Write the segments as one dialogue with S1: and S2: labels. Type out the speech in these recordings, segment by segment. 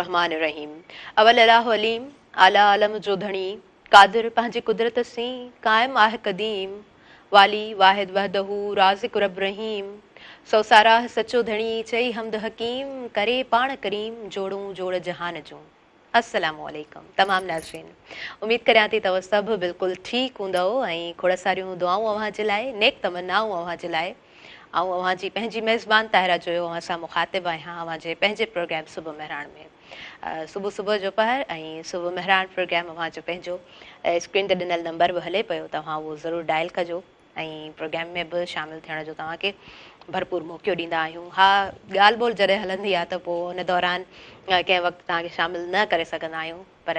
S1: الرحمٰن الرحيم اول الله عليم اعليٰ عالم جو ڌڻي قادر پنهنجي قدرت سين قائم آهه قديم والي واحد وحده رازق رب رحيم سو ساراهه سچو ڌڻي چئي حمد حڪيم ڪري پاڻ ڪريم جوڙون جوڙ جهان جون السلام عليڪم تمام ناظرين اميد ڪريان ٿي توهان سڀ بلڪل ٺيڪ هوندؤ ۽ کوڙ ساريون دعائون اوهان جي لاء نيڪ تمنائون اوهان جي لاء آئون اوهان جي پنهنجي ميزبان طاهره جويو اوهان سان مخاطب آهيان اوهان جي پنهنجي پروگرام صبح مهراڻ ۾. صبح صبح جو پهر ۽ صبح مهراڻ پروگرام اوهان جو پنهنجو اسڪرين تي ڏنل نمبر به هلي پيو توهان اهو ضرور ڊائل ڪجو ۽ پروگرام ۾ به شامل ٿيڻ جو توهان کي ڀرپور موقعو ڏيندا آهيون. ها ڳالهه ٻولهه جڏهن هلندي آهي ته پوء ان دوران ڪنهن وقت توهان کي شامل نه ڪري سگهندا آهيون. پر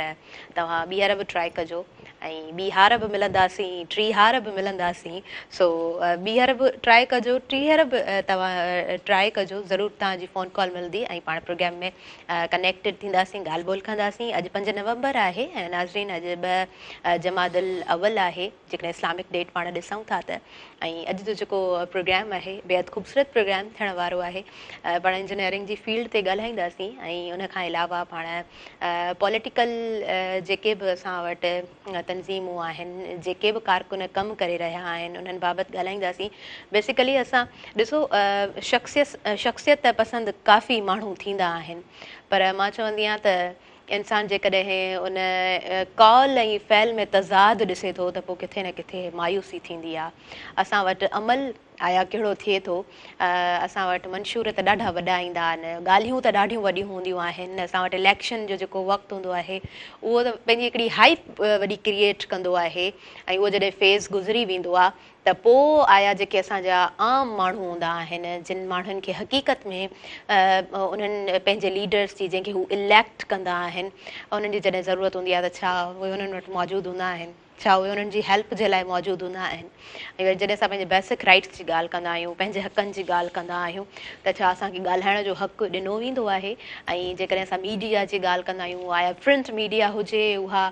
S1: توهان ٻيهر به ٽرائي ڪجو ۽ ٻيهار به ملنداسين ٽيهار به ملنداسين سو ٻيهر به ٽرائي ڪجو ٽيهر به توهان ٽرائي ڪجو ضرور توهان جي فون ڪال ملندي ۽ پاڻ پروگرام ۾ ڪنيڪٽيڊ ٿينداسين ڳالهه ٻولهه ڪنداسين اڄ 5 نومبر آهي ۽ ناظرين اڄ 2 جماد الاول آهي جيڪڏهن اسلامڪ ڊيٽ پاڻ ڏسون ٿا ته ۽ اڄ جو جيڪو پروگرام آهي بيحد خوبصورت پروگرام ٿيڻ وارو آهي پاڻ انجنيئرنگ جي فيلڊ تي ڳالهائينداسين ۽ ان کان علاوه پاڻ پوليٽيڪل جيڪي به اسان وٽ تنظيمون آهن جيڪي به ڪارڪن ڪم ڪري رهيا آهن انهن بابت ڳالهائينداسين بيسيڪلي اسان ڏسو شخصيت شخصيت پسند ڪافي ماڻهو ٿيندا آهن پر مان چوندي آهيان ته انسان جيڪڏهن ان قول ۽ فعل ۾ تضاد ڏسي ٿو ته پوء ڪٿي نه ڪٿي مايوسي ٿيندي آ. اسان وٽ عمل آيا ڪهڙو ٿئي ٿو؟ اسان وٽ منشور ته ڏاڍا وڏا ايندا آهن، ڳالهيون ته ڏاڍيون وڏيون هونديون آهن، اسان وٽ اليڪشن جو جيڪو وقت هوندو آهي اهو ته پنهنجي هڪڙي هائپ وڏي ڪريئيٽ ڪندو آهي ۽ اهو جڏهن فيز گذري ويندو آ ته پوء آيا جيڪي اسان جا عام ماڻهو هوندا آهن جن ماڻهن کي حقيقت ۾ انهن پنهنجي ليڊرس جي جنهن کي هو اليڪٽ ڪندا آهن انهن جي جڏهن ضرورت هوندي آهي ته ڇا اهي انهن وٽ موجود هوندا آهن ڇا اهي انهن جي هيلپ جي لاء موجود هوندا آهن ۽ وري جڏهن اسان پنهنجي بيسڪ رائٽس جي ڳالهه ڪندا آهيون پنهنجي حقن جي ڳالهه ڪندا آهيون ته ڇا اسان کي ڳالهائڻ جو حق ڏنو ويندو آهي ۽ جيڪڏهن اسان ميڊيا جي ڳالهه ڪندا آهيون آيا پرنٽ ميڊيا هجي اها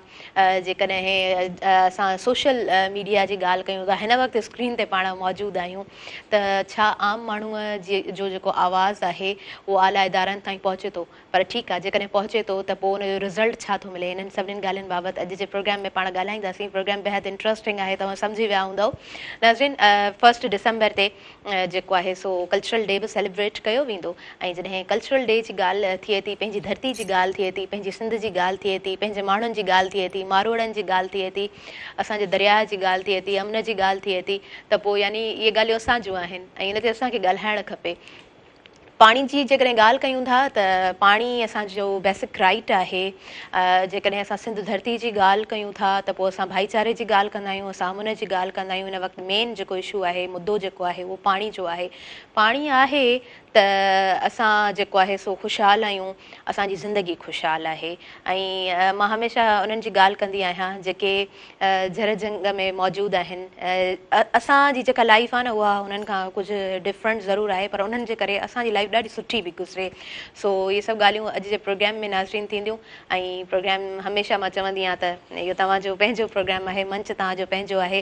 S1: جيڪڏهن اسان سوشل ميڊيا جي ڳالهه ڪيون ته هن وقت اسڪرين تي پاڻ موجود آهيون ته ڇا عام ماڻهوء جي جو جيڪو آواز آهي اهو اعليٰ ادارن تائين پهچي ٿو پر ٺيڪ آهي جيڪڏهن پهچي ٿو ته پوء ان جو رزلٽ ڇا ٿو ملي انهن سڀني ڳالهين بابت اڄ جي پروگرام ۾ پاڻ ڳالهائينداسين پروگرام بيحد انٽرسٽنگ آهي توهان سمجهي ويا هوندؤ ناظرين فرسٽ ڊسمبر تي جيڪو آهي سو ڪلچرل ڊي به سيليبريٽ ڪيو ويندو ۽ جڏهن ڪلچرل ڊي جي ڳالهه ٿئي ٿي پنهنجي ڌرتي جي ڳالهه ٿئي ٿي پنهنجي سنڌ جي ڳالهه ٿئي ٿي پنهنجي ماڻهن جي ڳالهه ٿئي ٿي ماروئڙن جي ڳالهه ٿئي ٿي اسان جي درياهه جي ڳالهه ٿئي ٿي امن جي ڳالهه ٿئي ٿي ته پوء يعني اهي ڳالهيون اسان جون آهن ۽ ان تي اسان کي ڳالهائڻ کپي. پاڻي جي جيڪڏهن ڳالهه ڪيون ٿا ته پاڻي اسان جو بيسڪ رائيٽ آهي جيڪڏهن اسان سنڌ ڌرتي جي ڳالهه ڪيون ٿا ته پوء اسان ڀائيچاري جي ڳالهه ڪندا آهيون اسان امن جي ڳالهه ڪندا آهيون هن وقت مين جيڪو اشو آهي مدو جيڪو آهي اهو پاڻي جو آهي پاڻي آهي ته اسان جيڪو آهي سو خوشحال آهيون اسان جي زندگي خوشحال آهي ۽ مان هميشه انهن جي ڳالهه ڪندي آهيان جيڪي جھر جھنگ ۾ موجود آهن. اسان جي جيڪا لائيف آهي نه اها انهن کان ڪجهه ڊفرنٽ ضرور آهي پر انهن جي ڪري اسان جي لائيف ڏاڍي سٺي پئي گذري. سو اهي سڀ ڳالهيون اڄ جي پروگرام ۾ ناظرين ٿينديون ۽ پروگرام هميشه مان چوندي آهيان ته اهو توهان جو پنهنجو پروگرام آهي منچ توهان جو پنهنجو آهي.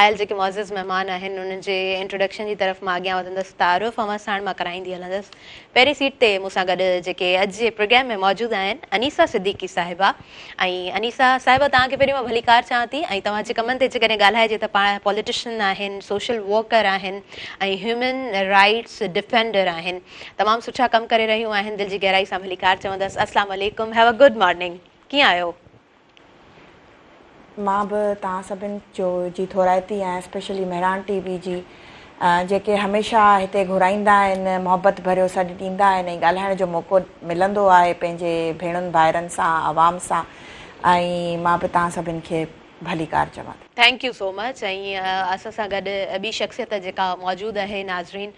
S1: آيل جيڪي معزز مهمان آهن انهن جي انٽروڊڪشن جي طرف مان اڳيان وڌندس تعارف اوهان ساڻ مان ڪرائيندي هلندس. پهرين سيٽ تي مون سان گڏ جيڪي اڄ جي پروگرام ۾ موجود آهن انيسه صديقي صاحبه ۽ انيسه صاحبه توهان کي پهرين مان ڀليڪار چوان ٿي ۽ توهان جي ڪمن تي جيڪڏهن ڳالهائجي ته پاڻ پوليٽيشن آهن سوشل ورڪر آهن ۽ هيومن رائيٽس ڊفينڊر آهن تمام سٺا ڪم ڪري رهيون آهن دل جي گهرائي سان ڀليڪار چوندس السلام عليڪم هيو ا گڊ مارننگ ڪيئن آهيو؟
S2: مان به توهان سڀن جو جي ٿورائتي آهيان اسپيشلي مهراڻ ٽي وي جي جيڪي هميشه هتي گهرائيندا آهن محبت ڀريو سڏ ڏيندا آهن ۽ ڳالهائڻ جو موقعو ملندو آهي پنهنجي ڀيڻن ڀائرن سان عوام سان ۽ مان به توهان سڀن کي ڀليڪار چوان ٿي.
S1: Thank you سو مچ ۽ اسان سان گڏ ٻي شخصيت جيڪا موجود آهي ناظرين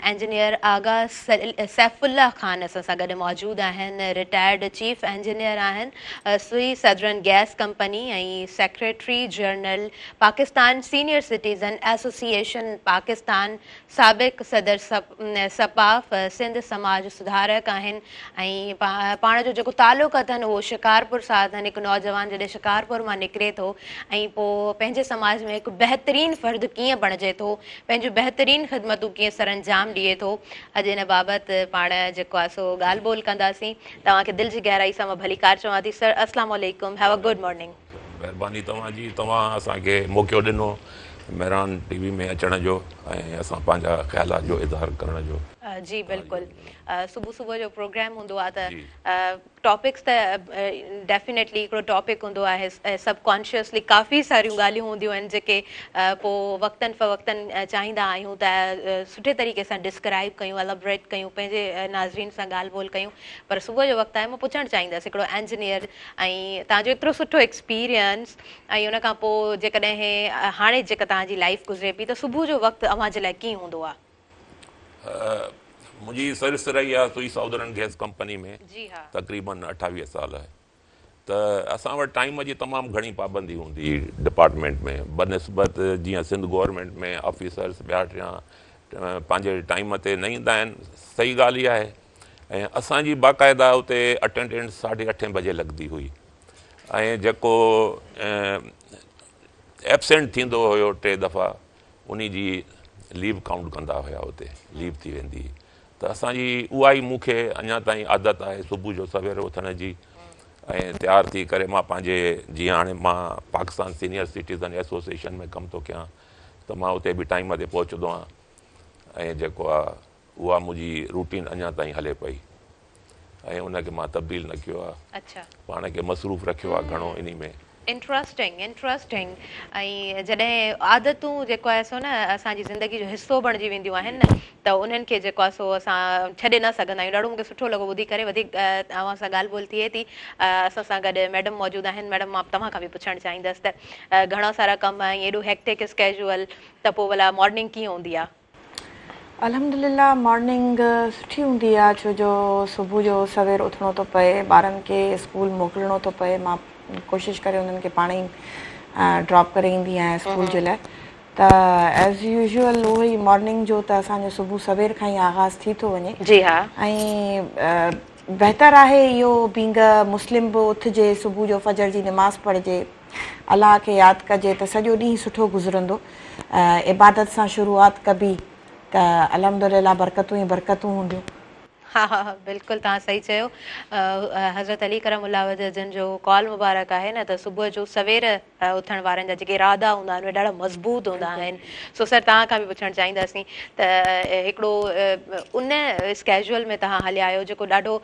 S1: انجنيئر آغا سيف الله خان اسان سان گڏ موجود آهن رٽائرڊ چيف انجنيئر آهن سوئي southern gas company ۽ secretary general Pakistan senior citizen association Pakistan سابق صدر سپاف سنڌ سماج سڌارڪ آهن ۽ پاڻ جو جيڪو تعلق اٿن اهو شڪارپور سان اٿن هڪ نوجوان جڏهن شڪارپور مان نڪري ٿو. ٿو ۽ پوء پنهنجي سماج ۾ هڪ بهترين فرد ڪيئن بڻجي ٿو، پنهنجون بهترين خدمتون ڪيئن سرانجام ڏئي ٿو، اڄ ان بابت پاڻ جيڪو آهي سو ڳالهه ٻولهه ڪنداسين. توهان کي دل جي گهرائي سان مان ڀليڪار چوان ٿي. سر السلام عليڪم have a good morning.
S3: مهرباني توهان جي توهان اسان کي موقعو ڏنو مهراڻ ٽي وي ۾ اچڻ جو ۽ اسان پنهنجا خيالات جو اظهار ڪرڻ جو.
S1: جي بلڪل صبح صبح جو پروگرام هوندو آهي ته ٽاپڪس ته ڊيفينيٽلي هڪڙو ٽاپڪ هوندو آهي سب ڪانشسلي ڪافي ساريون ڳالهيون هونديون آهن جيڪي پوء وقتن فوقتن چاهيندا آهيون ته سٺي طريقي سان ڊسڪرائب ڪيون الابريٽ ڪيون پنهنجي ناظرين سان ڳالهه ٻولهه ڪيون پر صبح جو وقت آهي مان پڇڻ چاهيندس هڪڙو انجنيئر ۽ توهان جو ايترو سٺو ايڪسپيرينس ۽ ان کان پوء جيڪڏهن هاڻي جيڪا توهان جي لائف گذري پئي ته صبح جو وقت اوهان جي لاء ڪيئن هوندو آهي؟
S3: منهنجي سروس رهي آهي سوئي سائودرن گئس ڪمپني ۾ تقريبن 28 سال ته اسان وٽ ٽائيم جي تمام گهڻي پابندي هوندي هئي ڊپارٽمينٽ ۾ بنسبت جيئن سنڌ گورنمينٽ ۾ آفيسرس ٻيا ٽيان پنهنجي ٽائيم تي نه ايندا آهن صحيح ڳالهه اها آهي ۽ اسان جي باقاعده اتي اٽينڊنس ساڍي اٺين بجي لڳندي هئي ۽ جيڪو ايبسينٽ ٿيندو هيو ٽي دفعا انهي جي ليو ڪائونٽ ڪندا هيا اتي ليو ٿي ويندي هئي ته اسان جي اها ئي مون کي اڃا تائين عادت آهي صبح جو سوير اٿڻ جي ۽ تيار ٿي ڪري مان پنهنجي جيئن هاڻي مان پاڪستان سينيئر سٽيزن ايسوسيئيشن ۾ ڪم ٿو ڪيان ته مان اتي به ٽائيم تي پهچندو آهيان ۽ جيڪو آهي اها منهنجي روٽين اڃا تائين هلي پئي ۽ ان کي مان تبديل نه ڪيو آهي.
S1: اڇا.
S3: پاڻ کي مصروف رکيو آهي گهڻو انهي ۾.
S1: انٽرسٽنگ انٽرسٽنگ ۽ جڏهن عادتون جيڪو آهي سو نه اسان جي زندگي جو حصو بڻجي وينديون آهن نه ته انهن کي جيڪو آهي سو اسان ڇڏي نه سگهندا آهيون ڏاڍو مونکي سٺو لڳو ٻڌي ڪري وڌيڪ اوهان سان ڳالهه ٻولهه ٿئي ٿي اسان سان گڏ ميڊم موجود آهن ميڊم مان توهان کان به پڇڻ چاهيندس ته گهڻا سارا ڪم ۽ ايڏو هيڪٽڪ اسڪيجوئل ته پوء ڀلا مارننگ ڪيئن هوندي آهي.
S2: الحمدلله مارننگ سٺي هوندي آ ڇو جو صبح جو سوير اٿڻو ٿو پئي ٻارن کي اسڪول موڪلڻو ٿو پئي مان ڪوشش ڪري انهن کي پاڻ ئي ڊراپ ڪري ايندي آهيان اسڪول جي لاء ته ايز يوزوئل اهو ئي مارننگ جو ته اسان جو صبح سوير کان ئي آغاز ٿي ٿو وڃي
S1: جي ها.
S2: ۽ بهتر آهي اهو بينگ ا مسلم به اٿجي صبح جو فجر جي نماز پڙهجي الله کي ياد ڪجي ته سڄو ڏينهن سٺو گذرندو. عبادت سان شروعات ڪبي ته الحمدلله برڪتون ئي برڪتون هونديون.
S1: ها ها بلڪل توهان صحيح چيو حضرت علي ڪرم الله وجه جن جو قول مبارڪ آهي نه ته صبح جو سوير اٿڻ وارن جا جيڪي ارادا هوندا آهن اهي ڏاڍا مضبوط هوندا آهن سو سر توهان کان به پڇڻ چاهينداسين ته هڪڙو ان اسڪيجول ۾ توهان هليا آهيو جيڪو ڏاڍو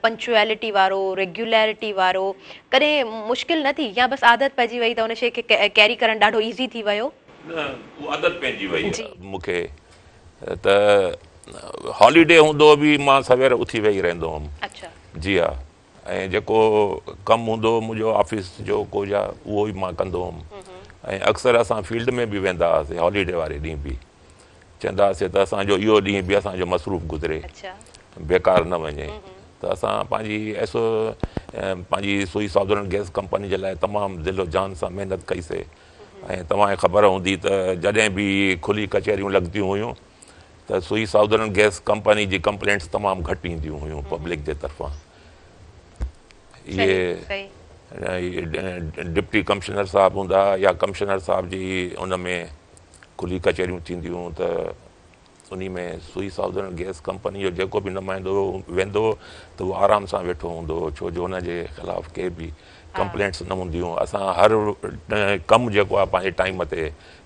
S1: پنڪچوئلٽي وارو ريگيولرٽي وارو ڪڏهن مشڪل نه ٿي يا بس عادت پئجي وئي ته ان شيء کي ڪيري ڪرڻ ڏاڍو ايزي ٿي ويو؟
S3: نه اها عادت پئجي وئي مون کي ته هاليڊي هوندو به مان سوير اٿي ويهي رهندو هئم. جي ها ۽ جيڪو ڪم هوندو هو منهنجو آفيس جو ڪو يا اهو ئي مان ڪندو هئم ۽ اڪثر اسان فيلڊ ۾ به ويندا هئاسين هاليڊي واري ڏينهن به. چوندا هئاسين ته اسان جو اهو ڏينهن به اسان جو مصروف گذري بيڪار نه وڃي ته اسان پنهنجي ايسو پنهنجي سوئي سائودرن گئس ڪمپني جي لاء تمام دل و جان سان محنت ڪئي سي ۽ توهان کي خبر هوندي ته جڏهن به کلي ڪچهريون لڳنديون هيون ته سوئي سائودرن گئس ڪمپني جي ڪمپلينٽس تمام گهٽ اينديون هيون پبلڪ جي طرفان اهي ڊپٽي ڪمشنر صاحب هوندا يا ڪمشنر صاحب جي ان ۾ کلي ڪچهريون ٿينديون ته انهي ۾ سوئي سائودرن گئس ڪمپني جو جيڪو به نمائندو ويندو هو ته اهو آرام سان ويٺو هوندو هو ڇو جو ان جي خلاف ڪي به ڪمپلينٽس نه هونديون اسان هر ڪم جيڪو آهي پنهنجي ٽائيم تي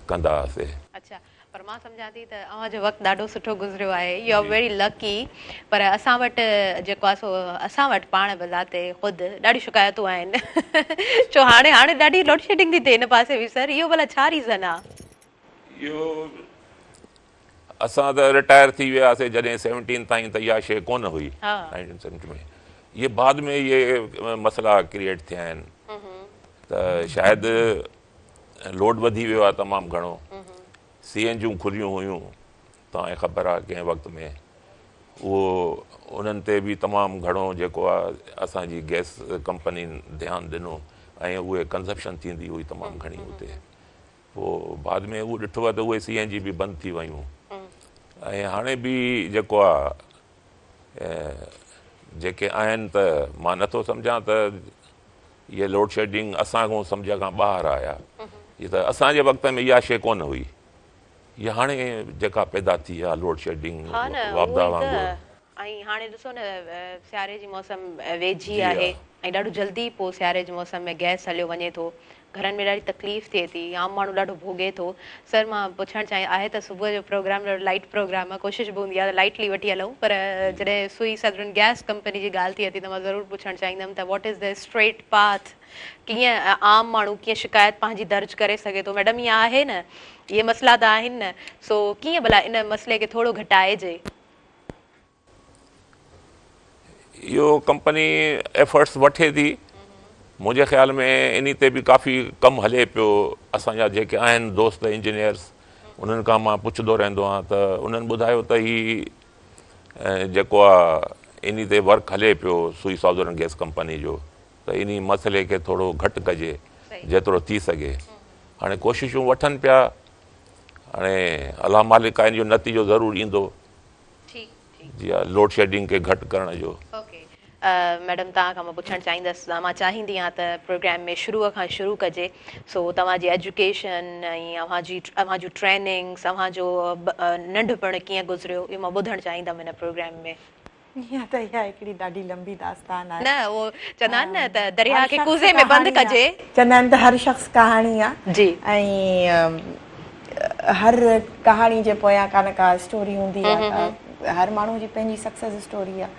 S3: ڪندا هئاسي.
S1: اڇا پر مان سمجهان ٿي ته اوهان جو وقت ڏاڍو سٺو گذريو آهي يو آر ويري لڪي پر اسان وٽ جيڪو آهي سو اسان وٽ پاڻ بذات خود ڏاڍيون شڪايتون آهن ڇو هاڻي هاڻي ڏاڍي لوڊ شيڊنگ ٿي ٿئي هن پاسي به سر اهو ڀلا ڇا ريزن آ.
S3: اهو اسان ته رٽائر ٿي وياسي جڏهن سيونٽين تائين ته اها شيء ڪونه هئي نائنٽين سيونٽي ۾ اهي بعد ۾ اهي مسئلا ڪريئيٽ ٿيا آهن ته شايد لوڊ وڌي ويو آهي تمام گهڻو سي اين جون کليون هيون توهان کي خبر آهي ڪنهن وقت ۾ اهو انهن تي به تمام گهڻو جيڪو آهي اسان جي گئس ڪمپنين ڌيان ڏنو ۽ اهي ڪنزپشن ٿيندي هئي تمام گهڻي اتي پوء بعد ۾ اهو ڏٺو آهي ته اهي سي اين جي به بند ٿي ويون ۽ هاڻي به جيڪو آهي جيڪي آهن ته مان نٿو سمجهان ته. اهي لوڊشيڊنگ اسان کان سمجهه کان ٻاهر آيا. هي ته اسان جي وقت ۾ اها شيء ڪونه هئي. هي هاڻي جيڪا پيدا ٿي آ لوڊشيڊنگ
S1: ها نه اهو
S3: واپڊا
S1: ئي ته
S3: وانگر.
S1: ۽ هاڻي ڏسو نه سياري جي موسم ويجهي
S3: جي
S1: آهي
S3: ها.
S1: ۽ ڏاڍو جلدي پوء سياري جي موسم ۾ گئس هليو وڃي ٿو گهرن ۾ ڏاڍي تڪليف ٿئي ٿي عام ماڻهو ڏاڍو ڀوڳي ٿو سر مان پڇڻ چاهيان آهي ته صبح جو پروگرام ڏاڍو لائيٽ پروگرام آهي ڪوشش به هوندي آهي ته لائيٽلي وٺي هلون پر جڏهن سوئي سدرن گئس ڪمپني جي ڳالهه ٿئي ٿي ته مان ضرور پڇڻ چاهيندم ته what is the straight path ڪيئن عام ماڻهو ڪيئن شڪايت پنهنجي درج ڪري سگهي ٿو ميڊم ائين آهي نه اهي مسئلا ته آهن نه سو ڪيئن ڀلا ان مسئلي کي ٿورو گهٽائجي.
S3: اهو ڪمپني ايفرٽس وٺي ٿي منهنجي خيال ۾ انهي تي به ڪافي ڪم هلي پيو اسان جا جيڪي آهن دوست انجنيئرس انهن کان مان پڇندو رهندو آهيان ته انهن ٻڌايو ته هي جيڪو آهي انهي تي ورڪ هلي پيو سوئي سائوزرن گيس ڪمپني جو ته انهي مسئلي کي ٿورو گهٽ ڪجي جيترو ٿي سگهي هاڻي ڪوششون وٺن پيا هاڻي الله مالڪ آهي ان جو نتيجو ضرور ايندو
S1: ٺيڪ ٺيڪ.
S3: جي ها لوڊ شيڊنگ کي گهٽ ڪرڻ جو.
S1: اوڪي ميڊم توهان کان مان پڇڻ چاهيندس مان چاهيندي آهيان ته پروگرام ۾ شروع کان شروع ڪجي سو توهان جي ايجوڪيشن ۽ اوهان جي اوهان جون ٽريننگس اوهان جو ننڍپڻ ڪيئن گذريو اهو مان ٻڌڻ چاهيندم هن پروگرام ۾.
S2: اها ته اها هڪڙي ڏاڍي لنبي داستان آهي.
S1: نه اهو چوندا آهن نه ته درياهه
S2: هر
S1: کي
S2: شخص
S1: ڪوزي ۾ بند
S2: ڪهاڻي آ.
S1: ڪجي.
S2: چوندا آهن ته هر شخص ڪهاڻي آ.
S1: جي.
S2: ۽ هر ڪهاڻي جي پويان ڪا نه ڪا اسٽوري هوندي آ ته هر ماڻهو جي پنهنجي سڪسيس اسٽوري آ.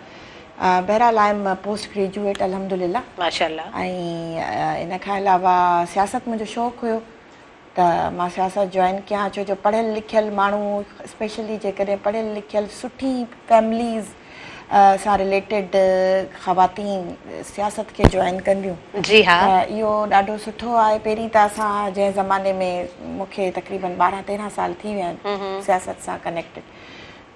S2: بهرحال I M post graduate الحمدلله.
S1: ماشاءالله.
S2: ۽ ان کان علاوه سياست منهنجو شوق هيو. ته مان سياست جوائن ڪيان ڇو جو پڙهيل لکيل ماڻهو اسپيشلي جيڪڏهن پڙهيل لکيل سٺي فيمليز سان رليٽيڊ خواتين سياست کي جوائن ڪنديون
S1: جي ها
S2: ته اهو ڏاڍو سٺو آهي پهرين ته اسان جنهن زماني ۾ مون کي تقريبن 12 13 سال ٿي ويا آهن سياست سان ڪنيڪٽيڊ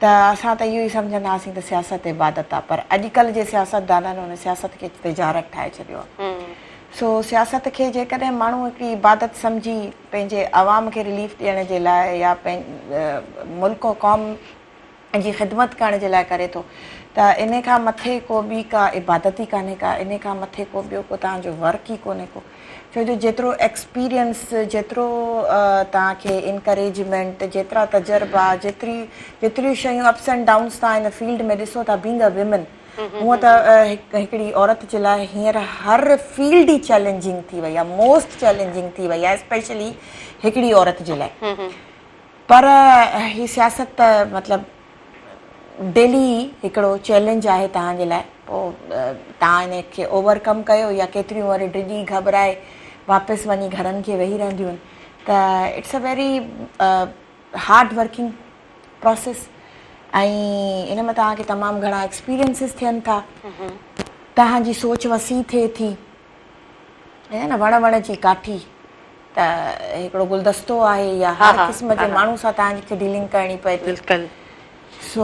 S2: ته اسان ته اهو ئي سمجهندا هئاسين ته سياست عبادت آهي پر اڄڪلهه جي سياستدانن ان سياست کي تجارت ٺاهي ڇڏيو آهي. سو سياست کي جيڪڏهن ماڻهو هڪڙي عبادت سمجهي پنهنجي عوام کي رليف ڏيڻ جي لاء يا ملڪ و قوم جي خدمت ڪرڻ جي لاء ڪري ٿو ته انهي کان مٿي ڪو ٻي ڪا عبادت ئي ڪانهي ڪا انهي کان مٿي ڪو ٻيو ڪو توهان جو ورڪ ئي ڪونهي ڪو. ڇو جو جيترو ايڪسپيرينس، جيترو توهان کي انڪريجمينٽ، جيترا تجربا، جيتري جيتريون شيون اپس اينڊ ڊائونس توهان هن فيلڊ ۾ ڏسو ٿا بينگ ا ويمن هونء ته هڪڙي عورت جي لاء هينئر هر فيلڊ ئي چئلينجنگ ٿي وئي آهي موسٽ چئلينجنگ ٿي وئي آهي اسپيشلي هڪڙي عورت جي لاء پر هي سياست ته مطلب ڊيلي هڪڙو چئلينج آهي توهان جي لاء پوء توهان ان کي اوور ڪم ڪيو يا ڪيتريون وري ڊڄي گهٻرائي واپس وڃي گهرن کي ويهي رهنديون آهن ته it's a very hard working process ۽ ان ۾ توهان کي تمام گهڻا ايڪسپيرينسز ٿين ٿا توهان جي سوچ وسيع ٿئي ٿي ائين نه وڻ وڻ جي ڪاٺي ته هڪڙو گلدستو آهي يا هر قسم جي ماڻهو سان توهان کي ڊيلنگ ڪرڻي پئي ٿي.
S1: بلڪل.
S2: سو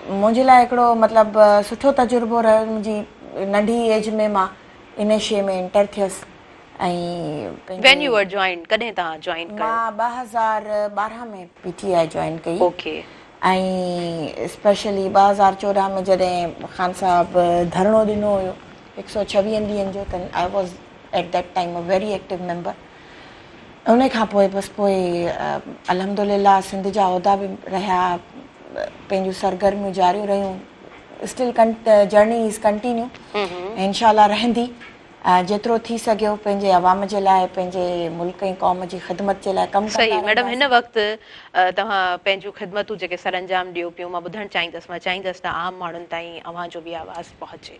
S2: منهنجي لاء هڪڙو مطلب سٺو تجربو رهيو منهنجي ننڍي ايج ۾ مان ان شي ۾ انٽر ٿيس ۽ پنهنجي
S1: When you were joined ڪڏهن توهان جوائن ڪيو؟
S2: مان 2012 ۾ پي ٽي آء جوائن ڪئي.
S1: اوڪي.
S2: ۽ اسپيشلي 2014 ۾ جڏهن خان صاحب ڌرڻو ڏنو هيو هڪ سئو ڇويهن ڏينهن جو ته I was at that time a very active member ان کان پوء بس پوء الحمدلله سنڌ جا عهدا به رهيا پنهنجون سرگرميون جاريون رهيون اسٽل جرني از ڪنٽينيو انشاء الله رهندي جيترو ٿي سگهيو پنهنجي عوام جي لاء پنهنجي ملڪ ۽ قوم جي خدمت جي لاء ڪم ڪندا
S1: صحيح ميڊم هن
S2: رهنداسين.
S1: وقت توهان پنهنجون خدمتون جيڪي سرانجام ڏيو پيون مان ٻڌڻ چاهيندس مان چاهيندس ته عام ماڻهن تائين اوهان جو به آواز پهچي.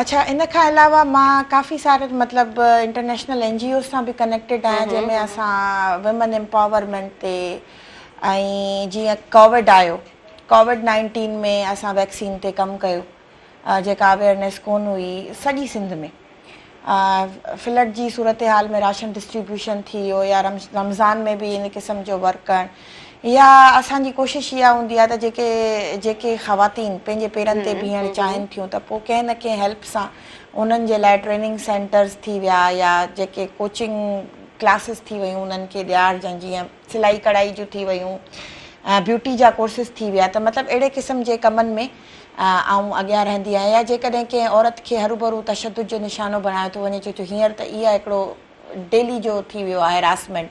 S2: اڇا ان کان علاوه مان ڪافي سارن مطلب انٽرنيشنل اين جي اوز سان به ڪنيڪٽيڊ آهيان جنهن ۾ اسان ويمن امپاورمينٽ تي ۽ جيئن ڪووڊ آيو ڪووڊ نائنٽين ۾ اسان ويڪسين تي ڪم ڪيو جيڪا اويئرنيس ڪون هئي سڄي سنڌ ۾ فلڊ جي صورتحال ۾ راشن ڊسٽريبيوشن ٿي ويو يا رمضان ۾ به ان قسم جو ورڪ ڪرڻ يا اسان جي ڪوشش اها هوندي آهي ته جيڪي جيڪي خواتين پنهنجي پيرن تي بيهڻ چاهين ٿيون ته پوء ڪنهن نه ڪنهن هيلپ سان انهن جي لاء ٽريننگ سينٽرز ٿي ويا يا جيڪي ڪوچنگ ڪلاسز ٿي ويون انهن کي ڏيارجن جيئن سلائي ڪڙهائي جون ٿي ويون بيوٽي جا ڪورسز ٿي ويا ته مطلب اهڙي قسم جي ڪمن ۾ آئون اڳيان رهندي آهيان يا جيڪڏهن ڪنهن عورت کي هروڀرو تشدد جو نشانو بڻايو ٿو وڃي ڇو جو هينئر ته اها هڪڙو ڊيلي جو ٿي ويو آهي هراسمينٽ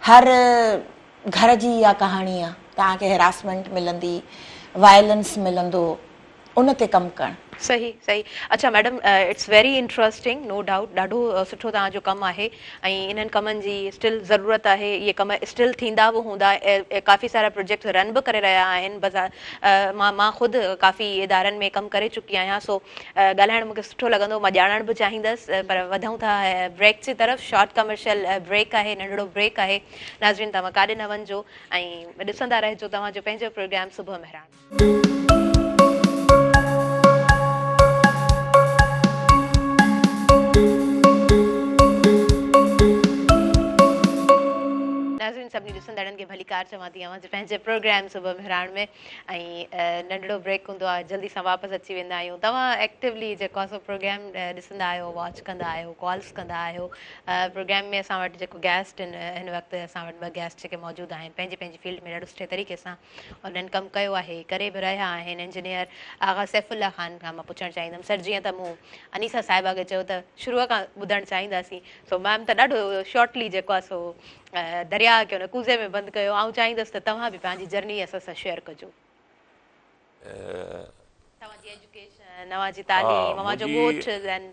S2: هر گهر جي اها ڪهاڻي آهي توهان کي هراسمينٽ ملندي وائلنس ملندو ان تي ڪم ڪرڻ.
S1: صحيح صحيح اڇا madam it's very interesting no doubt ڏاڍو سٺو توهان جو ڪم آهي ۽ انهن ڪمن جي اسٽل ضرورت آهي اهي ڪم اسٽل ٿيندا به هوندا ڪافي سارا پروجيڪٽس رن به ڪري رهيا آهن بزا مان مان خود ڪافي ادارن ۾ ڪم ڪري چڪي آهيان سو ڳالهائڻ مونکي سٺو لڳندو مان ڄاڻڻ به چاهيندس پر وڌون ٿا بريڪ جي طرف شارٽ ڪمرشل بريڪ آهي ننڍڙو بريڪ آهي ناظرين توهان ڪاڏي نه وڃجو ۽ ڏسندا رهجو توهان جو پنهنجو پروگرام صبح مهراڻ. ناظرين سڀني ڏسندڙن کي ڀليڪار چوان ٿي اوهان جي پنهنجي پروگرام صبح مهراڻ ۾ ۽ ننڍڙو بريڪ هوندو آهي جلدي سان واپس اچي ويندا آهيون توهان ايڪٽيولي جيڪو آهي سو پروگرام ڏسندا آهيو واچ ڪندا آهيو ڪالز ڪندا آهيو پروگرام ۾ اسان وٽ جيڪو گيسٽ آهن هن وقت اسان وٽ ٻه گيسٽ جيڪي موجود آهن پنهنجي پنهنجي فيلڊ ۾ ڏاڍو سٺي طريقي سان انهن ڪم ڪيو آهي ڪري به رهيا آهن انجنيئر آغا سيف الله خان کان مان پڇڻ چاهيندم سر جيئن ته مون انيسا صاحبه کي چيو ته شروع کان ٻڌڻ چاهينداسين سو ميم ته ڏاڍو شارٽلي جيڪو آهي سو درياء کي ان ڪوزي ۾ بند ڪيو آئون چاهيندس ته توهان به پنهنجي جرني اسان سان شيئر ڪجو. توهان جي ايجوڪيشن اوهان جي تعليم اوهان جو ڳوٺ دين.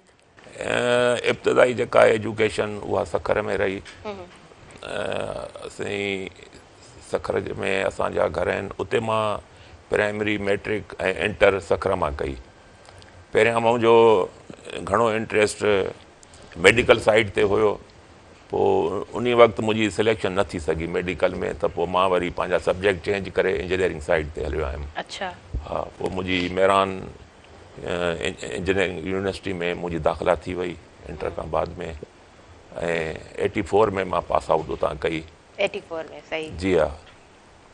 S3: ابتدائي جيڪا ايجوڪيشن اها سکر ۾ رهي اسين سکر ۾ اسان جا گهر آهن اتي مان پرائمري ميٽرڪ ۽ انٽر سکر مان ڪئي پهريان منهنجو گهڻو انٽريسٽ ميڊيڪل سائيڊ تي هيو پوء انهي وقت منهنجي سليڪشن نه ٿي سگهي ميڊيڪل ۾ ته پوء مان وري پنهنجا سبجيڪٽ چينج ڪري انجنيئرنگ سائيڊ تي هليو آيم
S1: اڇا
S3: ها پوء منهنجي مهراڻ انجنيئرنگ يونيورسٽي ۾ منهنجي داخلا ٿي وئي انٽر کان بعد ۾ ۽ ايٽي فور ۾ مان پاس آئوٽ اتان ڪئي
S1: ايٽي فور ۾ صحيح.
S3: جي ها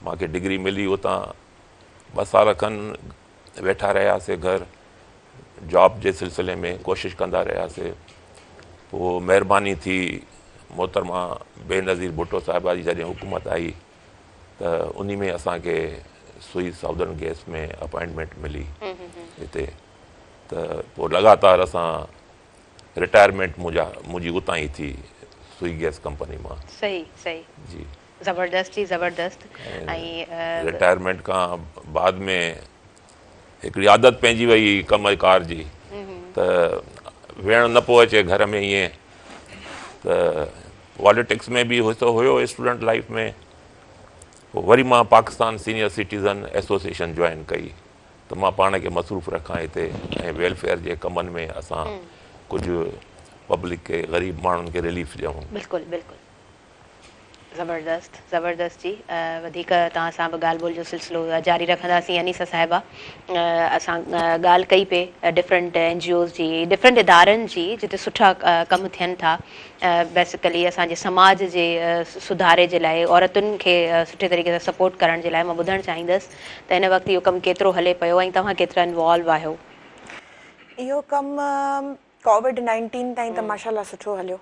S3: مان کي ڊگري ملي اتان ٻه سال کن ويٺا رهياسي گهر جاب جي سلسلي ۾ ڪوشش ڪندا رهياسي پوء مهرباني ٿي محترمه بينظير ڀٽو صاحبه جي جڏهن حڪومت آئي ته انهي ۾ اسان کي سوئي سائودرن گيس ۾ اپائنٽمينٽ ملي هتي ته پوء لڳاتار اسان رٽائرمينٽ منهنجا منهنجي اتان ئي ٿي سوئي گيس ڪمپني مان.
S1: صحيح صحيح
S3: جي.
S1: زبردست جي زبردست ۽
S3: رٽائرمينٽ کان بعد ۾ هڪڙي عادت پئجي وئي ڪم ڪار جي ته ويهڻ نه پيو اچي گهر ۾ ائين ته پاليٽڪس ۾ به حصو هيو اسٽوڊنٽ لائيف ۾ پوء وري مان Pakistan senior citizen association join ڪئي ته مان پاڻ کي مصروف رکان هتي ۽ ويلفيئر جي ڪمن ۾ اسان ڪجهه پبلڪ کي غريب ماڻهن کي رليف ڏيون.
S1: بلڪل بلڪل زبردست زبردست جي وڌيڪ توهان سان به ڳالهه ٻولهه جو سلسلو جاري رکنداسين انيسه صاحبه اسان ڳالهه ڪئي پئي ڊفرنٽ اين جي اوز جي ڊفرنٽ ادارن جي جتي سٺا ڪم ٿين ٿا بيسيڪلي اسان جي سماج جي سڌاري جي لاء عورتن کي سٺي طريقي سان سپورٽ ڪرڻ جي لاء مان ٻڌڻ چاهيندس ته هن وقت اهو ڪم ڪيترو هلي پيو ۽ توهان ڪيترا انوالو آهيو؟
S2: اهو ڪم ڪووڊ نائنٽين تائين ته ماشاء الله سٺو هليو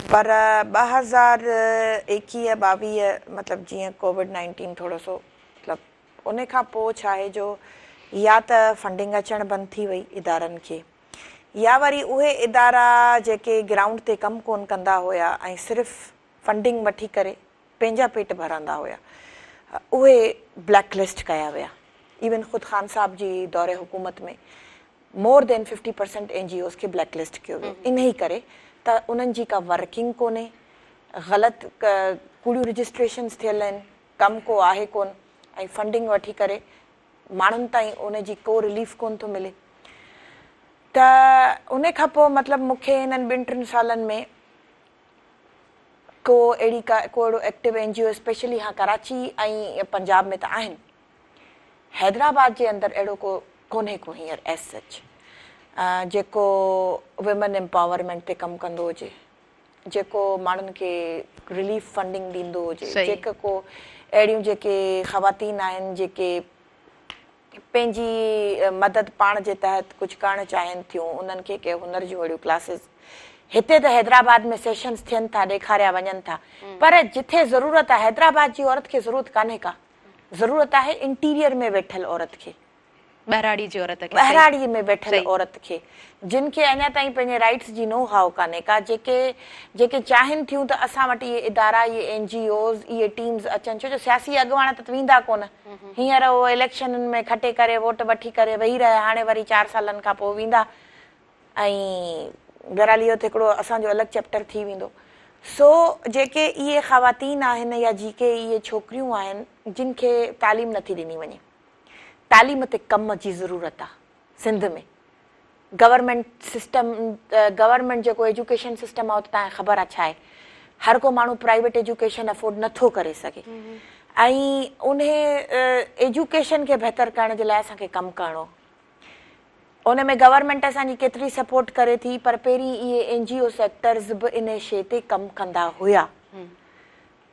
S2: پر 2021 22 مطلب جيئن ڪووڊ نائنٽين ٿورو سو مطلب ان کان پوء ڇا آهي جو يا ته فنڊنگ اچڻ بند ٿي وئي ادارن کي يا وري اهي ادارا جيڪي گرائونڊ تي ڪم ڪون ڪندا هيا ۽ صرف فنڊنگ وٺي ڪري پنهنجا پيٽ ڀرندا هيا اهي بليڪ لسٽ ڪيا ويا ايون خود خان صاحب جي دور حڪومت ۾ more than fifty percent N G Os کي بليڪ لسٽ ڪيو ويو انهي ڪري ته انهن جي ڪا ورڪنگ ڪونهي غلط ڪوڙيون رجسٽريشنز ٿيل آهن ڪم ڪو آهي ڪون ۽ فنڊنگ وٺي ڪري ماڻهن تائين ان جي ڪو رليف ڪون ٿو ملي ته ان کان پوء مطلب مون کي انهن ٻن ٽن سالن ۾ ڪو اهڙي ڪا ڪو اهڙو active N G O specially ها ڪراچي ۽ پنجاب ۾ ته آهن حيدرآباد جي اندر اهڙو ڪو ڪونهي ڪو هينئر ايز سچ جيڪو ويمن امپاورمينٽ تي ڪم ڪندو هجي جيڪو ماڻهن کي رليف فنڊنگ ڏيندو هجي جيڪو ڪو اهڙيون جيڪي خواتين آهن جيڪي پنهنجي مدد پاڻ جي تحت ڪجهه ڪرڻ چاهين ٿيون انهن کي ڪي هنر جون اهڙيون ڪلاسز هتي ته حيدرآباد ۾ سيشنز ٿين ٿا ڏيکاريا وڃن ٿا پر جٿي ضرورت آهي حيدرآباد جي عورت کي ضرورت ڪانهي ڪا ضرورت آهي انٽيريئر ۾ ويٺل عورت کي.
S1: ٻهراڙي جي عورت کي.
S2: ٻهراڙي ۾ ويٺل عورت کي جن کي اڃا تائين پنهنجي رائيٽس جي نو هائو ڪانهي ڪا جيڪي جيڪي چاهين ٿيون ته اسان وٽ اهي ادارا اهي اين جي اوز اهي ٽيمز اچن ڇو جو سياسي اڳواڻ ته ويندا ڪونه هينئر اهو اليڪشنن ۾ کٽي ڪري ووٽ وٺي ڪري ويهي رهيا هاڻي وري چار سالن کان پوء ويندا ۽ بهرحال اهو ته هڪڙو اسان جو الڳ چيپٽر ٿي ويندو. سو جيڪي اهي خواتين آهن يا جيڪي اهي ڇوڪريون آهن جن کي تعليم نٿي ڏني وڃي. تعليم تي ڪم جي ضرورت آ سنڌ ۾ گورنمينٽ سسٽم گورنمينٽ جيڪو ايجوڪيشن سسٽم آ اهو ته توهان کي خبر آ ڇا آهي. هر ڪو ماڻهو پرائيويٽ ايجوڪيشن افورڊ نٿو ڪري سگهي ۽ انهي ايجوڪيشن کي بهتر ڪرڻ جي لاء اسان کي ڪم ڪرڻو ان ۾ گورنمينٽ اسان جي ڪيتري سپورٽ ڪري ٿي پر پهرين اهي اين جي او سيڪٽرز به انهي شي تي ڪم ڪندا هيا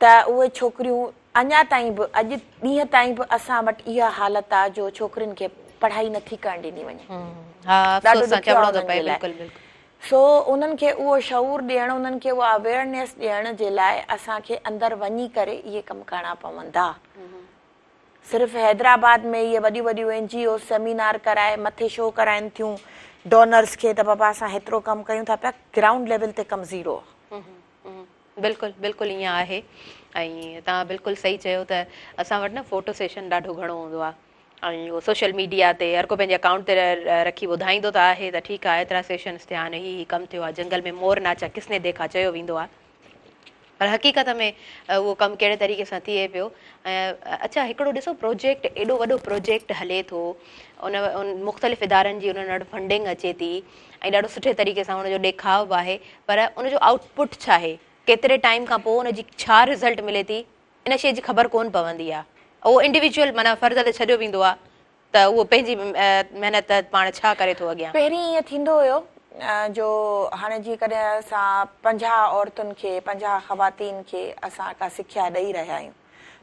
S2: ته اهي ڇوڪريون اڃا تائين به اڄ ڏينهن تائين به اسان وٽ اها حالت آ جو ڇوڪرين کي پڙهائي نٿي ڪرڻ ڏني وڃي ڏاڍو ڏکيو آ انهن جي لاء سو انهن کي اهو شعور ڏيڻ انهن کي اها اويئرنيس ڏيڻ جي لاء اسان کي اندر وڃي ڪري اهي ڪم ڪرڻا پوندا. صرف حيدرآباد ۾ اهي وڏيون وڏيون اين جي اوز سيمينار ڪرائي مٿي شو ڪرائين ٿيون ڊونرز کي ته بابا اسان هيترو ڪم ڪيون ٿا پيا گرائونڊ ليول تي ڪم زيرو آ.
S1: بلڪل بلڪل ائين آهي ۽ توهان بلڪل صحيح چيو ته اسان وٽ نه فوٽو سيشن ڏاڍو گهڻو هوندو آ ۽ اهو سوشل ميڊيا تي هر ڪو پنهنجي اڪائونٽ تي رکي ٻڌائيندو ته آهي ته ٺيڪ آ ايترا سيشنز ٿيا آهن هي هي ڪم ٿيو آ جنگل ۾ مور ناچا ڪس ني ديکا چيو ويندو آ. پر حقيقت ۾ اهو ڪم ڪهڙي طريقي سان ٿئي پيو ۽ اڇا هڪڙو ڏسو پروجيڪٽ ايڏو وڏو پروجيڪٽ هلي ٿو ان مختلف ادارن جي انهن وٽ فنڊنگ اچي ٿي ۽ ڏاڍو سٺي طريقي سان ان جو ڏيکاء به آهي پر ان جو آئوٽ پٽ ڇا آهي ڪيتري ٽائيم کان پوء ان جي ڇا رزلٽ ملي ٿي ان شيء جي خبر ڪون پوندي آهي اهو انڊيويجوئل معنيٰ فرد تي ڇڏيو ويندو آهي ته اهو پنهنجي محنت تحت پاڻ ڇا ڪري ٿو اڳيان.
S2: پهرين ائين ٿيندو هيو جو هاڻي جيڪڏهن اسان 50 عورتن کي 50 خواتين کي اسان ڪا سکيا ڏئي رهيا آهيون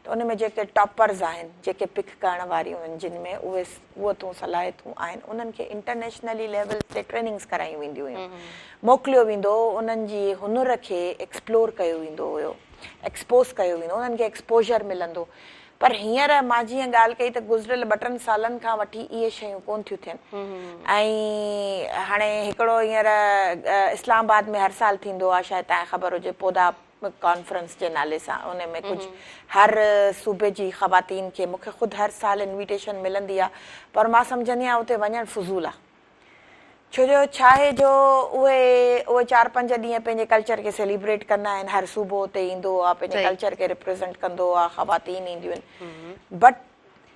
S2: ته ان ۾ جيڪي ٽاپرز آهن جيڪي پڪ ڪرڻ واريون آهن جن ۾ اهي قوتون صلاحيتون آهن انهن کي انٽرنيشنلي ليول تي ٽريننگز ڪرايون وينديون هيون موڪليو ويندو هو انهن جي هنر کي ايڪسپلور ڪيو ويندو هيو ايڪسپوز ڪيو ويندو انهن کي ايڪسپوجر ملندو پر هينئر مان جيئن ڳالهه ڪئي ته گذريل ٻه ٽن سالن کان وٺي اهي شيون ڪونه ٿيون ٿين ۽ هاڻي هڪڙو هينئر اسلام آباد ۾ هر سال ٿيندو آهي شايد توهان کي خبر هجي پودا ڪانفرنس جي نالي سان ان ۾ ڪجهه هر صوبي جي خواتين کي مون کي خود هر سال انويٽيشن ملندي آهي پر مان سمجهندي آهيان اتي وڃڻ فضول آهي. ڇو جو ڇاهي جو اهي اهي چار پنج ڏينهن پنهنجي ڪلچر کي سيليبريٽ ڪندا آهن هر صوبو اتي ايندو آهي پنهنجي ڪلچر کي ريپريزنٽ ڪندو آهي خواتين اينديون آهن but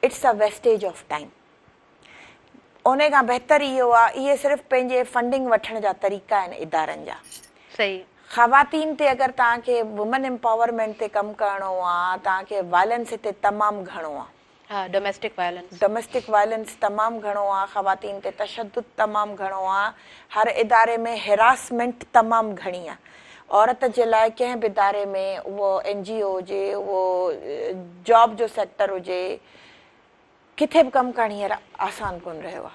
S2: it's a wastage of time ان کان بهتر اهو آهي اهي صرف پنهنجي فنڊنگ وٺڻ جا طريقا آهن ادارن جا خواتين تي اگر توهان کي وومن امپاورمينٽ تي ڪم ڪرڻو آهي توهان کي وائلنس هتي تمام گهڻو آهي.
S1: ها ڊوميسٽڪ وائلنس.
S2: ڊوميسٽڪ وائلنس تمام گهڻو آ، خواتين تي تشدد تمام گهڻو آ، هر اداري ۾ هراسمينٽ تمام گهڻي آ. عورت جي لاء ڪنهن به اداري ۾ اهو اين جي او هجي، اهو جاب جو سيڪٽر هجي، ڪٿي به ڪم ڪرڻ هينئر آسان ڪونه رهيو آ.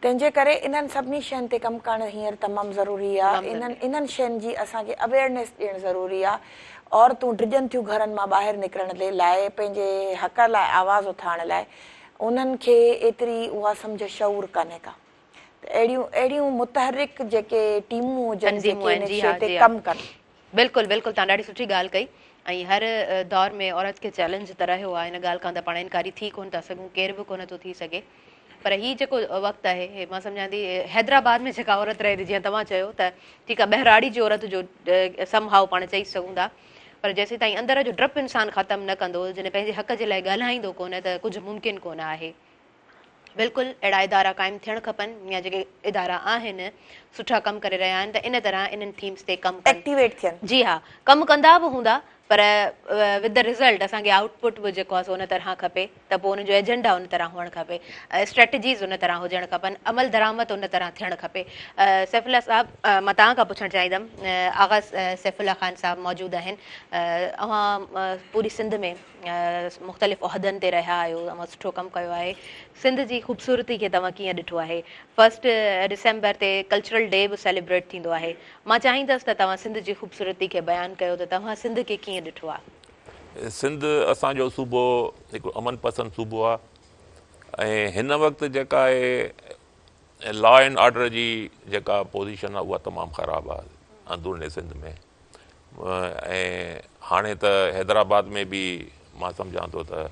S2: تنهن جي ڪري انهن سڀني شين تي ڪم ڪرڻ هينئر تمام ضروري آ. انهن انهن شين جي اسان کي اويئرنيس ڏيڻ ضروري آ. عورتون ڊڄن ٿيون گهرن مان ٻاهر نڪرڻ جي لاء پنهنجي حق لاء آواز اٿارڻ لاء انهن کي ايتري اها سمجهه شعور ڪانهي ڪا ته اهڙيون اهڙيون متحرڪ جيڪي ٽيمون هجن
S1: تنظيمون
S2: جيڪي
S1: آهن
S2: ان
S1: جي
S2: شي
S1: ها
S2: تي
S1: جي ها
S2: ڪم ڪن.
S1: بلڪل بلڪل توهان ڏاڍي سٺي ڳالهه ڪئي ۽ هر دور ۾ عورت کي چئلينج ته رهيو آهي ان ڳالهه کان ته پاڻ انڪاري ٿي ڪونه ٿا سگهون ڪير به ڪونه ٿو ٿي سگهي پر هي جيڪو وقت آهي هي مان سمجهان ٿي حيدرآباد ۾ جيڪا عورت رهي ٿي جيئن توهان چيو ته ٺيڪ آهي ٻهراڙي جي عورت جو سم هائو پاڻ چئي سگهون ٿا پر جيسين تائين اندر جو ڊپ انسان ختم نه ڪندو جڏهن پنهنجي حق جي لاء ڳالهائيندو ڪونه ته ڪجهه ممڪن ڪونه آهي بلڪل اهڙا ادارا قائم ٿيڻ کپن يا جيڪي ادارا آهن سٺا ڪم ڪري رهيا آهن ته ان طرح انهن ٿيمز تي ڪم ڪن.
S2: ايڪٽيويٽ ٿين.
S1: جي ها ڪم ڪندا به هوندا پر ود the result اسان کي آئوٽ پٽ به جيڪو آهي سو ان طرح کپي ته پوء ان جو ايجنڊا ان طرح هئڻ کپي اسٽريٽجيز ان طرح هجڻ کپن عمل درآمد ان طرح ٿيڻ کپي سيف الله صاحب مان توهان کان پڇڻ چاهيندم آغا سيف الله خان صاحب موجود آهن اوهان پوري سنڌ ۾ مختلف عهدن تي رهيا آهيو اوهان سٺو ڪم ڪيو آهي سنڌ جي خوبصورتي کي توهان ڪيئن ڏٺو آهي فرسٽ ڊسمبر تي ڪلچرل ڊي به سيليبريٽ ٿيندو آهي مان چاهيندس ته توهان سنڌ جي خوبصورتي کي بيان ڪيو ته توهان سنڌ کي ڪيئن ڏٺو آهي.
S3: سنڌ اسان جو صوبو هڪ امن پسند صوبو آهي ۽ هن وقت جيڪا آهي لا اينڊ آرڊر جي جيڪا پوزيشن آهي اها تمام خراب آهي اندروني سنڌ ۾ ۽ هاڻي ته حيدرآباد ۾ به مان سمجهان ٿو ته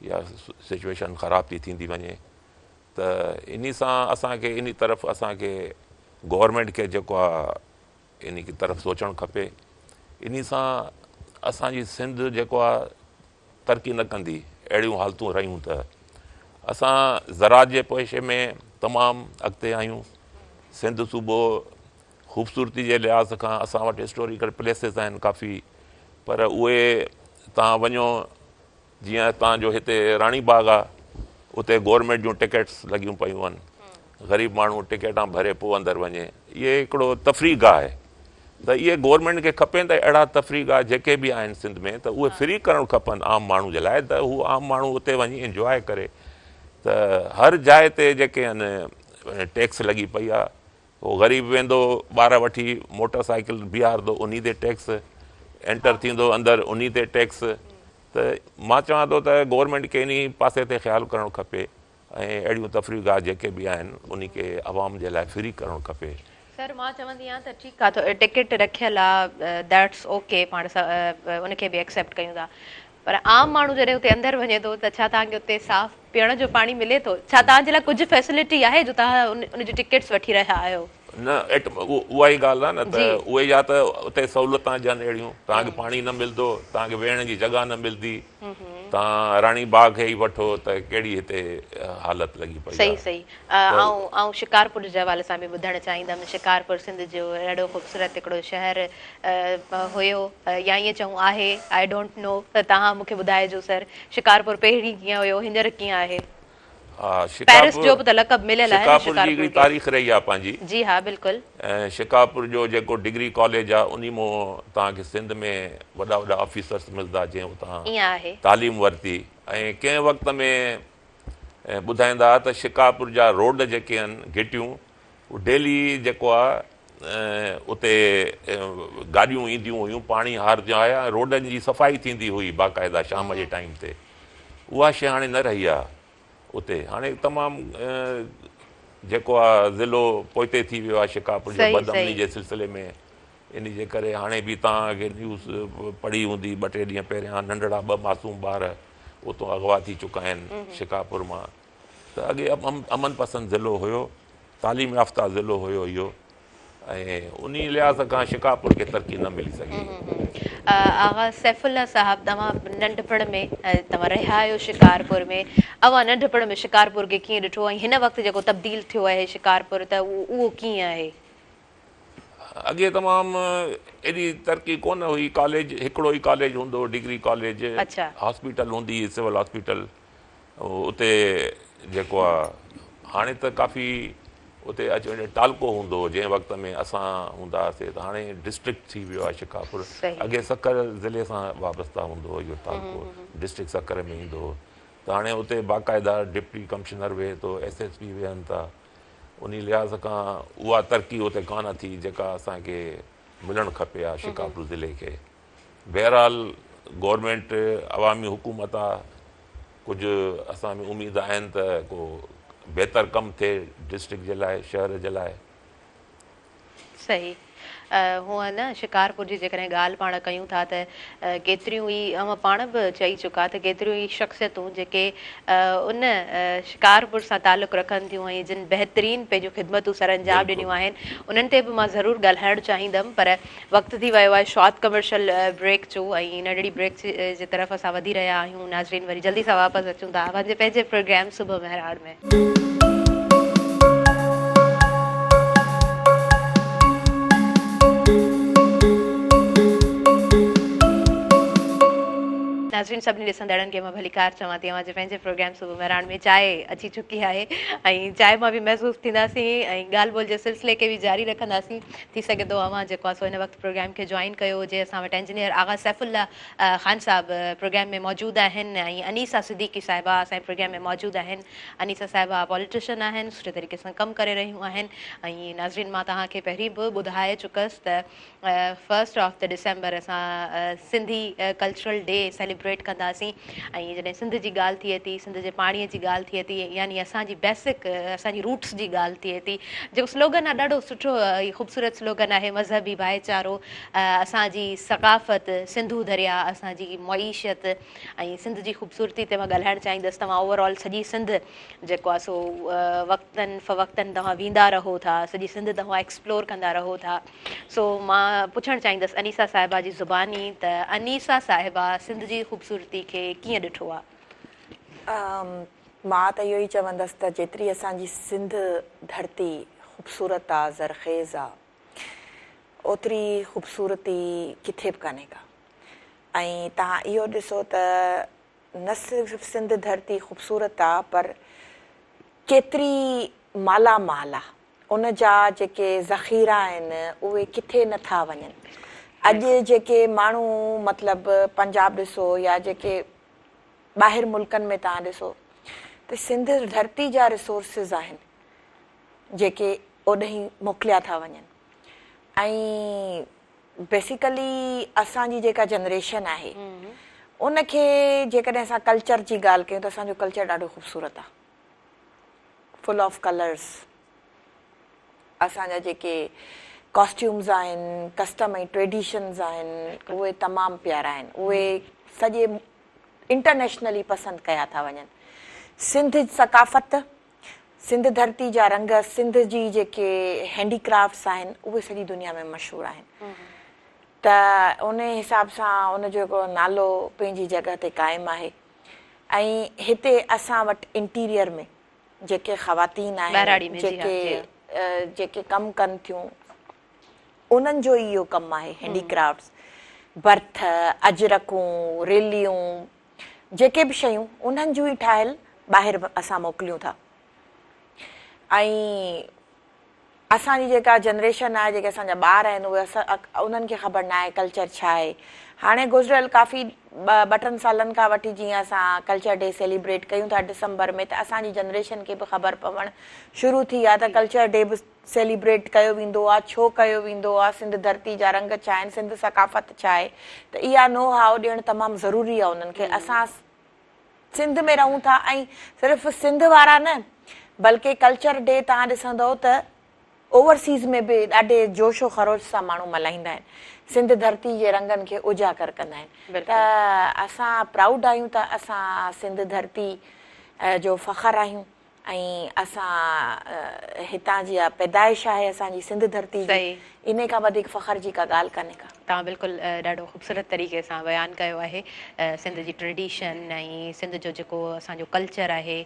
S3: اها سچويشن خراب ٿي ٿيندي وڃي ته انهي سان اسان کي انهي طرف اسان کي گورنمينٽ کي جيڪو آهي انهي طرف سوچڻ کپي انهي سان اسان جي سنڌ جيڪو آهي ترقي نه ڪندي اهڙيون حالتون رهيون ته اسان زراعت جي پيشي ۾ تمام اڳتي آهيون سنڌ صوبو خوبصورتي جي لحاظ کان اسان وٽ هسٽوريڪل پليسز آهن ڪافي پر اهي تان وڃو جيئن تان جو هتي راڻي باغ آ اتي گورنمينٽ جون ٽڪيٽس لڳيون پيون آهن غريب ماڻهو ٽڪيٽان ڀري پوء اندر وڃي اهي هڪڙو تفريح گاهه آهي ته اهي گورنمينٽ کي کپين ته اهڙا تفريح گاهه جيڪي به آهن سنڌ ۾ ته اهي فري ڪرڻ کپن عام ماڻهو جي لاء ته هو عام ماڻهو اتي وڃي انجواء ڪري ته هر جاء تي جيڪي آهن ٽيڪس لڳي پئي آ هو غريب ويندو ٻار وٺي موٽر سائيڪل بيهاردو انهي تي ٽيڪس اينٽر ٿيندو اندر انهي تي ٽيڪس ته مان چوان ٿو ته گورنمينٽ کي انهي پاسي تي خيال ڪرڻ کپي ۽ اهڙيون تفريح گاهه جيڪي به آهن انهي کي عوام جي لاء فري ڪرڻ کپي.
S1: سر مان چوندي آهيان ته ٺيڪ آ ٽڪيٽ رکيل آ that's okay پاڻ ان کي به ايڪسيپٽ ڪيون ٿا پر عام ماڻهو جڏهن اتي اندر وڃي ٿو ته ڇا توهان کي اتي صاف پيئڻ جو پاڻي ملي ٿو؟ ڇا توهان جي لاء ڪجهه فيسلٽي آهي جو توهان ان جون ٽڪيٽس وٺي رهيا آهيو؟
S3: نه اها ئي ڳالهه آهي نه ته اهي يا ته اتي سهولتان ڏين اهڙيون توهان کي پاڻي نه ملندو توهان کي ويهڻ جي جڳهه نه ملندي توهان راڻي باغ کي ئي وٺو ته ڪهڙي هتي حالت لڳي پئي آهي.
S1: صحيح صحيح آئون آئون شڪارپور جي حوالي سان به ٻڌڻ چاهيندم شڪارپور سنڌ جو ڏاڍو خوبصورت هڪڙو شهر هيو يا ائين چئون آهي I don't know ته توهان مون کي ٻڌائجو سر شڪارپور پهرين ڪيئن هيو هينئر ڪيئن آهي
S3: ها
S1: پيرس جو
S3: شڪارپور
S1: به ته لقب مليل آهي نه
S3: شڪارپور جي
S1: شڪارپور
S3: هڪڙي
S1: کي
S3: تاريخ رهي آهي پنهنجي
S1: جي ها بلڪل.
S3: ۽ شڪارپور جو جيڪو ڊگري ڪاليج آهي انهي مون توهان کي سنڌ ۾ وڏا وڏا آفيسرس ملدا جنهن اتان
S1: ائين آهي.
S3: تعليم ورتي ۽ ڪنهن وقت ۾ ٻڌائيندا ها ته شڪارپور جا روڊ جيڪي آهن گهٽيون هو ڊيلي جيڪو آ اتي گاڏيون اينديون هيون پاڻي هارجا هيا ۽ روڊن جي صفائي ٿيندي هئي باقاعده شام جي ٽائيم تي اها شي هاڻي نه رهي آ اتي هاڻي تمام جيڪو آ ضلعو پوئتي ٿي ويو آ شڪارپور جو بد امني جي سلسلي ۾ ان جي ڪري هاڻي به توهان کي نيوز پڙهي هوندي ٻه ٽي ڏينهن پهريان ننڍڙا ٻه معصوم ٻار اتو اغوا ٿي چڪا آهن شڪارپور مان ته اڳي امن پسند ضلعو هيو تعليم يافته ضلعو هيو اهو ۽ انهي لحاظ کان شڪارپور کي ترقي نه ملي سگهي.
S1: آغا سيف الله صاحب توهان ننڍپڻ ۾ توهان رهيا آهيو شڪارپور ۾ اوهان ننڍپڻ ۾ شڪارپور کي ڪيئن ڏٺو ۽ هن وقت جيڪو تبديل ٿيو آهي شڪارپور ته اهو ڪيئن آهي؟
S3: اڳي تمام ايڏي ترقي ڪونه هئي ڪاليج هڪڙو ئي ڪاليج هوندو هو ڊگري ڪاليج هاسپيٽل هوندي هئي سول هاسپيٽل اتي جيڪو آ هاڻي ته ڪافي اتي اچ وڃ تعلقو هوندو هو جنهن وقت ۾ اسان هوندا هئاسي ته هاڻي ڊسٽرڪٽ ٿي ويو آ شڪارپور اڳي سکر ضلعي سان وابسته هوندو هو اهو تعلقو ڊسٽرڪٽ سکر ۾ ايندو هو ته هاڻي اتي باقاعده ڊپٽي ڪمشنر ويهي ٿو ايس ايس پي ويهن ٿا انهي لحاظ کان اها ترقي اتي ڪانه ٿي جيڪا اسان کي ملڻ کپي ها شڪارپور ضلعي کي. بهرحال گورنمينٽ عوامي حڪومت آ ڪجهه اسان ۾ اميد آهن ته ڪو بهتر ڪم ٿئي ڊسٽرڪٽ جي لاء شهر جي لاء.
S1: صحيح هونئن نه شڪارپور جي جيڪڏهن ڳالهه پاڻ ڪيون ٿا ته ڪيتريون ئي اوهان پاڻ به چئي چڪا ته ڪيتريون ئي شخصيتون جيڪي ان شڪارپور سان تعلق رکن ٿيون ۽ جن بهترين پنهنجون خدمتون سرانجام ڏنيون آهن انهن تي به مان ضرور ڳالهائڻ چاهيندم پر وقت ٿي ويو آهي شارٽ ڪمرشل بريڪ جو ۽ ننڍڙي بريڪ جي طرف اسان وڌي رهيا آهيون ناظرين وري جلدي سان واپس اچون ٿا پنهنجي پنهنجي پروگرام صبح مهراڻ ۾. ناظرين سڀني ڏسندڙن کي مان ڀليڪار چوان ٿي اوهان جي پنهنجي پروگرام صبح مهراڻ ۾ چانهه اچي چڪي آهي ۽ چانهه مان به محسوس ٿينداسين ۽ ڳالهه ٻولهه جي سلسلي کي به جاري رکنداسين ٿي سگهي ٿو اوهان جيڪو آهي سو هن وقت پروگرام کي جوائن ڪيو هجي اسان وٽ انجنيئر آغا سيف الله خان صاحب پروگرام ۾ موجود آهن ۽ انيسا صديقي صاحبه اسان جي پروگرام ۾ موجود آهن انيسا صاحبه پاليٽيشن آهن سٺي طريقي سان ڪم ڪري رهيون آهن ۽ ناظرين مان توهان کي پهرين به ٻڌائي چڪس ته فرسٽ آف the December اسان Sindhi cultural day celebrate. Celebrate ڪنداسين ۽ جڏهن سنڌ جي ڳالهه ٿئي ٿي، سنڌ جي پاڻي جي ڳالهه ٿئي ٿي يعني اسان جي بيسڪ اسان جي روٽس جي ڳالهه ٿئي ٿي جيڪو سلوگن آهي ڏاڍو سٺو خوبصورت سلوگن آهي مذهبي ڀائيچارو اسان جي ثقافت سنڌو درياء اسان جي معيشت ۽ سنڌ جي خوبصورتي تي مان ڳالهائڻ چاهيندس توهان اوور آل سڄي سنڌ جيڪو آهي سو وقتن فوقتن توهان ويندا رهو ٿا سڄي سنڌ توهان ايڪسپلور ڪندا رهو ٿا سو مان پڇڻ چاهيندس انيسا صاحبه جي زباني ته انيسا صاحبه سنڌ جي خوبصورتي کي ڪيئن ڏٺو آ؟
S2: مان ته اهو ئي چوندس ته جيتري اسان جي سنڌ ڌرتي خوبصورت آ، زرخيز آ، اوتري خوبصورتي ڪٿي به ڪانهي ڪا ۽ توهان اهو ڏسو ته نه صرف سنڌ ڌرتي خوبصورت آ پر ڪيتري مالا مال آ. ان جا جيڪي ذخيرا آهن اهي ڪٿي نه ٿا وڃن. اڄ جيڪي ماڻهو مطلب پنجاب ڏسو يا جيڪي ٻاهر ملڪن ۾ توهان ڏسو ته سنڌ ڌرتي جا ريسورسز آهن جيڪي اوڏهين موڪليا ٿا وڃن ۽ بيسيڪلي اسان جي جيڪا جنريشن آهي ان کي جيڪڏهن اسان ڪلچر جي ڳالهه ڪيون ته اسان جو ڪلچر ڏاڍو خوبصورت آهي. فل آف ڪلرز اسان جا جيڪي ڪاسٽيومز آهن ڪسٽم ۽ ٽريڊيشنز آهن اهي تمام پيارا آهن اهي سڄي انٽرنيشنلي پسند ڪيا ٿا وڃن سنڌ ثقافت سنڌ ڌرتي جا رنگ سنڌ جي جيڪي هينڊي ڪرافٽس آهن اهي سڄي دنيا ۾ مشهور آهن ته ان حساب سان ان جو هڪڙو نالو پنهنجي جڳهه تي قائم آهي ۽ هتي اسان وٽ انٽيريئر ۾ جيڪي خواتين آهن جيڪي جيڪي ڪم ڪن ٿيون انهن جو ئي اهو ڪم آهي هينڊي ڪرافٽس برٿ اجرڪون ريليون جيڪي به شيون انهن جون ئي ٺاهيل ٻاهر اسان موڪليون ٿا ۽ اسان جي جيڪا جنريشن آهي جيڪي اسان جا ٻار آهن اهي انهن کي خبر ناهي ڪلچر ڇا آهي هاڻي گذريل ڪافي ٻه ٽن سالن کان وٺي جيئن اسان ڪلچر ڊي سيليبريٽ ڪيون ٿا ڊسمبر ۾ ته اسان جي جنريشن کي به خبر پوڻ شروع ٿي آهي ته ڪلچر ڊي به سيليبريٽ ڪيو ويندو آهي ڇو ڪيو ويندو آهي سنڌ ڌرتي جا رنگ ڇا آهن سنڌ ثقافت ڇا آهي ته اها نو هائو ڏيڻ تمام ضروري آهي انهن کي اسان سنڌ ۾ رهون ٿا ۽ صرف سنڌ وارا نه بلڪه ڪلچر ڊي توهان ڏسندؤ ته اوورسيز ۾ به ڏاڍي جوش و خروش سان ماڻهو ملهائيندا آهن سنڌ ڌرتي جي رنگن کي اجاگر ڪندا آهن ته اسان پرائوڊ آهيون ته اسان سنڌ ڌرتي جو فخر آهيون ۽ اسان هتان جي اها پيدائش آهي اسان جي سنڌ ڌرتي جي انهي کان وڌيڪ فخر جي ڪا ڳالهه ڪانهي ڪا.
S1: توهان بلڪل ڏاڍو خوبصورت طريقي سان بيان ڪيو آهي سنڌ جي ٽريڊيشن ۽ سنڌ جو جيڪو اسان جو ڪلچر آهي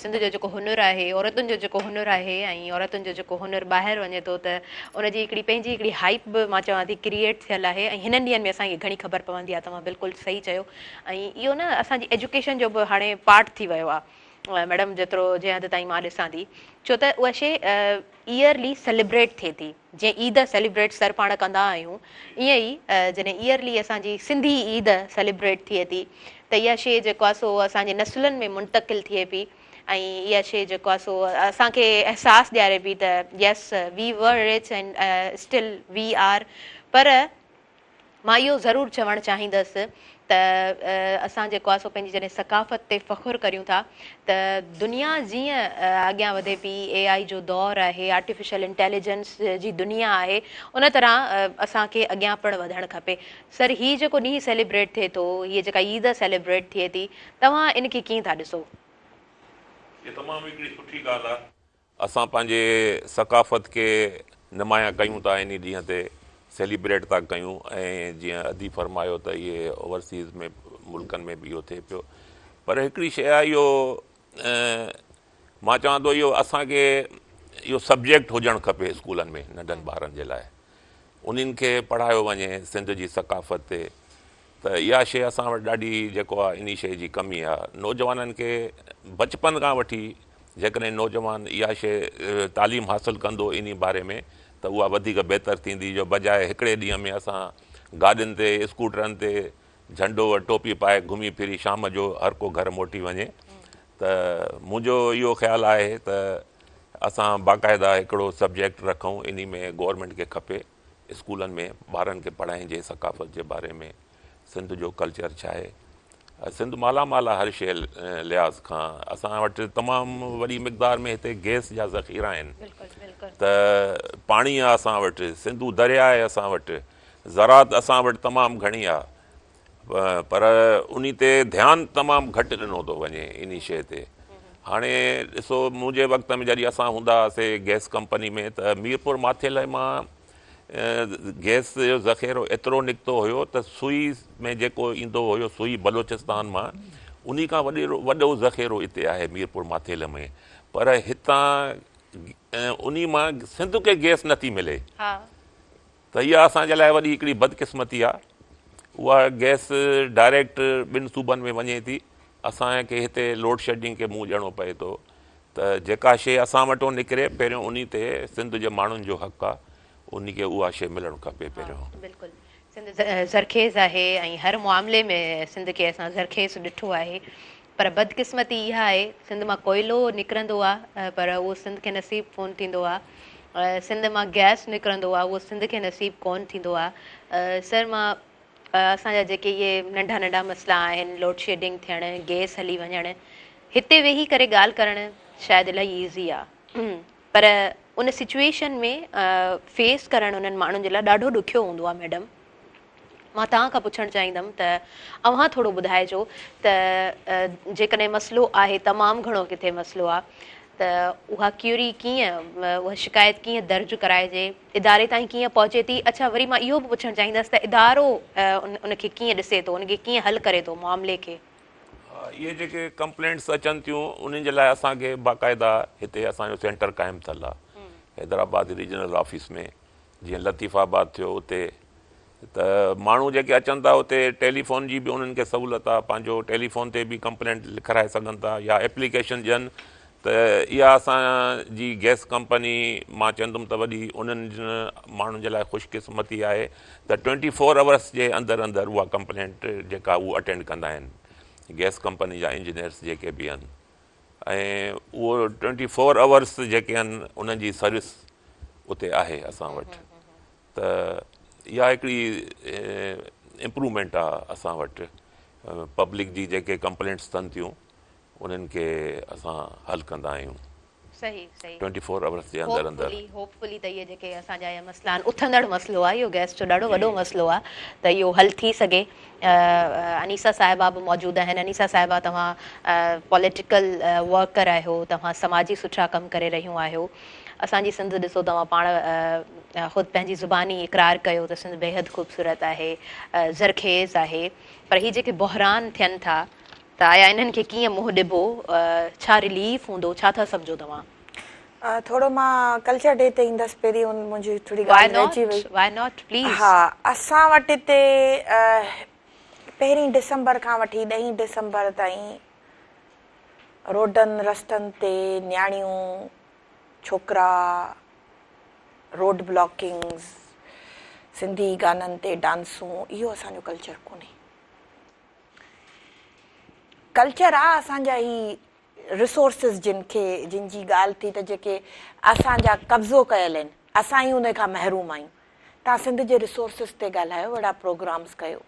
S1: سنڌ جو جيڪو هنر آهي عورتن جو جيڪو هنر آهي ۽ عورتن جو جيڪو هنر ٻاهر وڃي ٿو ته ان جي هڪڙي پنهنجي هڪڙي هائپ به مان چوان ٿي ڪريئيٽ ٿيل آهي ۽ هنن ڏينهن ۾ اسان کي گهڻي خبر پوندي آهي توهان بلڪل صحيح چيو ۽ اهو نه اسان جي ايجوڪيشن جو به هاڻي پارٽ ٿي ويو آهي ميڊم جيترو جنهن حد تائين مان ڏسان ٿي ڇو ته اها شيء ايئرلي سيليبريٽ ٿئي ٿي جيئن عيد سيليبريٽ سر پاڻ ڪندا آهيون ائين ئي جڏهن ايئرلي اسان جي سنڌي عيد سيليبريٽ ٿئي ٿي ته اها شيء جيڪو آهي سو اسان جي نسلن ۾ منتقل ٿئي پئي ۽ اها شيء جيڪو آهي سو اسان کي احساس ڏياري پئي ته yes we were rich and still we are پر مان اهو ضرور چوڻ چاهيندس ته اسان جيڪو آهي سو پنهنجي جڏهن ثقافت تي فخر ڪريون ٿا ته دنيا جيئن اڳيان وڌي پئي اي آئي جو دور آهي آرٽيفيشل انٽيليجنس جي دنيا آهي ان طرح اسان کي اڳيان پڻ وڌڻ کپي سر هي جيڪو ڏينهن سيليبريٽ ٿئي ٿو هي جيڪا عيد سيليبريٽ ٿئي ٿي توهان ان کي ڪيئن ٿا ڏسو؟
S3: هي تمام هڪڙي سٺي ڳالهه آهي. اسان پنهنجي ثقافت کي نمايان ڪيون ٿا انهي ڏينهن تي سيليبريٽ ٿا ڪيون ۽ جيئن ادي فرمايو ته اهي اوورسيز ۾ ملڪن ۾ به اهو ٿئي پيو پر هڪڙي شيء آهي اهو مان چوان ٿو اهو اسان کي اهو سبجيڪٽ هجڻ کپي اسڪولن ۾ ننڍن ٻارن جي لاء انهن کي پڙهايو وڃي سنڌ جي ثقافت تي ته اها شيء اسان وٽ ڏاڍي جيڪو آهي انهي شيء جي ڪمي آهي نوجوانن کي بچپن کان وٺي جيڪڏهن نوجوان اها شيء تعليم حاصل ڪندو انهي باري ۾ ته اها وڌيڪ بهتر ٿيندي جو بجاء هڪڙي ڏينهن ۾ اسان گاڏين تي اسڪوٽرن تي جهنڊو ۽ ٽوپي پائي گهمي ڦري شام جو هر ڪو گهر موٽي وڃي ته منهنجو اهو خيال آهي ته اسان باقاعده هڪڙو سبجيڪٽ رکون انهي ۾ گورنمينٽ کي کپي اسڪولن ۾ ٻارن کي پڙهائجي ثقافت جي باري ۾ سنڌ جو ڪلچر ڇا آهي سنڌ مالا مال آهي هر شيء لحاظ کان اسان وٽ تمام وڏي مقدار ۾ هتي گئس جا ذخيرا آهن ته پاڻي آهي اسان وٽ سنڌو درياء آهي اسان وٽ زراعت اسان وٽ تمام گهڻي آهي پر انهي تي ڌيان تمام گهٽ ڏنو ٿو وڃي انهي شيء تي هاڻي ڏسو منهنجي وقت ۾ جڏهن اسان هوندا هئاسي گئس ڪمپني ۾ ته ميرپور ماٿيلي مان گئس جو ذخيرو ايترو نڪتو هيو ته سوئي ۾ جيڪو ايندو هيو سوئي بلوچستان مان انهي کان وڏو ذخيرو اتي آهي ميرپور ماٿيلي ۾ پر هتان انهي مان سنڌ کي گئس نٿي ملي ته اها اسان جي لاء وڏي هڪڙي بدقسمتي آهي اها گئس ڊائريڪٽ ٻن صوبن ۾ وڃي ٿي اسان کي هتي لوڊ شيڊنگ کي منهن ڏيڻو پئي ٿو ته جيڪا شيء اسان وٽون نڪري پهريون انهي تي سنڌ جي ماڻهن جو حق آ انهي کي اها شيء ملڻ کپي پهريون.
S1: بلڪل سنڌ زرخيز آهي ۽ هر معاملي ۾ سنڌ کي اسان زرخيز ڏٺو آهي پر بدقسمتي اها آهي سنڌ مان ڪوئلو نڪرندو آ پر اهو سنڌ کي نصيب ڪون ٿيندو آ سنڌ مان گئس نڪرندو آ اهو سنڌ کي نصيب ڪون ٿيندو آ سر مان اسان جا جيڪي اهي ننڍا ننڍا مسئلا آهن لوڊشيڊنگ ٿيڻ گيس هلي وڃڻ هتي ويهي ڪري ڳالهه ڪرڻ شايد الاهي ايزي آ پر ان سچويشن ۾ فيس ڪرڻ انهن ماڻهن جي لاء ڏاڍو ڏکيو هوندو آ ميڊم مان توهان کان پڇڻ چاهيندم ته اوهان ٿورو ٻڌائجو ته جيڪڏهن مسئلو آهي تمام گهڻو ڪٿي مسئلو آ ته اها ڪيوري ڪيئن اها شڪايت ڪيئن درج ڪرائجي اداري تائين ڪيئن پهچي ٿي؟ اڇا وري مان اهو به پڇڻ چاهيندس ته ادارو ان کي ڪيئن ڏسي ٿو، ان کي ڪيئن حل ڪري ٿو معاملي کي؟
S3: اهي جيڪي ڪمپلينٽس اچن ٿيون انهن جي لاء اسان کي باقاعده هتي اسان جو سينٽر قائم ٿيل آهي حيدرآباد ريجنل آفيس ۾ جيئن لطيف آباد ٿيو اتي ته ماڻهو جيڪي اچن ٿا اتي ٽيليفون جي به انهن کي سهولت آهي پنهنجو ٽيليفون تي به ڪمپلينٽ لکرائي سگهن ٿا يا ايپليڪيشن ڏين ته اها اسان جي گئس ڪمپني مان چوندم ته وڏي انهن ماڻهن جي لاء خوش قسمتي آهي ته ٽوئنٽي فور اورس جي اندر اندر اها ڪمپلينٽ جيڪا هو اٽينڊ ڪندا آهن گئس ڪمپني جا انجنيئرس جيڪي به آهن ۽ اهو ٽوئنٽي فور اورس جيڪي آهن انهن جي سروس اتي آهي اسان وٽ ته اها هڪڙي امپروومينٽ آ اسان وٽ پبلڪ جي جيڪي ڪمپلينٽس ٿين ٿيون انهن کي اسان حل ڪندا آهيون
S1: صحيح صحيح
S3: ٽوئنٽي فور اورس جي اندر اندر.
S1: هوپ فلي هوپ فلي ته اهي جيڪي اسان جا اهي مسئلا آهن اٿندڙ مسئلو آهي اهو گئس جو ڏاڍو وڏو مسئلو آهي ته اهو حل ٿي سگهي انيسا صاحبه به موجود آهن انيسا صاحبه توهان پوليٽيڪل ورڪر آهيو توهان سماجي سٺا ڪم ڪري رهيون آهيو اسان جي سنڌ ڏسو توهان پاڻ خود پنهنجي زباني اقرار ڪيو ته سنڌ بيحد خوبصورت آهي زرخيز آهي پر هي جيڪي بحران ٿين ٿا ته آيا انهن کي ڪيئن منهن ڏبو ڇا رليف هوندو ڇا ٿا سمجهو توهان؟
S2: ٿورو مان ڪلچر ڊي تي ايندس پهرين ان منهنجي ٿوري ڳالهه رهجي وئي.
S1: Why not please.
S2: ها اسان وٽ هتي پهرين ڊسمبر کان وٺي ڏهين ڊسمبر تائين روڊن رستن تي نياڻيون ڇوڪرا روڊ بلاڪنگز سنڌي گانن تي ڊانسون اهو اسان جو ڪلچر ڪونهي ڪلچر آ اسان جا هي ريسورسز جن کي جن جي ڳالهه ٿي ته جيڪي اسان جا قبضو ڪيل آهن اسان ئي ان کان محروم آهيون توهان سنڌ جي ريسورسز تي ڳالهايو اهڙا پروگرامز ڪيو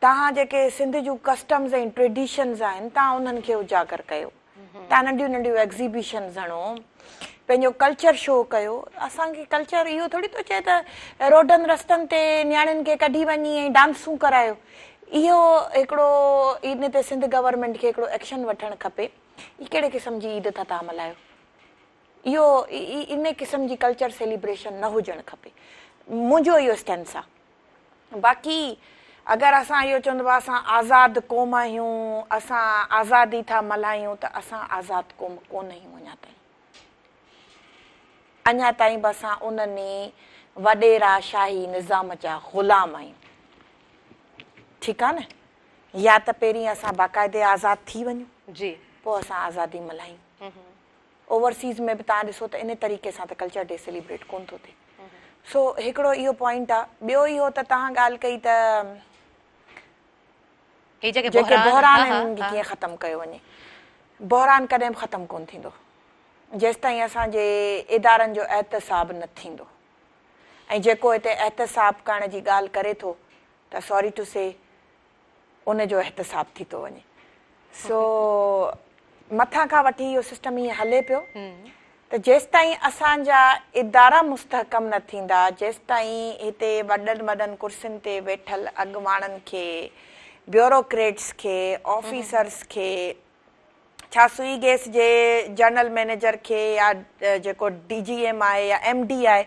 S2: توهان جيڪي سنڌ جون ڪسٽمز ۽ ٽريڊيشنز آهن توهان انهن کي اجاگر ڪيو توهان ننڍيون ننڍيون ايگزيبيشنز هڻو پنهنجو ڪلچر شو ڪيو اسان کي ڪلچر اهو ٿوري ٿو چئي ته روڊن رستن تي نياڻين کي ڪڍي وڃي ۽ ڊانسون ڪرايو اهو هڪڙو ان تي سنڌ گورنمينٽ کي هڪڙو ايڪشن وٺڻ کپي هي ڪهڙي قسم جي عيد ٿا توهان ملهايو اهو ان قسم جي ڪلچر سيليبريشن نه هجڻ کپي منهنجو اهو اسٽينس آهي باقي اگر اسان اهو چون ته اسان آزاد قوم آهيون، اسان آزادي ٿا ملهايون ته اسان آزاد قوم ڪونه آهيون اڃا تائين. اڃا تائين به اسان انهن ئي وڏيرا شاهي نظام جا غلام آهيون. ٺيڪ آهي نه؟ يا ته پهرين اسان باقاعدي آزاد ٿي وڃون پوء اسان آزادي ملهايون. اوورسيز ۾ به توهان ڏسو ته ان طريقي سان ته ڪلچر ڊي سيليبريٽ ڪونه ٿو ٿئي. سو هڪڙو اهو پوائنٽ آ. ٻيو اهو ته توهان ڳالهه ڪئي ته
S1: هي جيڪي
S2: جيڪي
S1: بحران
S2: بحران
S1: ها
S2: آهن
S1: ها
S2: انهن کي
S1: ها
S2: ڪيئن ختم ڪيو وڃي. بحران ڪڏهن به ختم ڪونه ٿيندو جيستائين اسان جي ادارن جو احتساب نه ٿيندو ۽ جيڪو هتي احتساب ڪرڻ جي ڳالهه ڪري ٿو ته سوري ٽو سي. ان جو احتساب ٿي ٿو وڃي. سو مٿان کان وٺي اهو سسٽم ائين هلي پيو ته جيستائين اسان جا ادارا مستحڪم نه ٿيندا، جيستائين هتي وڏن وڏن ڪرسين تي ويٺل اڳواڻن کي، بيوروڪريٽس کي، آفيسرس کي، ڇا سوئي گيس جي جنرل مئنيجر کي يا جيڪو ڊي جي ايم آهي يا ايم ڊي آهي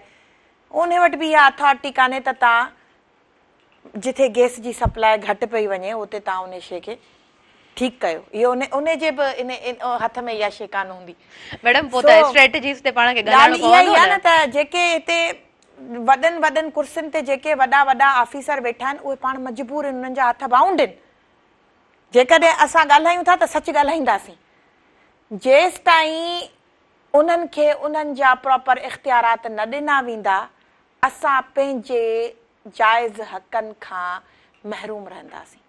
S2: انهي وٽ به اها اٿارٽي ڪانهي ته تان جٿي گيس جي سپلاء گهٽ پئي وڃي اتي تان انهي شي کي ٺيڪ ڪيو اهو انهي انهي جي به انهي هٿ ۾ اها شي ڪانه هوندي.
S1: ميڊم پوء ته اسٽريٽجيز تي پاڻ کي ڳالهائڻو
S2: ڳالهه اها
S1: پوندو
S2: ئي آهي
S1: نه.
S2: نه ته جيڪي هتي وڏن وڏن ڪرسين تي جيڪي وڏا وڏا آفيسر ويٺا آهن اهي پاڻ مجبور آهن انهن جا هٿ بائونڊ آهن جيڪڏهن اسان ڳالهايون ٿا ته سچ ڳالهائينداسين. جيستائين انهن کي انهن جا پراپر اختيارات نه ڏنا ويندا، اسان پنهنجي جائز حقن کان محروم رهنداسين.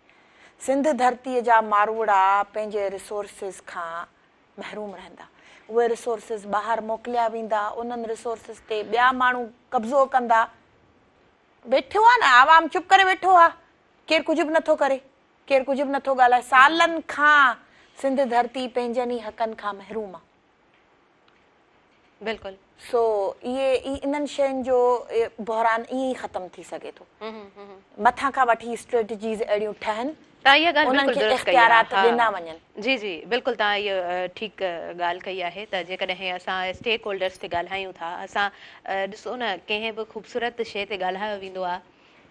S2: سنڌ ڌرتيء جا ماروئڙا پنهنجي ريسورسز کان محروم رهندا. اهي ريسورسز ٻاهر موڪليا ويندا، انهن ريسورسز تي ٻيا ماڻهو قبضو ڪندا. ويٺو آ نه، عوام چپ ڪري ويٺو آ. ڪير ڪجهه به نٿو ڪري، ڪير ڪجهه به نٿو ڳالهائي، سالن کان سنڌ ڌرتي پنهنجن ئي حقن کان محروم آ.
S1: بلڪل.
S2: سو اهي ئي انهن شين جو بحران ائين ئي ختم ٿي سگهي ٿو. مٿان کان وٺي اسٽريٽجيز اهڙيون ٺهن،
S1: توهان اها ڳالهه
S2: انهن
S1: بلڪل
S2: کي
S1: درست ڪئي آهي.
S2: اختيارات
S1: ها
S2: ڏنا وڃن.
S1: جي جي بلڪل توهان اهو ٺيڪ ڳالهه ڪئي آهي ته جيڪڏهن اسان اسٽيڪ هولڊرس تي ڳالهايون ٿا اسان ڏسو نه ڪنهن به خوبصورت شيء تي ڳالهايو ويندو آهي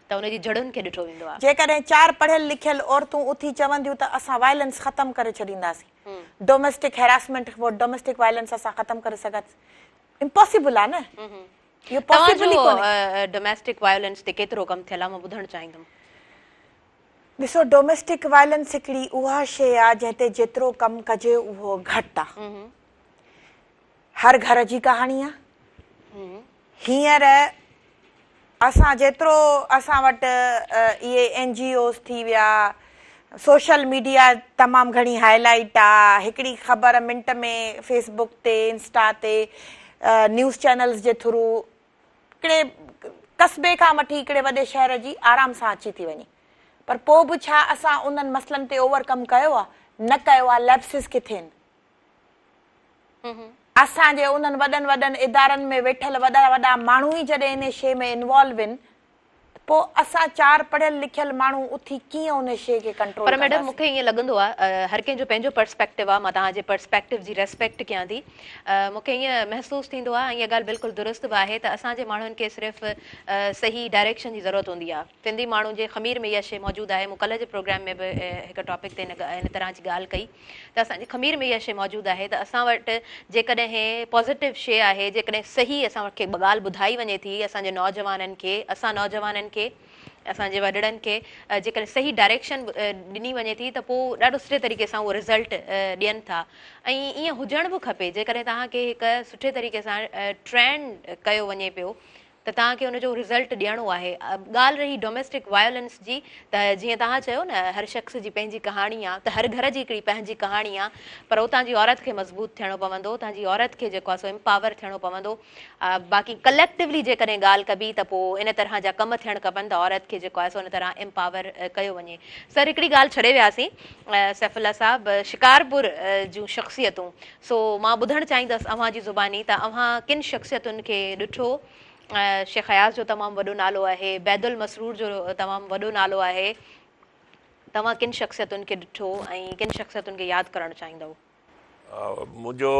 S1: ته ان جي جڙن کي ڏٺو ويندو آهي.
S2: جيڪڏهن چار پڙهيل لکيل عورتون اٿي چونديون ته اسان وائلنس ختم ڪري ڇڏينداسين، ڊوميسٽڪ هيراسمينٽ ڊوميسٽڪ وائلنس اسان ختم ڪري سگهنداسين، امپاسيبل آهي نه، اهو
S1: توهان
S2: پاسيبل
S1: جو
S2: ئي ڪونهي.
S1: ڊوميسٽڪ وائلنس تي ڪيترو ڪم ٿيل آهي مان ٻڌڻ چاهيندم.
S2: ڏسو ڊوميسٽڪ وائلنس هڪڙي اها شيء آهي جنهن تي جيترو ڪم ڪجي اهو گهٽ آهي. هر گهر جي ڪهاڻي آهي. هينئر اسان جيترو اسان وٽ اهي اين جي اوز ٿي ويا، سوشل ميڊيا تمام گهڻي هائي لائيٽ آ، هڪڙي خبر منٽ ۾ فيس بڪ تي، انسٽا تي، نيوز چينلز جي ٿرو هڪڙي قصبي کان وٺي هڪڙي وڏي شهر جي آرام سان اچي ٿي وڃي پر پوء به ڇا اسان انهن مسئلن تي اوور ڪم ڪيو آ؟ نه ڪيو آ، ليپسز ڪٿي آهن؟ اسان جي انهن وڏن وڏن ادارن ۾ ويٺل وڏا وڏا ماڻهو ئي جڏهن انهي شيء ۾ انوالو آهن ته پوء اسان چار پڙهيل لکيل ماڻهو اٿي ڪيئن انهي شيء کي ڪنٽرول
S1: پر ميڊم مون
S2: ڪنداسين.
S1: کي ائين لڳندو آهي هر ڪنهن جو پنهنجو پرسپيڪٽو آهي مان توهان جي پرسپيڪٽو جي ريسپيڪٽ ڪيان ٿي مون کي ائين محسوس ٿيندو آهي ۽ اها ڳالهه بلڪل درست به آهي ته اسان جي ماڻهن کي صرف صحيح ڊائريڪشن جي ضرورت هوندي آهي سنڌي ماڻهن جي خمير ۾ اها شيء موجود آهي مون ڪلهه جي پروگرام ۾ به هڪ ٽاپڪ تي ان طرح جي ڳالهه ڪئي ته اسان جي خمير ۾ اها شيء موجود آهي ته اسان وٽ جيڪڏهن پازيٽو شيء آهي، جيڪڏهن صحيح اسان کي ڳالهه ٻڌائي وڃي ٿي، اسان جي نوجوانن کي، اسان نوجوانن کي، اسان جي وڏڙن کي جيڪڏهن صحيح ڊائريڪشن ڏني وڃي ٿي ته پوء ڏاڍو سٺي طريقي سان اهو رزلٽ ڏين ٿا ۽ ائين هجڻ به کپي جيڪڏهن توهان کي هڪ سٺي طريقي سان ٽرينڊ ڪيو وڃي پيو ته توهان کي ان جو رزلٽ ڏيڻو آهي. ڳالهه رهي ڊوميسٽڪ وايولنس جي ته جيئن توهان چيو نه هر شخص جي پنهنجي ڪهاڻي آ ته هر گهر جي هڪڙي پنهنجي ڪهاڻي آ پر اتان جي عورت کي مضبوط ٿيڻو پوندو اتان جي عورت کي جيڪو آ سو امپاور ٿيڻو پوندو باقي ڪليڪٽولي جيڪڏهن ڳالهه ڪبي ته پوء ان طرح جا ڪم ٿيڻ کپن ته عورت کي جيڪو آهي سو ان طرح امپاور ڪيو وڃي. سر هڪڙي ڳالهه ڇڏي وياسين سيف الله صاحب شڪارپور جون شخصيتون سو مان ٻڌڻ چاهيندس اوهان جي زباني ته اوهان ڪن شخصيتن کي ڏٺو، شيخ اياز جو تمام وڏو نالو آهي، بيدل مسرور جو تمام وڏو نالو آهي، توهان ڪن شخصيتن کي ڏٺو ۽ ڪن شخصيتن کي ياد ڪرڻ چاهيندؤ؟
S3: منهنجو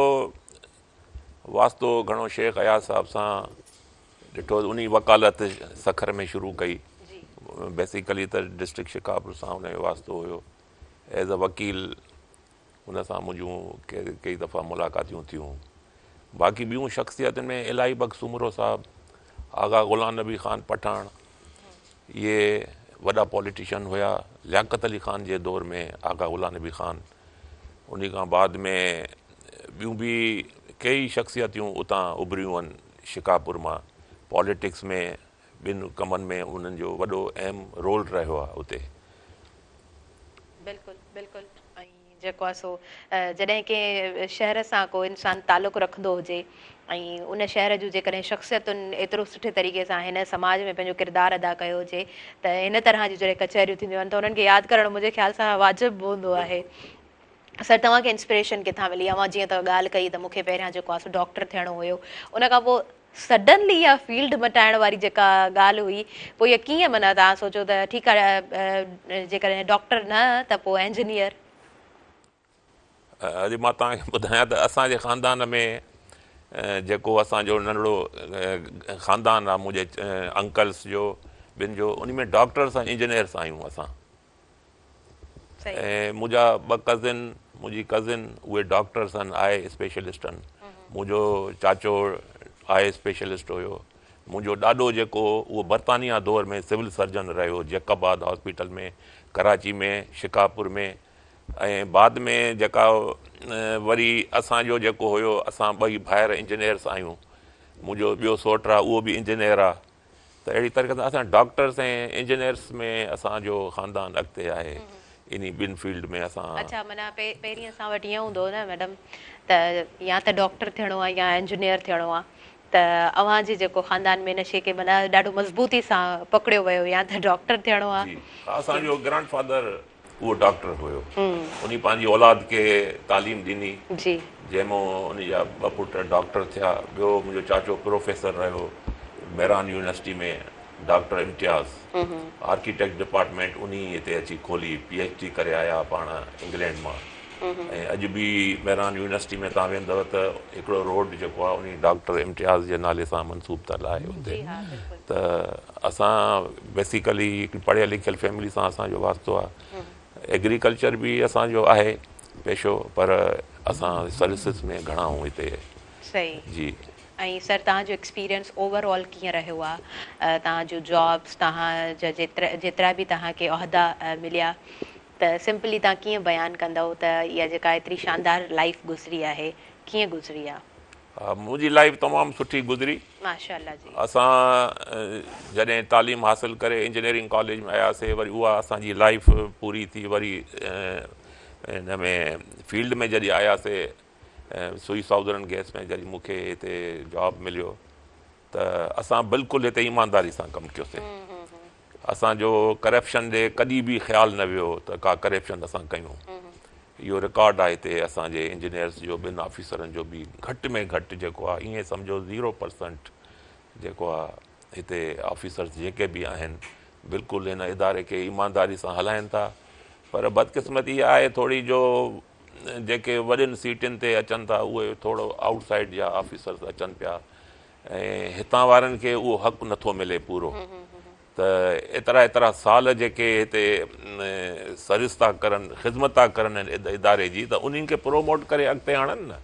S3: واسطو گهڻو شيخ اياز صاحب سان ڏٺو، انهي وڪالت سکر ۾ شروع ڪئي، بيسيڪلي ته ڊسٽرڪٽ شڪارپور سان ان جو واسطو هيو، ايز ا وڪيل ان سان منهنجون ڪيئي دفعا ملاقاتيون ٿيون. باقي ٻيون شخصيتن ۾ الاهي بخش سومرو صاحب، آغا غلام نبي خان پٺاڻ اهي وڏا پوليٽيشن هيا. لياقت علي خان جي دور ۾ آغا غلام نبي خان، انهي کان بعد ۾ ٻيون به ڪيئي شخصيتيون اتان اڀريون آهن شڪارپور مان پوليٽڪس ۾ ٻين ڪمن ۾ انهن جو وڏو اهم رول رهيو آهي اتي.
S1: بلڪل بلڪل ۽ جيڪو آهي سو جڏهن ڪنهن شهر سان ڪو انسان تعلق رکندو هجي ۽ ان شهر جون جيڪڏهن شخصيتن ايترو سٺي طريقي سان هن سماج ۾ پنهنجو ڪردار ادا ڪيو هجي ته هن طرح جون جڏهن ڪچهريون ٿينديون آهن ته انهن کي ياد ڪرڻ منهنجي خيال سان واجب به هوندو آهي. سر توهان کي انسپريشن ڪٿان ملي؟ اوهان جيئن ته ڳالهه ڪئي ته مون کي پهريان جيڪو آهي سو ڊاڪٽر ٿيڻو هيو ان کان پوء سڊنلي اها فيلڊ مٽائڻ واري جيڪا ڳالهه هئي پوء اها ڪيئن معنيٰ توهان سوچيو ته ٺيڪ آهي جيڪڏهن ڊاڪٽر نه ته پوء انجنيئر.
S3: اڄ مان توهان کي ٻڌايان ته اسان جي خاندان ۾ جيڪو اسان جو ننڍڙو خاندان آهي منهنجي انڪلس جو ٻن جو ان ۾ ڊاڪٽرس ۽ انجنيئرس آهيون اسان ۽ منهنجا ٻه ڪزن منهنجي ڪزن اهي ڊاڪٽرس آهن آء اسپيشلسٽ آهن منهنجو چاچو آء اسپيشلسٽ هيو منهنجو ڏاڏو جيڪو هو اهو برطانيا دور ۾ سول سرجن رهيو جيڪب آباد هاسپيٽل ۾ ڪراچي ۾ شڪارپور ۾ ۽ بعد ۾ جيڪا وري اسان جو جيڪو هيو اسان ٻئي ڀائر انجنيئرس آهيون منهنجو ٻيو سوٽ آهي اهو به انجنيئر آهي ته اهڙي طريقي سان اسان ڊاڪٽرس ۽ انجنيئرس ۾ اسان جو خاندان اڳتي آهي انهي ٻن فيلڊ ۾ اسان.
S1: اڇا معنيٰ پهرين اسان وٽ ائين هوندو هو نه ميڊم ته يا ته ڊاڪٽر ٿيڻو آهي يا انجنيئر ٿيڻو آهي ته اوهان جي جيڪو خاندان ۾ ان شيء کي معنيٰ ڏاڍو مضبوطي سان پڪڙيو ويو يا ته ڊاڪٽر ٿيڻو آهي.
S3: جي اسان جو گرانڊ فادر اهو ڊاڪٽر هيو. انهي پنهنجي اولاد کي تعليم ڏني. جنهن مان انهي جا ٻه پٽ ڊاڪٽر ٿيا. ٻيو منهنجو چاچو پروفيسر رهيو Mehran university ۾ doctor Imtiaz. Architect department انهي هتي اچي کولي. پي ايڇ ڊي ڪري آيا پاڻ انگلينڊ مان ۽ اڄ به مهراڻ يونيورسٽي ۾ توهان ويندؤ ته هڪڙو روڊ جيڪو آهي انهي ڊاڪٽر امتياز جي نالي سان منسوب ٿيل آهي اتي ته اسان بيسيڪلي هڪ پڙهيل لکيل فيملي سان اسان جو واسطو آهي ايگريڪلچر به اسان جو آهي پيشو پر اسان سروسز ۾ گهڻا آهيون هتي
S1: صحيح
S3: جي.
S1: ۽ سر توهان جو ايڪسپيرينس اوور آل ڪيئن رهيو آهي توهان جون جابس توهان جا جيترا جيترا به توهان کي عهدا مليا ته سمپلي توهان ڪيئن بيان ڪندؤ ته اها جيڪا ايتري شاندار لائيف گذري آهي ڪيئن گذري آهي.
S3: منهنجي لائيف تمام سٺي گذري.
S1: ماشاء الله جي.
S3: اسان جڏهن تعليم حاصل ڪري انجنيئرنگ ڪاليج ۾ آياسي وري اها اسان جي لائيف پوري ٿي وري ان ۾ فيلڊ ۾ جڏهن آياسي سوئي سائودرن گئس ۾ جڏهن مون کي هتي جاب مليو ته اسان بلڪل هتي ايمانداري سان ڪم ڪيوسي اسان جو ڪرپشن ڏي ڪڏهن به خيال نه ويو ته ڪا ڪرپشن اسان ڪيون اهو رڪارڊ آهي هتي اسان جي انجنيئرس جو ٻن آفيسرن جو به گهٽ ۾ گهٽ جيڪو آهي ائين سمجهو زيرو پرسنٽ جيڪو آهي هتي آفيسرس جيڪي به آهن بلڪل هن اداري کي ايمانداري سان هلائن ٿا پر بدقسمتي اها آهي ٿوري جو جيڪي وڏين سيٽن تي اچن ٿا اهي ٿورو آئوٽ سائيڊ جا آفيسرس اچن پيا ۽ هتان وارن کي اهو حق نٿو ملي پورو ته ايترا ايترا سال جيڪي هتي سروس ٿا ڪرن خدمت ٿا ڪرن اداري جي ته انهن کي پروموٽ ڪري اڳتي آڻن نه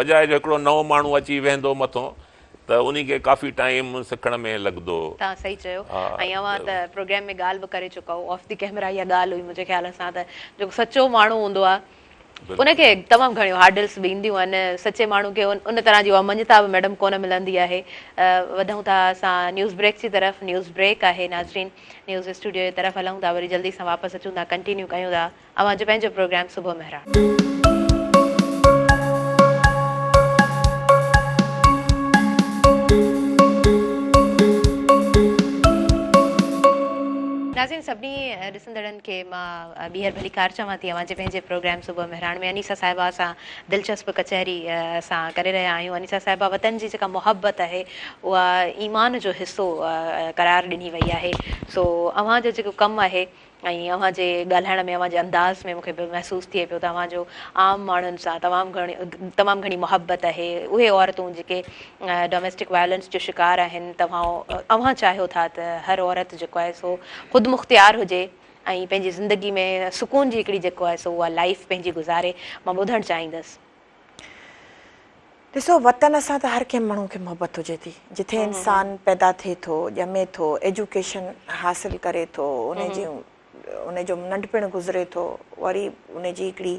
S3: بجاء جو هڪڙو نئون ماڻهو اچي ويهندو مٿو ته انهي کي ڪافي ٽائيم سکڻ ۾ لڳندو.
S1: توهان صحيح چيو ۽ اوهان ته پروگرام ۾ ڳالهه به ڪري چڪا آهو آف the camera اها ڳالهه هئي منهنجي خيال سان ته جيڪو سچو ماڻهو هوندو آهي ان کي تمام گهڻيون هارڊلس به اينديون آهن سچي ماڻهو کي ان طرح جي اها مڃتا به ميڊم ڪونه ملندي آهي وڌون ٿا اسان نيوز بريڪ جي طرف نيوز بريڪ آهي ناظرين نيوز اسٽوڊيو جي طرف هلون ٿا وري جلدي سان واپس اچون ٿا ڪنٽينيو ڪيون ٿا اوهان جو پنهنجو پروگرام صبح مهراڻ. ناظرين سڀني ڏسندڙن کي مان ٻيهر ڀليڪار چوان ٿي اوهان جي پنهنجي پروگرام صبح مهراڻ ۾ انيسه صاحبه سان دلچسپ ڪچهري اسان ڪري رهيا آهيون انيسه صاحبه وطن جي جيڪا محبت آهي اها ايمان جو حصو قرار ڏني وئي آهي سو اوهان جو جيڪو ڪم آهي ۽ اوهان جي ڳالهائڻ ۾ اوهان جي انداز ۾ مون کي محسوس ٿئي پيو ته اوهان جو عام ماڻهن سان تمام گهڻي تمام گهڻي محبت آهي اهي عورتون جيڪي ڊوميسٽڪ وائلنس جو شڪار آهن توهان اوهان چاهيو ٿا ته هر عورت جيڪو آهي سو خودمختيار هجي ۽ پنهنجي زندگي ۾ سڪون جي هڪڙي جيڪو آهي سو اها لائيف پنهنجي گذاري مان ٻڌڻ چاهيندس.
S2: ڏسو وطن سان ته هر ڪنهن ماڻهو کي محبت هجي ٿي جٿي انسان پيدا ٿئي ٿو ڄمي ٿو ايجوڪيشن حاصل ڪري ٿو ان جي ان جو ننڍپڻ گذري ٿو وري ان جي هڪڙي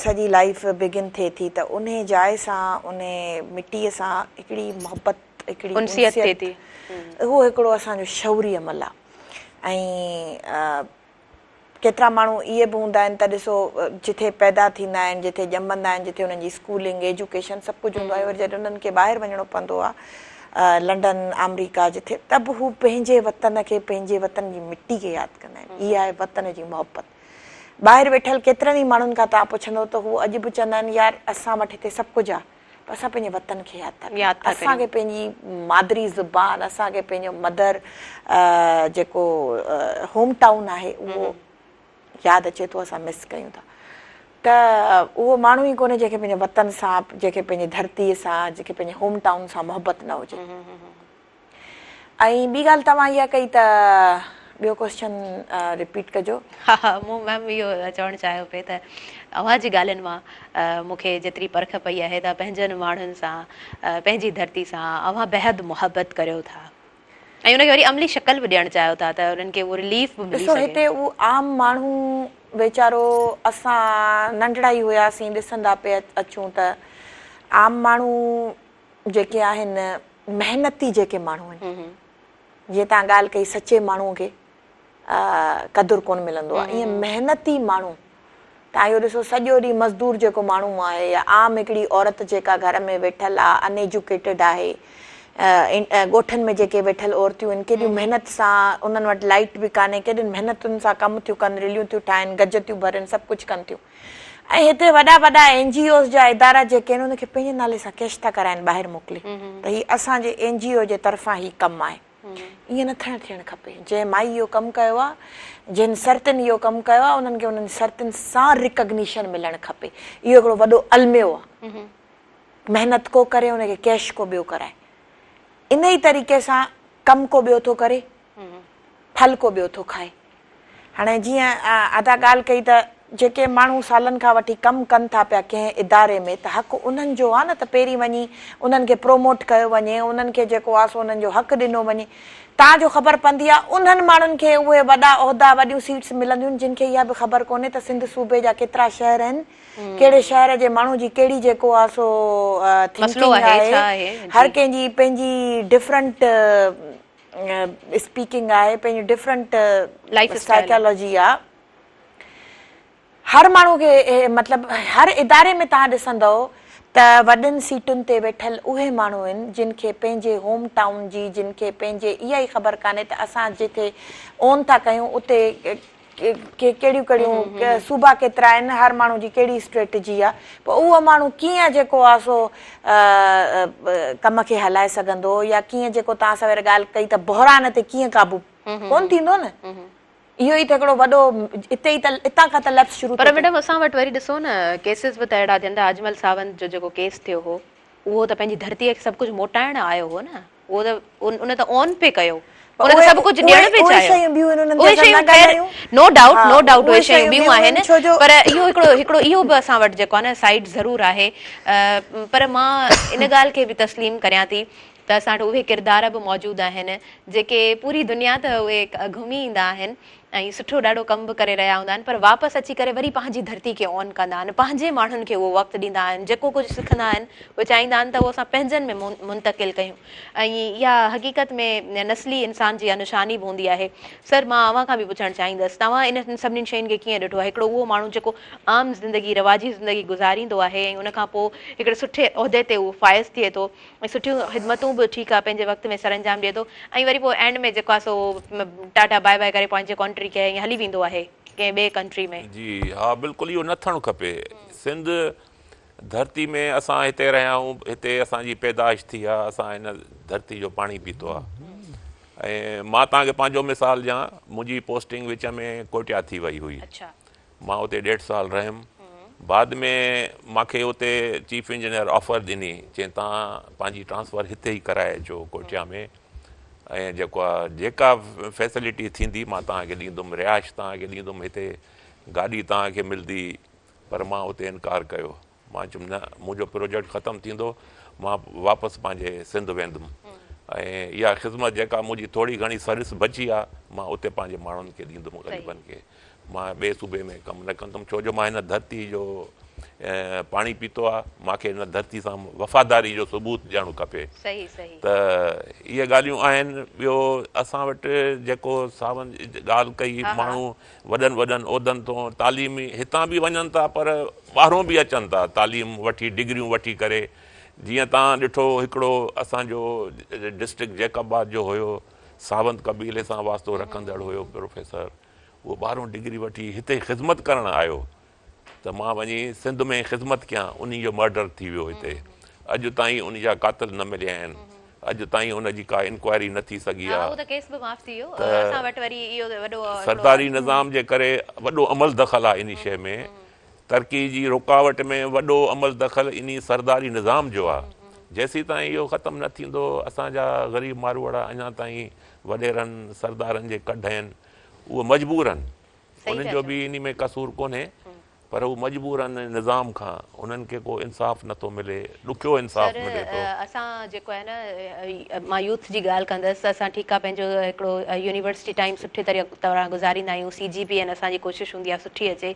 S2: سڄي لائيف بگن ٿئي ٿي ته انهي جاء سان انهي مٽي سان هڪڙي محبت هڪڙي
S1: انسيت ٿئي ٿي
S2: اهو هڪڙو اسان جو شعوري عمل آ ۽ ڪيترا ماڻهو اهي به هوندا آهن ته ڏسو جٿي پيدا ٿيندا آهن جٿي ڄمندا آهن جٿي انهن جي اسڪولنگ ايجوڪيشن سڀ ڪجهه هوندو آهي وري جڏهن انهن کي ٻاهر وڃڻو پوندو آهي لنڊن آمريڪا جٿي ته به هو پنهنجي وطن کي پنهنجي وطن جي مٽي کي ياد ڪندا آهن اها آهي وطن جي محبت ٻاهر ويٺل ڪيترن ئي ماڻهن کان توهان پڇندو ته هو اڄ به چوندا آهن يار اسان وٽ هتي سڀ ڪجهه آهي پر اسان پنهنجي وطن کي ياد ٿا ڪريون اسان کي پنهنجي مادري زبان اسان کي پنهنجو مدر جيڪو هوم ٽائون آهي اهو ياد اچي ٿو اسان مس ڪيون ٿا ته اهو ماڻهو ئي ڪونهي جنهن کي پنهنجي وطن سان جنهن کي پنهنجي ڌرتي سان جنهن کي پنهنجي هوم ٽائون سان محبت نه هجي ۽ ٻي ڳالهه توهان اها ڪئي ته ٻيو ڪوئسچن رپيٽ ڪجو.
S1: ها ها مون ميم اهو چوڻ چاهيو پئي ته اوهان جي ڳالهين مان مون کي جيتري پرک پئي آهي ته پنهنجن ماڻهن سان پنهنجي ڌرتي سان اوهان بيحد محبت ڪريو ٿا ۽ ان کي وري عملي شڪل به ڏيڻ چاهيو ٿا ته انهن کي اهو رليف به ملي
S2: ڏسو
S1: سگهي.
S2: هتي اهو عام ماڻهو ويچارو اسان ننڍڙا ئي هياسين ڏسندا پئي اچون ته عام ماڻهو جيڪي آهن محنتي جيڪي ماڻهو آهن جيئن توهان ڳالهه ڪئي سچي ماڻهو کي قدر ڪونه ملندو آهي ائين محنتي ماڻهو توهان اهو ڏسو سڄو ڏينهن مزدور جيڪو ماڻهو آهي يا عام هڪڙي عورت جيڪا گهر ۾ ويٺل آهي ان ايجوڪيٽيڊ آهي ڳوٺن ۾ جيڪي ويٺل عورتيون آهن ڪيڏيون محنت سان انهن وٽ لائٽ به ڪانهي ڪيڏين محنتن سان ڪم ٿيون ڪن رليون ٿيون ٺاهن گج ٿيون ڀرن سڀ ڪجهه ڪن ٿيون ۽ هتي وڏا وڏا اين جي اوز جا ادارا جيڪي آهن ان کي پنهنجي نالي سان ڪيش ٿا ڪرائن ٻاهر موڪلي ته هي اسان جي اين جي او جي طرفان هي ڪم آهي ائين نه ٿيڻ ٿيڻ کپي جنهن مائي اهو ڪم ڪيو آهي جن سرتين اهو ڪم ڪيو آهي انهن کي انهن سرتين سان ريڪگنيشن ملڻ کپي اهو هڪڙو وڏو الميو آهي محنت ڪو ڪري ان کي ڪيش ڪو ٻيو ڪرائي انهي طريقي سان ڪم ڪو ٻيو ٿو ڪري ڦل ڪو ٻيو ٿو کائي. هاڻي جيئن ادا ڳالهه ڪئي ته جيڪي ماڻهو سالن کان وٺي ڪم ڪن ٿا پيا ڪنهن اداري ۾ ته حق انهن جو آ نه ته پهرين وڃي انهن کي پروموٽ ڪيو وڃي انهن کي جيڪو آ سو انهن جو حق ڏنو وڃي تان جو خبر پوندي آ انهن ماڻهن کي اهي وڏا عهدا وڏيون سيٽس ملنديون جن کي اها به خبر ڪونهي ته سنڌ صوبي جا ڪيترا شهر آهن ڪهڙي شهر جي ماڻهو جي ڪهڙي جيڪو آ سو ٿنڪنگ آهي هر ڪنهن جي پنهنجي ڊفرنٽ اسپيڪنگ آهي پنهنجي ڊفرنٽ سائيڪالاجي آ هر ماڻهو کي مطلب هر اداري ۾ توهان ڏسندؤ ته وڏين سيٽن تي ويٺل اهي ماڻهو آهن جن کي پنهنجي هوم ٽائون جي جن کي پنهنجي اها ئي خبر ڪانهي ته اسان جتي اون ٿا ڪيون اتي ڪهڙيون ڪهڙيون صوبا ڪيترا آهن هر ماڻهو جي ڪهڙي اسٽريٽجي آ پوء اهو ماڻهو ڪيئن جيڪو آ سو ڪم کي هلائي سگهندو يا ڪيئن جيڪو توهان سوير ڳالهه ڪئي ته بحران تي ڪيئن قابو ڪون ٿيندو نه اهو ئي ته هڪڙو وڏو اتي ئي ته اتان کان ته ليپس شروع
S1: پر ميڊم اسان وٽ وري ڏسو نه ڪيسز به ته اهڙا ٿين ٿا اجمل ساونت جو جيڪو ڪيس ٿيو هو اهو ته پنهنجي ڌرتي کي سڀ ڪجهه موٽائڻ آيو هو نه اهو ته ان ته اون پئي ڪيو ان ته سڀ ڪجهه ڏيڻ پئي چاهيو اهي شيون خير نو ڊائوٽ نو ڊائوٽ اهي شيون ٻيون آهن پر اهو هڪڙو هڪڙو اهو به اسان وٽ جيڪو آهي نه سائيڊ ضرور آهي پر مان ان ڳالهه کي به تسليم ڪريان ٿي ته اسان وٽ اهي ڪردار به موجود آهن جيڪي پوري دنيا ته اهي گهمي ايندا آهن ۽ سٺو ڏاڍو ڪم به ڪري رهيا هوندا آهن پر واپس اچي ڪري وري پنهنجي ڌرتي کي اون ڪندا آهن پنهنجي ماڻهن کي اهو وقت ڏيندا آهن جيڪو ڪجهه سکندا آهن اهي چاهيندا آهن ته اهو اسان پنهنجن ۾ منتقل ڪيون ۽ اها حقيقت ۾ نسلي انسان جي اها نشاني به هوندي آهي سر مان اوهان کان به پڇڻ چاهيندس توهان انهن سڀني شين کي ڪيئن ڏٺو آهي هڪڙو اهو ماڻهو جيڪو عام زندگي رواجي زندگي گذاريندو آهي ۽ ان کان پوء هڪڙي سٺي عهدي تي اهو فائز ٿئي ٿو ۽ سٺيون خدمتون به ٺيڪ آ پنهنجي وقت ۾ سرانجام ڏئي ٿو ۽ وري پوء اينڊ ۾ جيڪو آ سو ٽاٽا باء باء ڪري پنهنجي ڪنٽري کي ائين هلي ويندو آهي ڪنهن ٻئي ڪنٽري ۾.
S3: جي ها بلڪل اهو نه ٿيڻ کپي سنڌ ڌرتي ۾ اسان هتي رهيا آهيون هتي اسان جي پيدائش ٿي آ اسان هن ڌرتي جو پاڻي پيتو آ ۽ مان توهان کي پنهنجو مثال ڏيان منهنجي پوسٽنگ وچ ۾ ڪوئٽيا ٿي وئي هئي مان اتي ڏيڍ سال رهيم. بعد ۾ مان کي اتي چيف انجنيئر آفر ڏني، چيائين توهان پنهنجي ٽرانسفر هتي ئي ڪرائي اچو ڪوئٽيا ۾ ۽ جيڪو آ جيڪا فيسلٽي ٿيندي مان توهان کي ڏيندم، رهائش توهان کي ڏيندم هتي گاڏي توهان کي ملدي پر مان اتي انڪار ڪيو. مان چيم نه منهنجو پروجيڪٽ ختم ٿيندو مان واپس پنهنجي سنڌ ويندم. ۽ اها خذمت جيڪا منهنجي ٿوري گهڻي سروس بچي آ مان اتي پنهنجي ماڻهن کي ڏيندم غريبن کي مان ٻئي صوبي ۾ ڪم نه ڪندم ڇو جو مان هن ڌرتي جو پاڻي پيتو آ مان کي هن ڌرتي سان وفاداري جو ثبوت ڏيڻ کپي ته اهي ڳالهيون آهن ٻيو اسان وٽ جيڪو ساون ڳالهه ڪئي ماڻهو وڏن وڏن عهدن تون تعليمي هتان به وڃن ٿا پر ٻاهرون به اچن ٿا تعليم وٺي ڊگريون وٺي ڪري جيئن توهان ڏٺو هڪڙو اسان جو ڊسٽرڪٽ جيڪب آباد جو هيو ساونت قبيلي سان واسطو رکندڙ هيو پروفيسر اهو ٻاهرون ڊگري وٺي هتي خدمت ڪرڻ آيو ته مان وڃي سنڌ ۾ خدمت ڪيان انهي جو مرڊر ٿي ويو هتي اڄ تائين انهي جا قاتل نه مليا آهن اڄ تائين ان جي ڪا انڪوائري نه ٿي سگهي
S1: آهي ته
S3: سرداري نظام جي ڪري وڏو عمل دخل آهي انهي شيء ۾ ترقي جي رڪاوٽ ۾ وڏو عمل دخل انهي سرداري نظام جو آ. جيسيتائين اهو ختم نه ٿيندو اسان جا غريب ماروئڙا اڃا تائين وڏيرن سردارن جي ڪڍ آهن. اهي مجبور آهن. انهن جو به انهي ۾ قصور ڪونهي پر هو مجبور آهن نظام کان. انهن کي ڪو انصاف نه ٿو ملي. ڏکيو انصاف
S1: سر
S3: ملي ٿو.
S1: اسان جيڪو آهي نه مان يوٿ جي ڳالهه ڪندس ته اسان ٺيڪ آ پنهنجو هڪڙو يونيورسٽي ٽائيم سٺي طرح گذاريندا آهيون سي جي پي اين اسان جي ڪوشش هوندي آهي سٺي اچي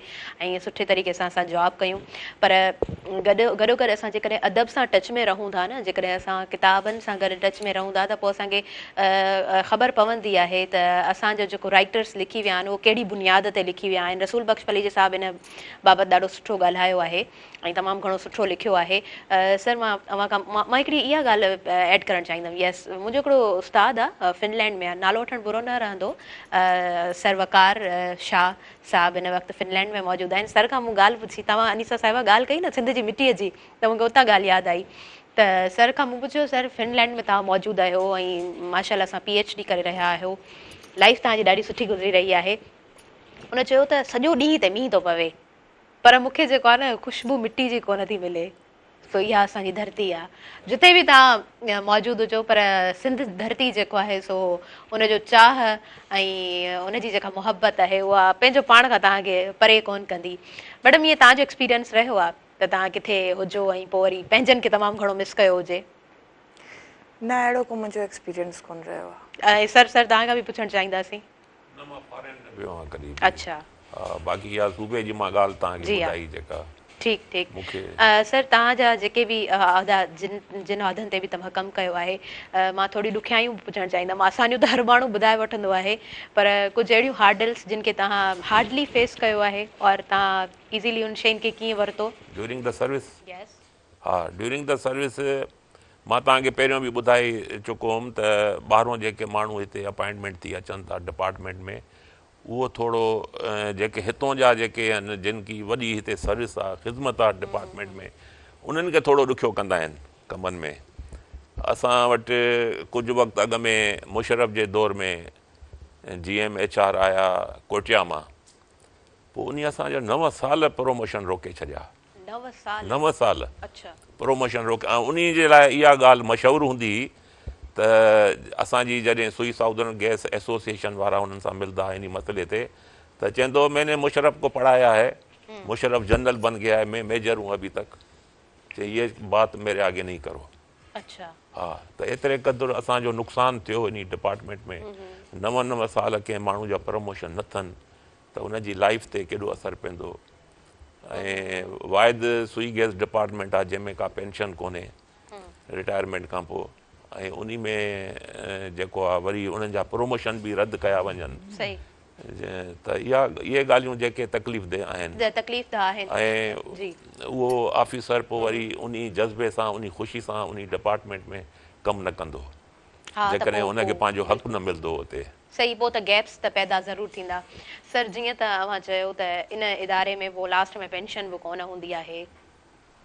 S1: ۽ سٺي طريقي سان اسان جاب ڪيون پر گڏ گڏو گڏ اسان جيڪڏهن ادب سان ٽچ ۾ رهون ٿا نه جيڪڏهن اسان ڪتابن سان گڏ ٽچ ۾ رهون ٿا ته پوء اسان کي خبر پوندي آهي ته اسان جو جيڪو رائيٽرس لکي ويا آهن اهو ڪهڙي بنياد تي لکي ويا آهن رسول بخش پليجي صاحب ان بابت ڏاڍو سٺو ڳالهايو آهي ۽ تمام گهڻو سٺو لکيو آهي سر مان اوهان کان مان هڪڙي اها ڳالهه ايڊ ڪرڻ چاهيندم يس منهنجو هڪڙو استاد آ فنلينڊ ۾ آ نالو وٺڻ برو نه رهندو سر وقار شاهه صاحب هن وقت فنلينڊ ۾ موجود آهن سر کان مون ڳالهه پڇي توهان انيسا صاحبه ڳالهه ڪئي نه سنڌ جي مٽيء جي ته مونکي اتان ڳالهه ياد آئي ته سر کان مون پڇيو سر فنلينڊ ۾ توهان موجود آهيو ۽ ماشاء الله سان پي ايڇ ڊي ڪري رهيا آهيو لائف توهان جي ڏاڍي سٺي گذري رهي آهي ان چيو ته سڄو ڏينهن هتي مينهن ٿو پوي پر مون کي جيڪو آهي نه خوشبو مٽي جي ڪونه ٿي ملي سو اها اسان جي ڌرتي آهي جتي به توهان موجود هجو پر سنڌ ڌرتي جيڪو آهي سو ان جو چاهه ۽ ان جي جيڪا محبت آهي اها پنهنجو پاڻ کان توهان کي پري ڪونه ڪندي ميڊم ائين توهان جو ايڪسپيرينس رهيو آهي ته توهان ڪٿي هجو ۽ پوء وري پنهنجن کي تمام گهڻو مس ڪيو هجي.
S2: نه اهڙو ڪو منهنجو ايڪسپيرينس ڪونه رهيو آهي.
S1: ۽ سر سر توهان کان به پڇڻ چاهينداسين.
S3: نه مان فارين نه ويو آهيان ڪڏهن به.
S1: اڇا.
S3: ها باقي اها صوبي جي مان ڳالهه توهان کي
S1: جي ها
S3: ٻڌائي جيڪا
S1: ٺيڪ ٺيڪ
S3: مون کي.
S1: سر توهان جا جيڪي به عهدا جن جن عهدن تي به توهان ڪم ڪيو آهي مان ٿوري ڏکيائيون به پڇڻ چاهيندم آسانيون ته هر ماڻهو ٻڌائي وٺندو آهي پر ڪجهه اهڙيون هارڊلس جن کي توهان هارڊلي فيس ڪيو آهي اور توهان ايزيلي ان شين کي ڪيئن ورتو.
S3: During the service?
S1: Yes.
S3: ها ڊيورنگ the service مان توهان کي پهريون به ٻڌائي چڪو هوم ته ٻاهرون جيڪي ماڻهو هتي اپائنٽمينٽ ٿي اچن ٿا ڊپارٽمينٽ ۾ اهو ٿورو جيڪي هتون جا جيڪي آهن جن جي وڏي هتي سروس آ خدمت آ ڊپارٽمينٽ ۾ انهن کي ٿورو ڏکيو ڪندا آهن ڪمن ۾ اسان وٽ ڪجهه وقت اڳ ۾ مشرف جي دور ۾ جي ايم ايڇ آر آيا ڪوئٽيا مان پوء انهي اسان جا نو سال پروموشن روڪي ڇڏيا. نو سال پروموشن روڪي ۽ انهي جي لاء اها ڳالهه مشهور هوندي هئي ته اسان جي جڏهن سوئي سائودرن گئس ايسوسيئيشن وارا انهن سان ملدا انهي مسئلي تي ته چوندو هو مين ني مشرف ڪو پڙهايا هي مشرف جنرل بن گيا هي مين ميجر هون ابي تڪ چي يه بات ميري آگي نهين ڪرو ها ته ايتري قدر اسان جو نقصان ٿيو انهي ڊپارٽمينٽ ۾ نو نو سال ڪنهن ماڻهو جا پروموشن نه ٿين ته ان جي لائيف تي ڪيڏو اثر پوندو ۽ واحد سوئي گئس ڊپارٽمينٽ آهي جنهن ۾ ڪا پينشن ڪونهي رٽائرمينٽ کان پوء ۽ انهي ۾ جيڪو آهي وري انهن جا پروموشن به رد ڪيا وڃن ته اها اهي ڳالهيون جيڪي تڪليف ده آهن
S1: تڪليف ده آهن
S3: ۽ اهو آفيسر پوء وري انهي جذبي سان انهي خوشي سان انهي ڊپارٽمينٽ ۾ ڪم نه ڪندو جيڪڏهن ان کي پنهنجو حق نه ملندو اتي.
S1: صحيح پوء ته گيپس ته پيدا ضرور ٿيندا. سر جيئن ته اوهان چيو ته ان اداري ۾ پوء لاسٽ ۾ پينشن به ڪونه هوندي آهي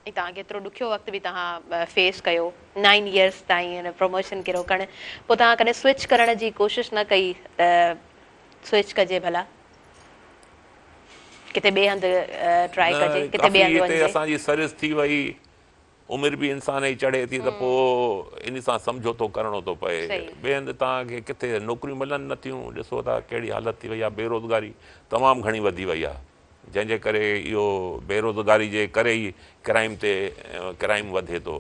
S1: ۽ توهان کي ايترو ڏکيو وقت به توهان فيس ڪيو نائن يئرس تائين ان پروموشن کي روڪڻ پوء توهان ڪڏهن سوئچ ڪرڻ جي ڪوشش نه ڪئي ته سوئچ ڪجي ڀلا ڪٿي ٻئي هنڌ ٽرائي
S3: نه
S1: ڪجي ڪٿي ٻئي
S3: ڪافي
S1: هنڌ
S3: هتي
S1: وڃجي.
S3: اسان جي سروس ٿي وئي عمر به انسان جي چڙهي ٿي ته پوء انهي سان سمجهوتو ڪرڻو ٿو پئي. ٻئي هنڌ توهان کي ڪٿي نوڪريون ملن نه ٿيون، ڏسو ٿا ڪهڙي حالت ٿي وئي آهي، بيروزگاري تمام گهڻي وڌي وئي آهي، جنهن جي ڪري اهو بيروزگاري جي ڪري ئي ڪرائيم تي ڪرائيم وڌي ٿو.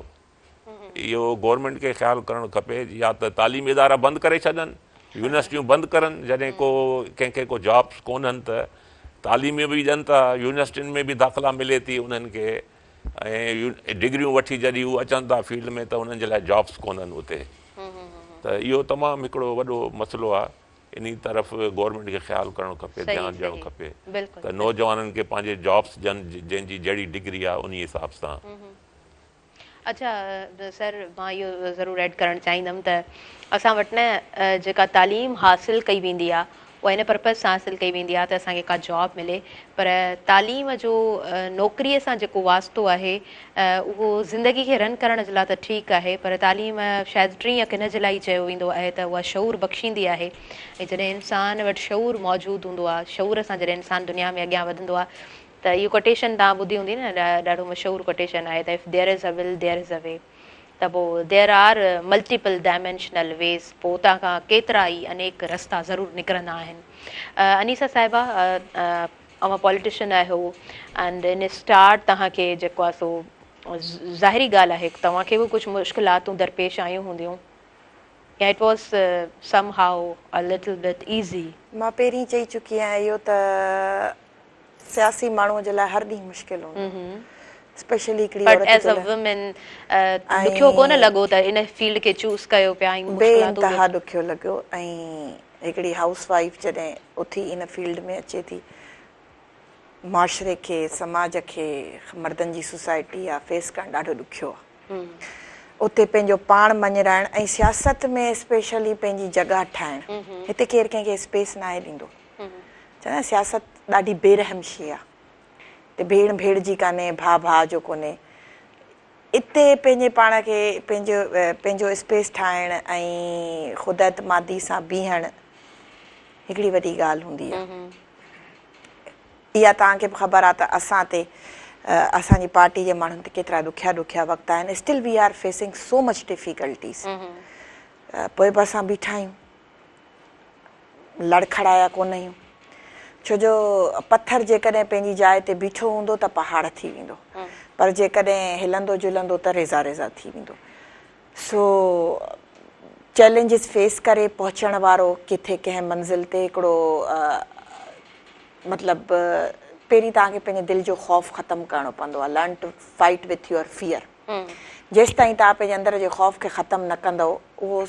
S3: اهو گورنمينٽ کي خيال ڪرڻ کپي يا ته تعليمي ادارا بند ڪري ڇڏن يونيورسٽيون بند ڪرن جڏهن ڪو ڪنهن کي ڪو جابس ڪونهن ته تعليم به ڏين ٿا يونيورسٽين ۾ به داخلا ملي ٿي انهن کي ۽ ڊگريون وٺي جڏهن هو اچن ٿا فيلڊ ۾ ته انهن جي لاء جابس ڪونهن اتي ته اهو تمام هڪڙو وڏو مسئلو آهي انهي طرف گورنمينٽ کي خيال ڪرڻ کپي ڌيان ڏيڻ کپي ته نوجوانن کي پنهنجي جابس ڏين جنهن جي جهڙي ڊگري آهي انهي حساب سان.
S1: اڇا سر مان اهو ضرور ايڊ ڪرڻ چاهيندم ته اسان وٽ نه جيڪا تعليم حاصل ڪئي ويندي آهي اها ان پرپز سان حاصل ڪئي ويندي آهي ته اسان کي ڪا جاب ملي پر تعليم جو نوڪري سان جيڪو واسطو آهي اهو زندگي کي رن ڪرڻ جي لاء ته ٺيڪ آهي پر تعليم شايد ٽين اک ان جي لاء ئي چيو ويندو آهي ته اها شعور بخشيندي آهي ۽ جڏهن انسان وٽ شعور موجود هوندو آهي شعور سان جڏهن انسان دنيا ۾ اڳيان وڌندو آهي ته اهو ڪوٽيشن توهان ٻڌي هوندي نه ڏاڍو مشهور ڪوٽيشن آهي ته if there is a will there is a way ته پوء there are multiple dimensional ways پوء اتان کان ڪيترا ئي انيڪ رستا ضرور نڪرندا آهن. انيسه صاحبه اوهان پاليٽيشن آهيو اينڊ ان اسٽارٽ توهان کي جيڪو آهي سو ظاهري ڳالهه آهي توهان کي به ڪجهه مشڪلاتون درپيش آيون هونديون يا it was somehow a little bit easy.
S2: مان پهرين چئي چڪي آهيان اهو ته سياسي ماڻهوء جي لاء هر ڏينهن مشڪل هوندو اسپيشلي هڪڙي
S1: عورت جي لاء. وومين ڏکيو ڪونه لڳو ته ان فيلڊ کي چوز ڪيو پيا ۽
S2: بي انتها ڏکيو لڳو ۽ هڪڙي هائوس وائيف جڏهن اٿي ان فيلڊ ۾ اچي ٿي معاشري کي سماج کي مردن جي سوسائٽي آ فيس ڪرڻ ڏاڍو ڏکيو آ اتي پنهنجو پاڻ مڃرائڻ ۽ سياست ۾ اسپيشلي پنهنجي جڳهه ٺاهڻ هتي ڪير ڪنهن کي اسپيس ناهي ڏيندو. چوندا آهن سياست ڏاڍي بي رحم شيء آ. اتي ڀيڻ ڀيڻ جي ڪانهي، ڀاء ڀاء جو ڪونهي. اتي پنهنجي پاڻ کي پنهنجو پنهنجو اسپيس ٺاهڻ ۽ خود اعتمادي سان بيهڻ هڪڙي وڏي ڳالهه هوندي آ. اها توهان کي به خبر آ ته اسان تي اسان جي پارٽي جي ماڻهن تي ڪيترا ڏکيا ڏکيا وقت آيا آهن. Still we are facing so much difficulties. پوء به اسان بيٺا آهيون. لڙکڙايا ڪونه آهيون، ڇو جو پٿر جيڪڏهن پنهنجي جاء تي بيٺو هوندو ته پهاڙ ٿي ويندو، پر جيڪڏهن هلندو جلندو ته ريزا ريزا ٿي ويندو. سو چئلينجز فيس ڪري پهچڻ وارو ڪٿي ڪنهن منزل تي هڪڙو مطلب پهرين توهان کي پنهنجي دل جو خوف ختم ڪرڻو پوندو آهي، learn to fight with your fear. جيستائين توهان پنهنجي اندر جي خوف کي ختم نه ڪندؤ اهو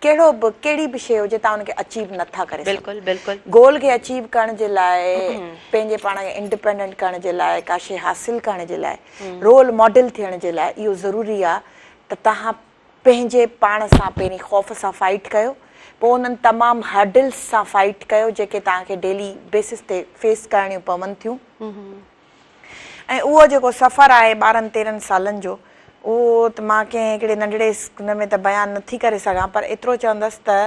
S2: ڪهڙو به ڪهڙي به شيء هجي توهان ان کي اچيو نه ٿا ڪري سگهو.
S1: بلڪل بلڪل.
S2: گول کي اچيو ڪرڻ جي لاء پنهنجي پاڻ کي انڊيپينڊنٽ ڪرڻ جي لاء ڪا شيء حاصل ڪرڻ جي لاء رول ماڊل ٿيڻ جي لاء اهو ضروري آ ته توهان پنهنجي پاڻ سان پهرين خوف سان فائيٽ ڪيو پوء انهن تمام هرڊلز سان فائيٽ ڪيو جيڪي توهان کي ڊيلي بيسس تي فيس ڪرڻيون پون ٿيون. ۽ اهو جيڪو سفر آهي ٻارهن تيرهن سالن جو اهو ته مان ڪنهن هڪڙي ننڍڙي ان ۾ ته بيان نه ٿي ڪري سگهان پر ايترو چوندس ته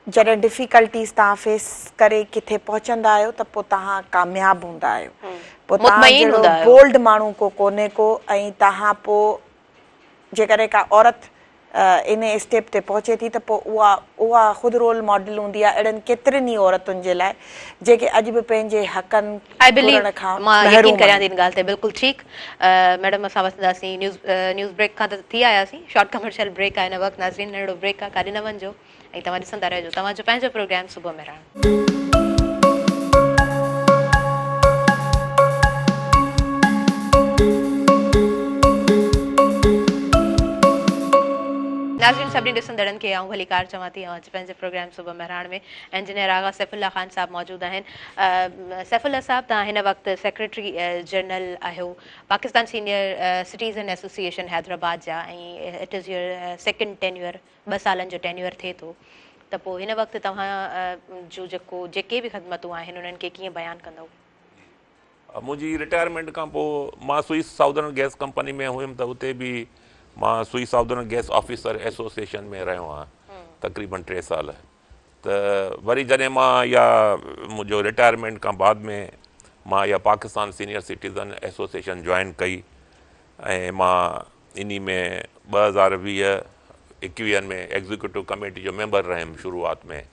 S2: جڏهن ڊفيڪلٽيز توهان فيس ڪري ڪٿي پهچندا آهيو ته پوء توهان ڪامياب هوندا آهيو پوء توهان جهڙو بولڊ ماڻهو ڪو ڪونهي ڪو ۽ توهان پوء جيڪڏهن ڪا عورت انهي اسٽيپ تي پهچي ٿي ته پوء اها اها خود رول ماڊل هوندي آهي اهڙن ڪيترين ئي عورتن جي لاء جيڪي اڄ به پنهنجي حقن
S1: I believe
S2: گهرڻ کان
S1: مان يقين
S2: محروم
S1: ڪريان ٿي
S2: آهن.
S1: ان ڳالهه تي بلڪل ٺيڪ ميڊم اسان وسنداسين نيوز نيوز بريڪ کان ته ٿي آياسين شارٽ ڪمرشل بريڪ آهي هن وقت ناظرين ننڍڙو بريڪ آهي ڪاڏي نه وڃجو ۽ توهان ڏسندا رهجو توهان جو پنهنجو پروگرام صبح مهراڻ. ناظرين سڀني ڏسندڙن کي آئون ڀليڪار چوان ٿي اوهان جي پنهنجي پروگرام صبح مهراڻ ۾ انجنيئر آغا سيف الله خان صاحب موجود آهن سيف الله صاحب توهان هن وقت سيڪريٽري جنرل آهيو Pakistan senior citizen association Hyderabad جا ۽ it is your second tenure ٻه سالن جو ٽينيوئر ٿئي ٿو ته پوء هن وقت توهان جون جيڪو جيڪي به خدمتون آهن انهن کي ڪيئن بيان ڪندؤ؟
S3: منهنجي رٽائرمينٽ کان پوء مان سوئي سائودرن گئس ڪمپني ۾ هيم ته اتي به مان سوئي سائودرن گئس آفيسر ايسوسيئيشن ۾ رهيو آهيان تقريبن ٽي سال ته وري جڏهن مان اها منهنجو رٽائرمينٽ کان بعد ۾ مان اها Pakistan senior citizen association join ڪئي ۽ مان انهي ۾ 2020 ايڪويهن ۾ ايگزيڪيوٽو ڪميٽي جو ميمبر رهيم شروعات ۾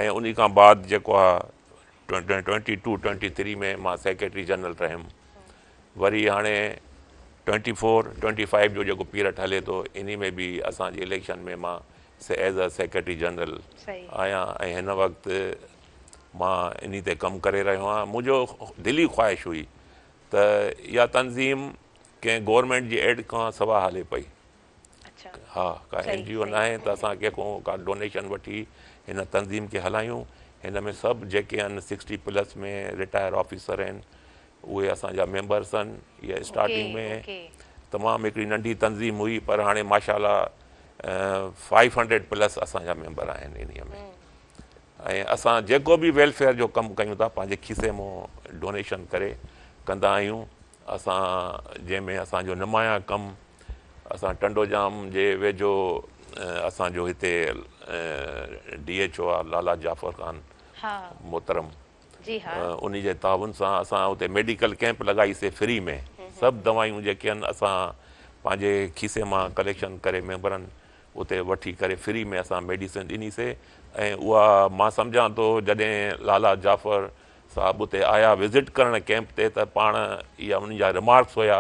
S3: ۽ انهي کان بعد جيڪو آ 22 23 ۾ مان سيڪريٽري جنرل رهيم وري هاڻي 24، 25 جو جيڪو پيرڊ هلي ٿو انهي ۾ به اسان جي اليڪشن ۾ مان ايز ا سيڪريٽري جنرل آهيان ۽ هن وقت مان انهي تي ڪم ڪري رهيو آهيان. منهنجو دلي خواهش هئي ته اها تنظيم ڪنهن گورنمينٽ جي ايڊ کان سوا هلي پئي. ها ڪا اين جي او ناهي ته اسان ڪنهن کان ڪا ڊونيشن وٺي هن تنظيم کي هلايون. هن ۾ سڀ جيڪي آهن 60 پلس ۾ رٽائر آفيسر آهن اهي اسان جا ميمبرس آهن. اها اسٽارٽنگ ۾ تمام هڪڙي ننڍي تنظيم هئي پر هاڻي ماشاء الله 500 پلس اسان جا ميمبر آهن انهي ۾ ۽ اسان جيڪو به ويلفيئر جو ڪم ڪيون ٿا پنهنجي کيسي مون ڊونيشن ڪري ڪندا آهيون. اسان جنهن ۾ اسان جو نمايان ڪم اسان ٽنڊو ڄام جي ويجهو اسان جو هتي ڊي ايڇ او آ لالا جعفر خان محترم انهي جي تعاون سان اسان اتي ميڊيڪل ڪيمپ لڳائي سي فري ۾ سڀ دوائيون جيڪي آهن اسان پنهنجي کيسي مان ڪليڪشن ڪري ميمبرن اتي وٺي ڪري فري ۾ اسان ميڊيسن ڏني سي ۽ اها مان سمجهان ٿو جڏهن لالا جعفر صاحب اتي آيا وزٽ ڪرڻ ڪيمپ تي ته پاڻ اها انهن جا رمارڪس هيا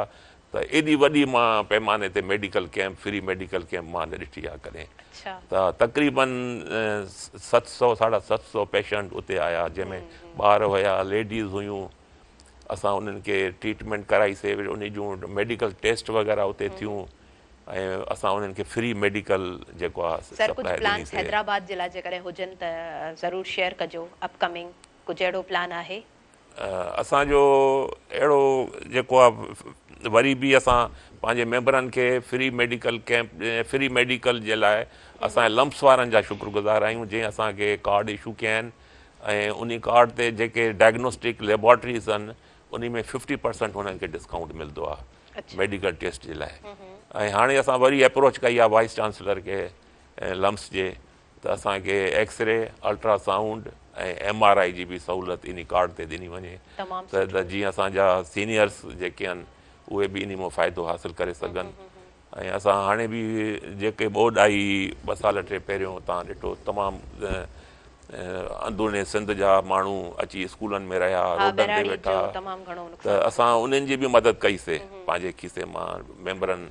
S3: ته ايڏي وڏي مان پيماني تي medical camp free medical camp مان نه ڏٺي آهي ڪڏهن ته تقريبن 700 ساڍا 700 پيشنٽ اتي آيا جنهن ۾ ٻار هيا ليڊيز هيون اسان انهن کي ٽريٽمينٽ ڪرائي سي انهن جون ميڊيڪل ٽيسٽ وغيره اتي ٿيون ۽ اسان انهن کي فري ميڊيڪل جيڪو آهي
S1: سر ڪجهه پلانس حيدرآباد جي لاء جيڪڏهن هجن ته ضرور شيئر ڪجو اپ ڪمنگ ڪجهه اهڙو پلان آهي.
S3: اسان جو اهڙو جيڪو آهي وري به اسان پنهنجي ميمبرن کي free medical camp free medical جي لاء اسان لمس وارن جا شڪر گذار آهيون جنهن اسان کي ڪارڊ اشو ڪيا آهن ۽ انهي ڪارڊ تي جيڪي ڊائگنوسٽڪ ليبارٽريز آهن انهي ۾ ففٽي پرسنٽ انهن کي ڊسڪائونٽ ملندو آهي ميڊيڪل ٽيسٽ جي لاء ۽ هاڻي اسان وري اپروچ ڪئي آهي وائس چانسلر کي لمس جي ته اسان کي x ray, ultra sound ۽ M R I جي به سهولت انهي ڪارڊ تي ڏني وڃي ته جيئن اسان جا سينيئرس جيڪي آهن اهي به انهي مان فائدو حاصل ڪري سگهن ۽ اسان هاڻي به جيڪي ٻوڏ آئي ٻه سال ٽي پهريون تان ڏٺو تمام اندروني سنڌ جا ماڻهو اچي اسڪولن ۾ رهيا روڊن تي ويٺا ته اسان انهن جي به مدد ڪئي سي پنهنجي کيسي مان ميمبرن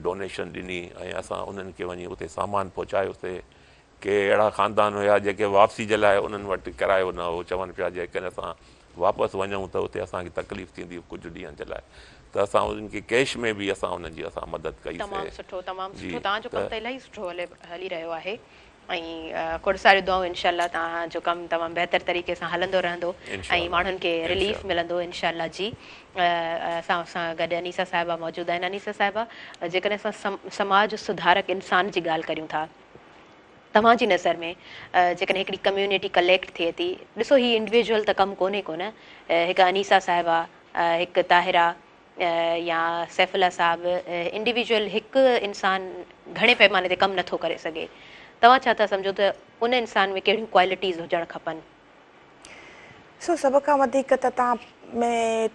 S3: ڊونيشن ڏني ۽ اسان انهن کي وڃي اتي سامان پهچايوسي. ڪي اهڙا خاندان هيا جيڪي واپسي جي لاء انهن وٽ ڪرايو نه هو، چون پيا جيڪڏهن اسان واپس وڃون ته اتي اسان کي تڪليف ٿيندي ڪجهه ڏينهن جي لاء ته اسان انهن کي ڪيش ۾ به اسان انهن جي اسان مدد ڪئي سي.
S1: تمام سٺو تمام سٺو توهان جو ڪم ته الاهي سٺو هلي رهيو آهي. ۽ کوڙ ساريون دعائون انشاء الله توهان جو ڪم تمام بهتر طريقي سان هلندو رهندو ۽ ماڻهن کي رليف ملندو انشاء الله جي اسان سان گڏ انيسه صاحبه موجود آهن انيسه صاحبه جيڪڏهن اسان سماج سڌارڪ انسان جي ڳالهه ڪريون ٿا توهان جي نظر ۾ جيڪڏهن هڪڙي ڪميونٽي ڪليڪٽ ٿئي ٿي ڏسو هي انڊيويجوئل ته ڪم ڪونهي ڪونه هڪ انيسه صاحبه هڪ طاهره يا سيف الله صاحب انڊيويجوئل هڪ انسان گهڻي پيماني تي ڪم نٿو ڪري سگهي توهان ڇا ٿا سمجهو ته ان انسان ۾ ڪهڙيون ڪوالٽيز هجڻ کپن؟
S2: سو سڀ کان وڌيڪ ته توهان ۾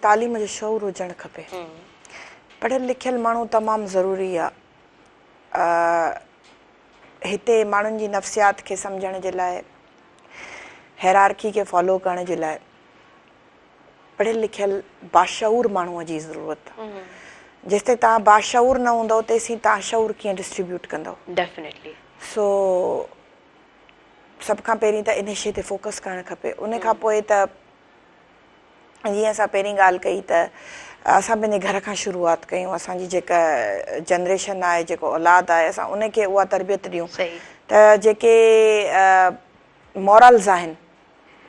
S2: تعليم جو شعور هجڻ کپي. پڙهيل لکيل ماڻهو تمام ضروري آ. هتي ماڻهن جي نفسيات کي سمجهڻ جي لاء هيرارڪي کي فالو ڪرڻ جي لاء پڙهيل لکيل باشعور ماڻهوء جي ضرورت آ. جيستائين توهان باشعور نه هوندؤ تيسين توهان شعور ڪيئن ڊسٽريبيوٽ ڪندؤ.
S1: ڊيفنيٽلي.
S2: سو سڀ کان پهرين ته انهي شيء تي فوڪس ڪرڻ کپي. ان کان پوء ته جيئن اسان پهرين ڳالهه ڪئي ته اسان پنهنجي گهر کان شروعات ڪيون. اسان جي جيڪا جنريشن آهي جيڪو اولاد آهي اسان ان کي اها تربيت ڏيون ته جيڪي مورلز آهن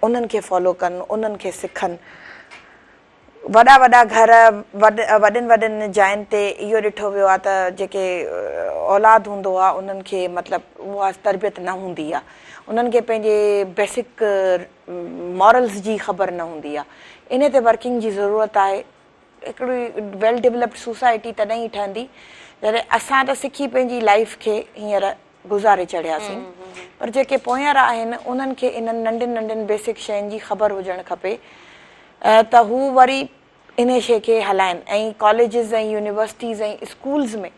S2: انهن کي فالو ڪن، انهن کي سکن. وڏا وڏا گهر، وڏين وڏين جاين تي اهو ڏٺو ويو آهي ته جيڪي اولاد هوندو آهي انهن کي مطلب اها تربيت نه هوندي آهي. انهن کي پنهنجي بيسڪ مورلز جي خبر نه هوندي آهي. انهي تي ورڪنگ جي ضرورت آهي. هڪڙي ويل ڊولپڊ سوسائٽي تڏهن ئي ٺهندي جڏهن اسان ته سکي پنهنجي لائيف کي هينئر گذاري چڙهياسين پر جيڪي پوئينر آهن انهن کي انهن ننڍين ننڍين بيسڪ شين جي خبر هجڻ کپي ته هو وري انهي شي کي هلائن ۽ ڪاليجز ۽ يونيورسٽيز ۽ اسڪولز ۾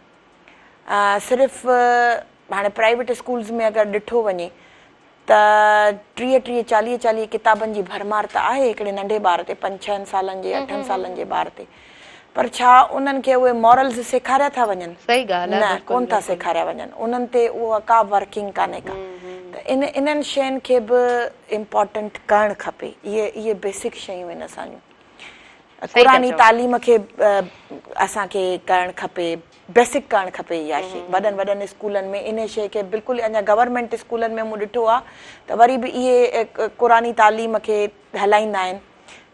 S2: صرف هاڻي پرائيويٽ اسڪولز ۾ اگر ڏٺو وڃي ته ٽيهه ٽيهه چاليهه چاليهه ڪتابن جي ڀرمار ته آهي هڪڙي ننڍي ٻار تي پنج ڇهن سالن جي اٺن سالن جي ٻار تي. پر ڇا انهن کي اهي مورلز سيکاريا ٿا وڃن؟
S1: صحيح ڳالهه آهي
S2: نه
S1: بلڪل
S2: ڪون ٿا
S1: بلڪل.
S2: سيکاريا وڃن انهن تي اها ڪا ورڪنگ ڪانهي ڪا ته ان انهن شين کي به امپارٽنٽ ڪرڻ کپي اهي اهي بيسڪ شيون آهن اسان جون
S1: صحيح ٿا
S2: قرآني
S1: چئو.
S2: تعليم کي اسان کي ڪرڻ کپي بيسڪ ڪرڻ کپي اها شي وڏن وڏن اسڪولن ۾ انهي شي کي بلڪل اڃا گورنمينٽ اسڪولن ۾ مون ڏٺو آهي ته وري به اهي قرآني تعليم کي هلائيندا آهن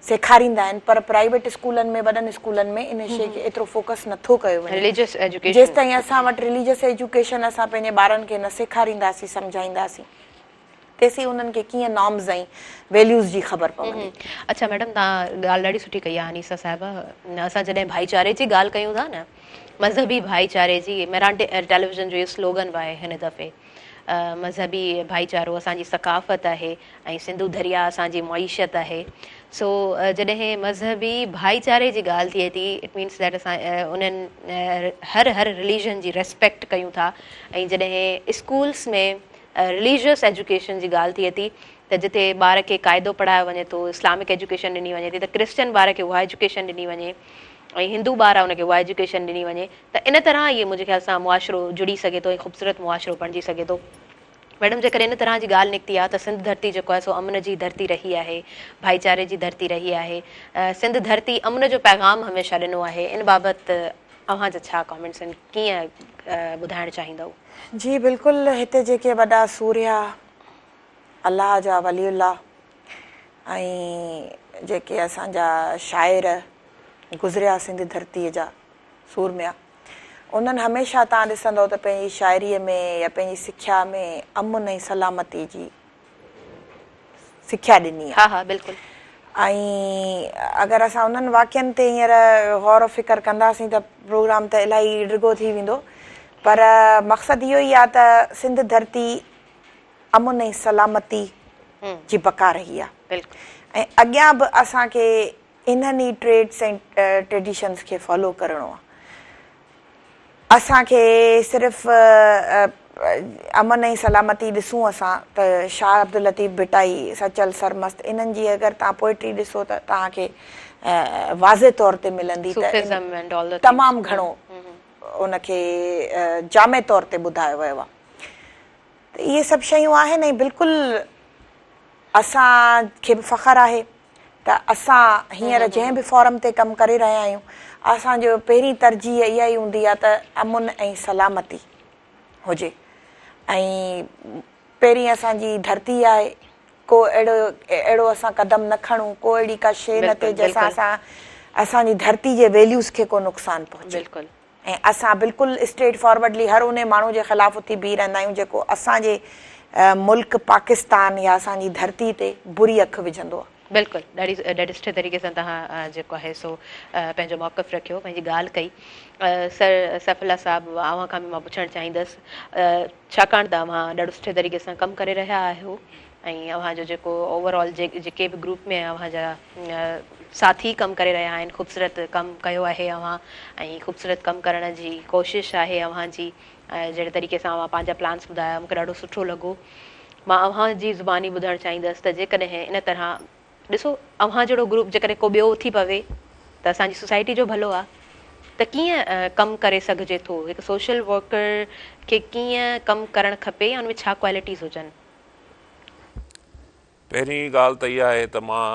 S2: سيکاريندا آهن پر پرائيويٽ اسڪولن ۾ وڏن اسڪولن ۾ ان شي کي ايترو فوڪس نٿو ڪيو وڃي
S1: رليجس ايجوڪيشن
S2: جيستائين اسان وٽ رليجس ايجوڪيشن اسان پنهنجي ٻارن کي نه سيکارينداسين سمجهائينداسين تيسين انهن کي ڪيئن نارمز ۽ ويليوز جي خبر پوندي.
S1: اڇا ميڊم توهان ڳالهه ڏاڍي سٺي ڪئي آهي انيسه صاحبه اسان جڏهن ڀائيچاري جي ڳالهه ڪيون ٿا نه مذهبي ڀائيچاري جي مهراڻ ٽيليويزن جو اهو سلوگن به آهي هن دفعي مذهبي ڀائيچارو اسان جي ثقافت آهي ۽ سنڌو درياء اسان جي معيشت آهي سو جڏهن مذهبي ڀائيچاري جي ڳالهه ٿئي ٿي it means that اسان انهن هر هر رليجن جي ريسپيڪٽ ڪيون ٿا ۽ جڏهن اسڪولس ۾ رليجس ايجوڪيشن جي ڳالهه ٿئي ٿي ته جتي ٻار کي قاعدو پڙهايو وڃي ٿو اسلامڪ ايجوڪيشن ڏني وڃي ٿي ته ڪرسچن ٻار کي اها ايجوڪيشن ڏني وڃي ۽ هندو ٻار آهي ان کي اها ايجوڪيشن ڏني وڃي ته ان طرح ئي منهنجي خيال سان معاشرو جڙي سگهي ٿو ۽ خوبصورت معاشرو بڻجي سگهي ٿو. ميڊم جيڪڏهن ان طرح جي ڳالهه نڪتي آهي ته سنڌ ڌرتي جيڪو آهي سو امن جي ڌرتي رهي آهي، ڀائيچاري جي ڌرتي رهي آهي، سنڌ ڌرتي امن جو پيغام هميشه ڏنو آهي، ان بابت اوهان جا ڇا ڪامينٽس آهن ڪيئن ٻڌائڻ چاهيندؤ؟
S2: جي بلڪل هتي جيڪي وڏا سورهيا الله جا ولي الله ۽ جيڪي اسان جا شاعر گذريا سنڌ ڌرتي جا سورميا انهن هميشه توهان ڏسندؤ ته پنهنجي شاعريء ۾ يا پنهنجي سکيا ۾ امن ۽ سلامتي جي سکيا ڏني آهي.
S1: ها ها بلڪل.
S2: ۽ اگر اسان انهن واقعن تي هينئر غور و فڪر ڪنداسين ته پروگرام ته الاهي ڊگهو ٿي ويندو پر مقصد اهو ئي آهي ته سنڌ ڌرتي امن ۽ سلامتي جي بقا رهي آهي ۽ اڳيان به اسان کي انهن ئي ٽريڊس ۽ ٽريڊيشنز کي فالو ڪرڻو آهي. اسان کي صرف امن ۽ سلامتي ڏسون اسان ته شاهه عبداللطيف ڀٽائي، سچل سرمست انهن جي اگر توهان پوئٽري ڏسو ته توهان کي واضح طور تي ملندي ته تمام گهڻو ان کي جامع طور تي ٻڌايو ويو آهي ته اهي سڀ شيون آهن ۽ بلڪل اسان کي به فخر آهي ته اسان هينئر جنهن به فورم تي ڪم ڪري رهيا آهيون اسان جو پهرين ترجيح اها ئي هوندي آهي ته امن ۽ سلامتي هجي ۽ پهرين اسان جي ڌرتي آهي ڪو اهڙو اهڙو اسان قدم نه کڻون ڪو اهڙي ڪا شيء نه ٿئي جنهن سان اسان اسان جي ڌرتي جي ويليوز کي ڪو نقصان پهچي. ۽ اسان بلڪل اسٽريٽ فارورڊلي هر انهي ماڻهو جي خلاف اٿي بيهي رهندا آهيون جيڪو اسان جي ملڪ پاڪستان يا اسان جي ڌرتي تي بري اک وجهندو آهي.
S1: بلڪل ڏاڍي ڏاڍي سٺي طريقي سان توهان جيڪو آهي سو پنهنجو موقف رکيو پنهنجي ڳالهه ڪئي سر سيف الله صاحب اوهان کان به مان پڇڻ چاهيندس ڇاڪاڻ ته اوهان ڏاڍو سٺي طريقي سان ڪم ڪري رهيا آهيو ۽ اوهان جو جيڪو اوور آل جيڪي به گروپ ۾ اوهان جا ساٿي ڪم ڪري رهيا آهن خوبصورت ڪم ڪيو آهي اوهان ۽ خوبصورت ڪم ڪرڻ جي ڪوشش آهي اوهان جي جهڙي طريقي سان اوهان پنهنجا پلانس ٻڌايا مونکي ڏاڍو سٺو لڳو مان اوهان جي زباني ٻڌڻ چاهيندس ته جيڪڏهن ان طرح ڏسو اوهان جهڙو گروپ جيڪڏهن ڪو ٻيو اٿي پوي ته اسان جي سوسائٽي جو ڀلو آهي ته ڪيئن ڪم ڪري سگهجي ٿو هڪ سوشل ورڪر کي ڪيئن ڪم ڪرڻ کپي يا ان ۾ ڇا ڪوالٽيز هجن.
S3: پهرين ڳالهه ته اها آهي ته مان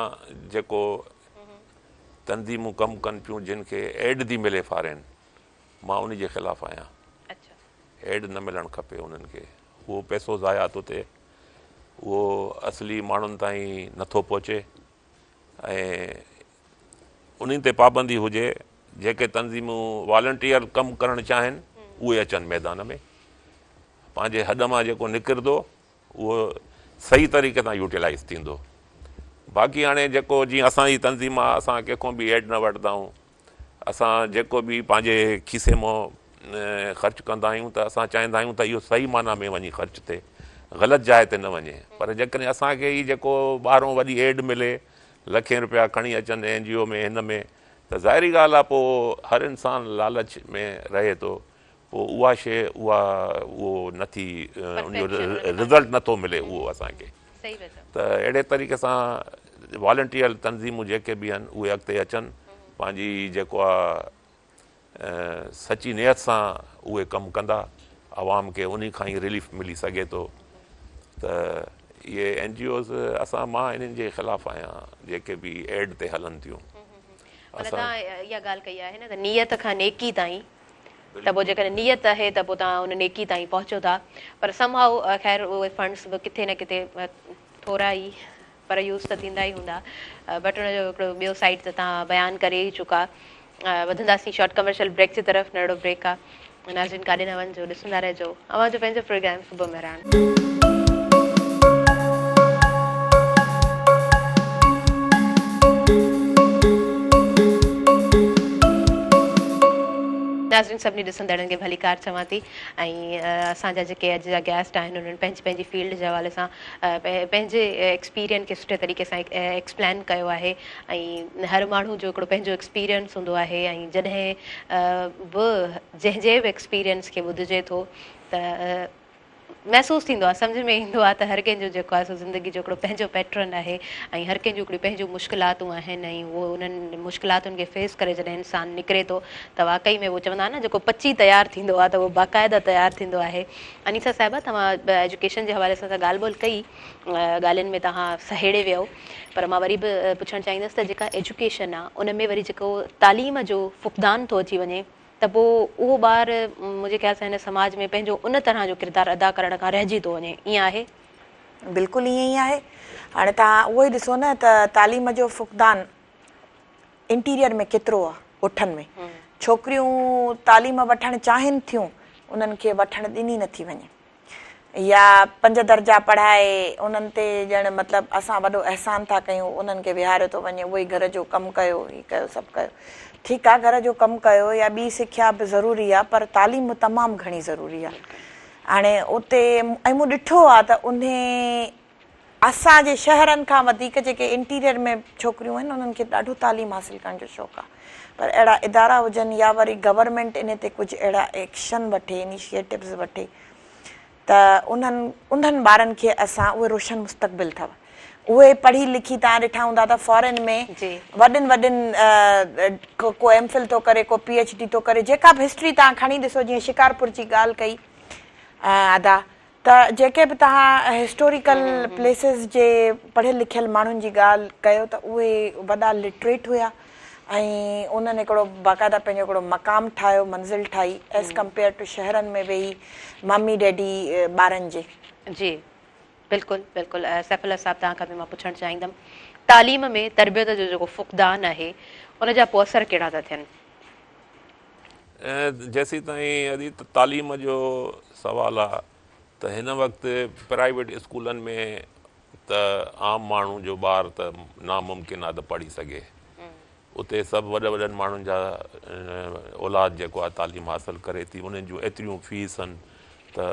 S3: جيڪو تنظيمون ڪم ڪن پيون جن کي ايڊ ٿي ملي فارين مان ان جي خلاف آهيان ايڊ نه ملڻ کپي انهن کي اهو پئسو ضايع ٿو ٿئي اهو اصلي ماڻهن تائين نٿو پهچي ۽ انهن تي پابندي هجي جيڪي تنظيمون والنٽيئر ڪم ڪرڻ چاهين اهي اچن ميدان ۾ پنهنجي هڏ مان جيڪو نڪرندو اهو صحيح طريقي سان يوٽيلائيز ٿيندو. باقي هاڻي جيڪو جيئن اسان جي تنظيم آ اسان ڪنهن کان به ايڊ نه وٺندا آهيون اسان جيڪو به پنهنجي کيسي مان خرچ ڪندا آهيون ته اسان چاهيندا آهيون ته اهو صحيح معنيٰ ۾ وڃي خرچ ٿئي غلط جاء تي نه وڃي پر جيڪڏهن اسان کي ئي جيڪو ٻاهرون وڏي ايڊ ملي لکين روپيا کڻي اچن اين جي او ۾ هن ۾ ته ظاهري ڳالهه آ پوء هر انسان لالچ ۾ رهي ٿو پوء اها شيء اها اهو نه ٿي ان جو رزلٽ نه ٿو ملي اهو اسان کي ته اهڙي طريقي سان والنٽيئر تنظيمون جيڪي به آهن اهي اڳتي اچن پنهنجي جيڪو آ سچي نيت سان اهي ڪم ڪندا عوام کي انهي کان ئي رليف ملي سگهي ٿو ته اهي اين جي اوز اسان مان انهن جي خلاف آهيان جيڪي به ايڊ تي هلن ٿيون.
S1: معنيٰ توهان اها ڳالهه ڪئي آهي نه ته نيت کان نيڪي تائين ته پوء جيڪڏهن نيت آهي ته پوء توهان ان نيڪي تائين پهچو ٿا پر سم هائو خير اهي فنڊس به ڪٿي نه ڪٿي ٿورا ئي پر يوز ته ٿيندا ئي هوندا بٽ ان جو هڪڙو ٻيو سائيڊ ته توهان بيان ڪري ئي چڪا وڌنداسين شارٽ ڪمرشل بريڪ جي طرف ننڍڙو بريڪ آ ناظرين ڪاڏي نه وڃجو ڏسندا رهجو اوهان جو پنهنجو پروگرام صبح مهراڻ. ناظرين سڀني ڏسندڙن کي ڀليڪار چوان ٿي ۽ اسان جا جيڪي اڄ جا گيسٽ آهن انهن پنهنجي پنهنجي فيلڊ جي حوالي سان پنهنجي ايڪسپيرين کي سٺي طريقي سان ايڪسپلين ڪيو آهي ۽ هر ماڻهو جو هڪڙو پنهنجو ايڪسپيرينس هوندو آهي ۽ جڏهن به جنهن جي به ايڪسپيرينس کي ٻڌجي ٿو ته محسوس ٿيندو آهي سمجهه ۾ ايندو آهي ته هر ڪنهن جو جيڪو آهي سو زندگي جو هڪڙو پنهنجو پيٽرن آهي ۽ هر ڪنهن جون هڪڙيون پنهنجون مشڪلاتون آهن ۽ اهو انهن مشڪلاتن کي فيس ڪري جڏهن انسان نڪري ٿو ته واقعي ۾ اهو چوندا آهن نه جيڪو پچي تيار ٿيندو آهي ته اهو باقاعده تيار ٿيندو آهي انيسا صاحبه توهان ايجوڪيشن جي حوالي سان ڳالهه ٻولهه ڪئي ڳالهين ۾ توهان سهيڙي ويو پر مان وري به پڇڻ چاهيندس ته جيڪا ايجوڪيشن آ ان ۾ وري جيڪو تعليم جو فقدان ٿو اچي وڃي ته پوء اهو ٻار منهنجي خيال سان هن سماج ۾ پنهنجو ان طرح جو ڪردار ادا ڪرڻ کان رهجي ٿو وڃي ائين آهي؟
S2: بلڪل ائين ئي آهي هاڻي توهان اهو ئي ڏسو نه ته تعليم جو فقدان انٽيريئر ۾ ڪيترو آ ڳوٺن ۾ ڇوڪريون تعليم وٺڻ چاهين ٿيون انهن کي وٺڻ ڏني نٿي وڃي يا پنج درجا پڙهائي انهن تي ڄڻ مطلب اسان وڏو احسان ٿا ڪيون انهن کي ويهاريو ٿو وڃي اهي گهر جو ڪم ڪيو هي ڪيو سڀ ڪيو ٺيڪ آ گهر جو ڪم ڪيو يا ٻي سکيا به ضروري آ پر تعليم به تمام گهڻي ضروري آ هاڻي اتي ۽ مون ڏٺو آ ته انهي اسان جي شهرن کان وڌيڪ جيڪي انٽيريئر ۾ ڇوڪريون آهن انهن کي ڏاڍو تعليم حاصل ڪرڻ جو شوق آهي پر اهڙا ادارا هجن يا وري گورنمينٽ انهي تي ڪجهه اهڙا ايڪشن وٺي انيشيٽوز وٺي ته انهن انهن ٻارن کي اسان اهي روشن مستقبل اٿو اهي پڙهي لکي توهان ڏٺا هوندا ته فارين ۾ وڏن وڏن ڪو ايم فل ٿو ڪري ڪو پي ايڇ ڊي ٿو ڪري جيڪا به هسٽري توهان کڻي ڏسو جيئن شڪارپور جي ڳالهه ڪئي ادا ته جيڪي به توهان هسٽوريڪل پليسز جي پڙهيل لکيل ماڻهن جي ڳالهه ڪيو ته اهي وڏا لٽريٽ هيا ۽ انهن هڪڙو باقاعده پنهنجو هڪڙو مقام ٺاهيو منزل ٺاهي ايز ڪمپيئر ٽو شهرن ۾ ويهي ممي ڊيڊي ٻارن جي.
S1: جي بلڪل بلڪل سيف الله صاحب توهان کان به مان پڇڻ چاهيندم تعليم ۾ تربيت جو جيڪو فقدان آهي ان جا پوء اثر ڪهڙا ٿا ٿين؟
S3: جيسيتائين ادي تعليم جو سوال آ ته هن وقت پرائيويٽ اسڪولن ۾ ته عام ماڻهو جو ٻار ته ناممڪن آ ته پڙهي سگهي اتي سڀ وڏن وڏن ماڻهن جا اولاد جيڪو آ تعليم حاصل ڪري ٿي انهن جون ايتريون فيس آهن ته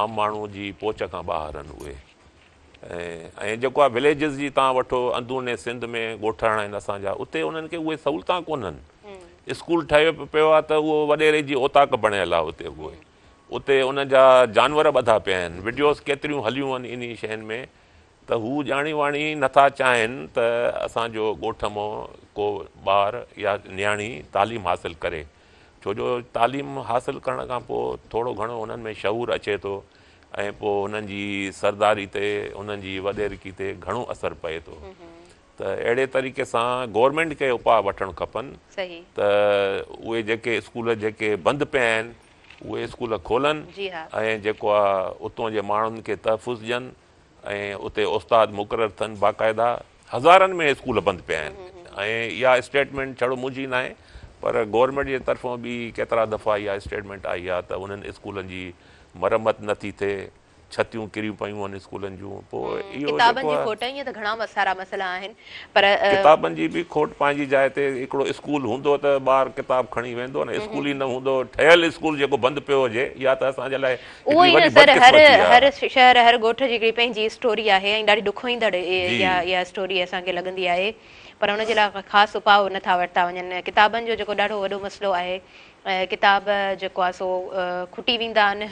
S3: عام ماڻهو جي پهچ کان ٻاهر آهن اهي ۽ جيڪو آ وليجز جي تان وٺو اندروني سنڌ ۾ ڳوٺاڻا آهن اسان جا اتي انهن کي اهي سهولتان ڪونهن اسڪول ٺهيو پيو آ ته اهو وڏيري جي اوطاق بڻيل آ اتي اهي اتي ان جا جانور ٻڌا پيا آهن وڊيوز ڪيتريون هليون آهن انهي شين ۾ ته هو ڄاڻي واڻي نٿا چاهين ته اسان جو ڳوٺ مان ڪو ٻار يا نياڻي تعليم حاصل ڪري ڇو جو تعليم حاصل ڪرڻ کان پوء ٿورو گهڻو انهن ۾ شعور اچي ٿو ۽ پوء انهن جي سرداري تي انهن جي وڏيرڪي تي گهڻو اثر پئي ٿو ته اهڙي طريقي سان گورنمينٽ کي اپاء وٺڻ کپن ته اهي جيڪي اسڪول جيڪي بند پيا آهن اهي اسڪول کولن ۽ جيڪو آ اتون جي ماڻهن کي تحفظ ڏين ۽ اتي استاد مقرر ٿين باقاعده هزارن ۾ اسڪول بند پيا آهن ۽ اها اسٽيٽمينٽ ڇڙو منهنجي ناهي پر گورنمينٽ جي طرفون به ڪيترا دفعا اها اسٽيٽمينٽ آئي آهي ته انهن اسڪولن جي مرمت نه ٿي ٿئي، ڇتيون ڪريون پيون آهن اسڪولن جون، پوء اهو
S1: ڪتابن
S3: جيڪو
S1: جي
S3: آهي.
S1: کوٽ ائين ته گهڻا سارا مسئلا آهن پر.
S3: ڪتابن جي به کوٽ پنهنجي جاء تي، هڪڙو اسڪول هوندو ته ٻار ڪتاب کڻي ويندو نه، اسڪول ئي نه هوندو، ٺهيل اسڪول جيڪو بند پيو هجي، اها ته اسان جي لاء
S1: اهو
S3: هڪڙي
S1: ئي نه
S3: وڏي
S1: سر هر
S3: بدقسمتي آهي.
S1: هر شهر هر ڳوٺ جي هڪڙي پنهنجي اسٽوري آهي ۽ ڏاڍي ڏکوئيندڙ
S3: جي.
S1: اها اها اسٽوري اسان کي لڳندي آهي پر ان جي لاء خاص اپاء نه ٿا ورتا وڃن، ڪتابن جو جيڪو ڏاڍو وڏو مسئلو آهي. ڪتاب جيڪو آهي سو کٽي ويندا آهن.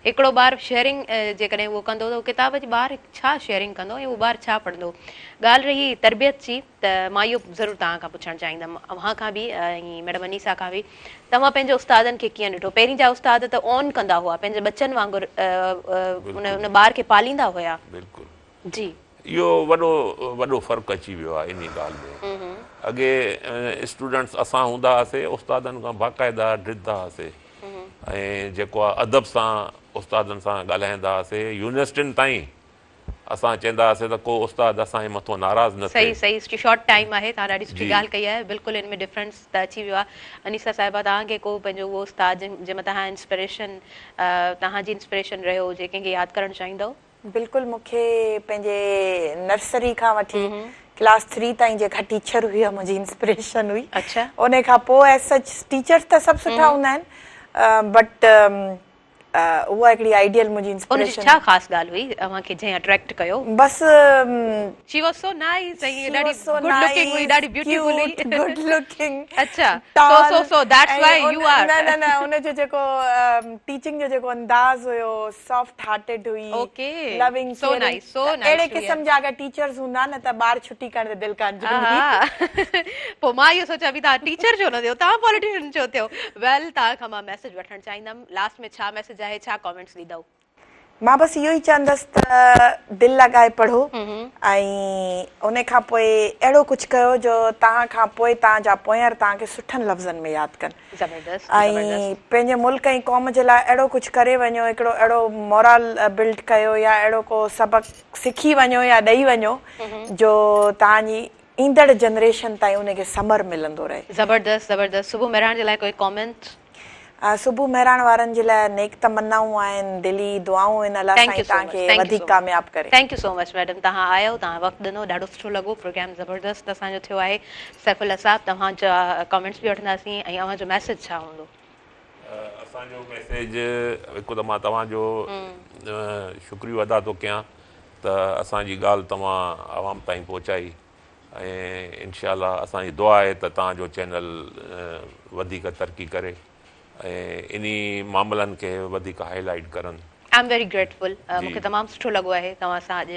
S1: هڪڙو ٻار شيئرنگ جيڪڏهن اهو ڪندو ته ڪتاب جي ٻار ڇا شيئرنگ ڪندو ۽ اهو ٻار ڇا پڙهندو. ڳالهه رهي تربيت جي ته مان اهو ضرور توهان کان پڇڻ چاهيندم اوهان کان به ۽ ميڊم انيسا کان به توهان پنهنجي استادن کي ڪيئن ڏٺو؟ پهرين جا استاد ته اون ڪندا هئا پنهنجي ٻچن وانگر ان ٻار کي پاليندا هيا.
S3: بلڪل.
S1: جي.
S3: اهو وڏو وڏو فرق اچي ويو آهي انهي ڳالهه ۾ اڳي اسٽوڊنٽس اسان هوندا هئاسي استادن کان باقاعده ڊڄندا هئاسي ۽ جيڪو آهي ادب سان استادن سان ڳالهائيندا هئاسي يونيورسٽين تائين اسان چئندا هئاسي ته ڪو استاد اسان جي مٿو ناراض نه ٿئي.
S1: صحيح صحيح شارٽ ٽائيم آهي توهان ڏاڍي سٺي ڳالهه ڪئي آهي بلڪل ان ۾ ڊفرنس ته اچي ويو آهي انيسا صاحبه توهان کي ڪو پنهنجو اهو استاد جنهن مان توهان انسپريشن توهان جي انسپريشن رهيو هجي ڪنهن کي ياد ڪرڻ چاهيندؤ؟
S2: بلڪل مون کي پنهنجي نرسري کان وٺي ڪلاس ٿري تائين جيڪا ٽيچر هئي اها منهنجي انسپريشن هئي ان کان پوء ايز سچ ٽيچرس ته سڀ سٺا هوندا آهن بٽ اها هڪڙي آئيڊيل منهنجي
S1: انسپريشن. ان جي ڇا خاص ڳالهه هئي اوهان کي جنهن اٽريڪٽ ڪيو؟
S2: بس
S1: شي واز سو نائيس ۽ ڏاڍي گڊ لوڪنگ هئي ڏاڍي بيوٽيفل هئي
S2: گڊ لوڪنگ
S1: اڇا so so so that's why you are
S2: نه نه نه ان جو جيڪو ٽيچنگ جو جيڪو انداز هيو سافٽ هارٽيڊ هئي
S1: okay
S2: loving
S1: so nice so nice
S2: اهڙي قسم جا اگر ٽيچرز هوندا نه ته ٻار ڇٽي ڪرڻ تي دل ڪانه چوندي.
S1: پوء مان اهو سوچيان پئي توهان ٽيچر ڇو نه ٿيو توهان پاليٽيشن ڇو ٿيو ويل توهان کان مان ميسيج وٺڻ چاهيندم لاسٽ ۾ ڇا ميسيج آهي ڇا ڪامينٽس ڏيندؤ.
S2: مان بس اهو ئي چوندس ته دل لڳائي پڙهو ۽ ان کان پوء اهڙو ڪجهه ڪيو جو توهان کان پوء توهان جا پوئنر توهان کي سٺن لفظن ۾ ياد ڪن.
S1: زبردست
S2: ۽
S1: زبردست.
S2: پنهنجي ملڪ ۽ قوم جي لاء اهڙو ڪجهه ڪري وڃو هڪڙو اهڙو مورال بلڊ ڪيو يا اهڙو ڪو سبق سکي وڃو يا ڏئي وڃو جو توهان جي ايندڙ جنريشن تائين ان کي ثمر ملندو رهي.
S1: زبردست زبردست صبح مهراڻ جي لاء ڪوئي ڪامينٽ.
S2: صبح مهراڻ وارن جي لاء نيڪ تمنائون آهن دلي دعائون آهن الله
S1: thank
S2: سائين
S1: يو سو
S2: توهان
S1: مچ
S2: کي
S1: thank you
S2: وڌيڪ
S1: سو مچ
S2: ڪامياب ڪري.
S1: Thank you so much madam توهان آيو توهان وقت ڏنو ڏاڍو سٺو لڳو پروگرام زبردست اسان جو ٿيو آهي سيف الله صاحب توهان جا ڪامينٽس به وٺنداسين ۽ اوهان جو ميسيج ڇا هوندو.
S3: اسان جو ميسيج هڪ ته مان توهان جو شڪريو ادا ٿو ڪيان ته اسان جي ڳالهه توهان عوام تائين پهچائي ۽ انشاء الله اسان جي دعا آهي ته توهان جو چينل وڌيڪ ترقي ڪري ۽ انهي معاملن کي وڌيڪ هائي لائيٽ ڪرن.
S1: I am very grateful مون
S3: جي.
S1: کي تمام سٺو لڳو آهي توهان سان اڄ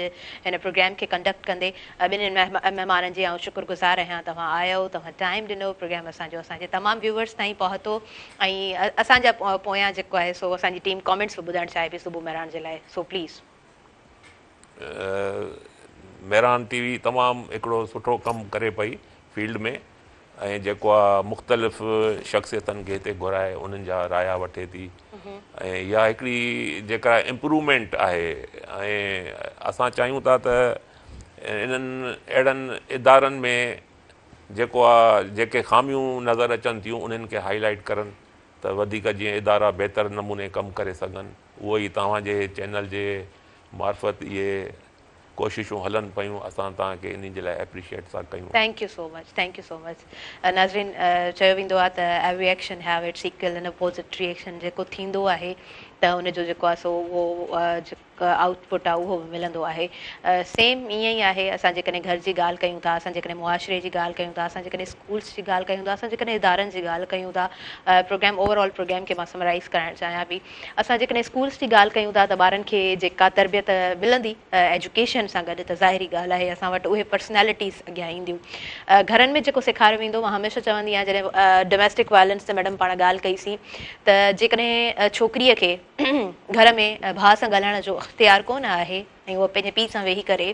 S1: هن پروگرام کي ڪنڊڪٽ ڪندي ٻنهين مهمانن جي آئون شڪر گذار آهيان توهان آيو توهان ٽائيم ڏنو پروگرام اسان جو اسان جي تمام ويوئرس تائين پهتو ۽ اسان جا پويان جيڪو آهي سو اسان جي ٽيم ڪامينٽس به ٻڌائڻ چاهي پئي صبح مهراڻ جي لاء سو پليز.
S3: مهراڻ ٽي وي تمام هڪڙو سٺو ڪم ڪري پئي فيلڊ ۾ ۽ جيڪو آ مختلف شخصيتن کي هتي گهرائي انهن جا رايا وٺي ٿي ۽ اها هڪڙي جيڪا امپروومينٽ آهي ۽ اسان چاهيون ٿا ته انهن اهڙن ادارن ۾ جيڪو آ جيڪي خاميون نظر اچن ٿيون انهن کي هائي لائيٽ ڪرن ته وڌيڪ جيئن ادارا بهتر نموني ڪم ڪري سگهن اهو ئي توهان جي چينل جي معرفت اهي ڪوششون هلن پيون اسان توهان کي انهي جي لاء ايپريشيئيٽ ٿا ڪيون.
S1: Thank you so much thank you so much ناظرين چيو ويندو آهي ته every action have its equal and opposite reaction جيڪو ٿيندو آهي ته ان جو جيڪو آهي سو اهو آئوٽ پٽ آهي اهو به ملندو آهي سيم ائين ئي آهي اسان جيڪڏهن گهر جي ڳالهه ڪيون ٿا اسان جيڪڏهن معاشري جي ڳالهه ڪيون ٿا اسان جيڪڏهن اسڪولس جي ڳالهه ڪيون ٿا اسان جيڪڏهن ادارن جي ڳالهه ڪيون ٿا پروگرام اوور آل پروگرام کي مان سمرائيز ڪرائڻ چاهيان پئي اسان جيڪڏهن اسڪولس جي ڳالهه ڪيون ٿا ته ٻارن کي جيڪا تربيت ملندي ايجوڪيشن سان گڏ ته ظاهري ڳالهه آهي اسان وٽ اهي پرسنالٽيز اڳيان اينديون. گهرن ۾ جيڪو سيکاريو ويندو مان هميشه چوندي آهيان جڏهن ڊوميسٽڪ وائلنس تي ميڊم پاڻ ڳالهه ڪئي سين ته جيڪڏهن ڇوڪريء کي گهر ۾ ڀاء سان ڳالهائڻ جو اختيار ڪونه آهي ۽ هوء پنهنجي پيء سان ويهي ڪري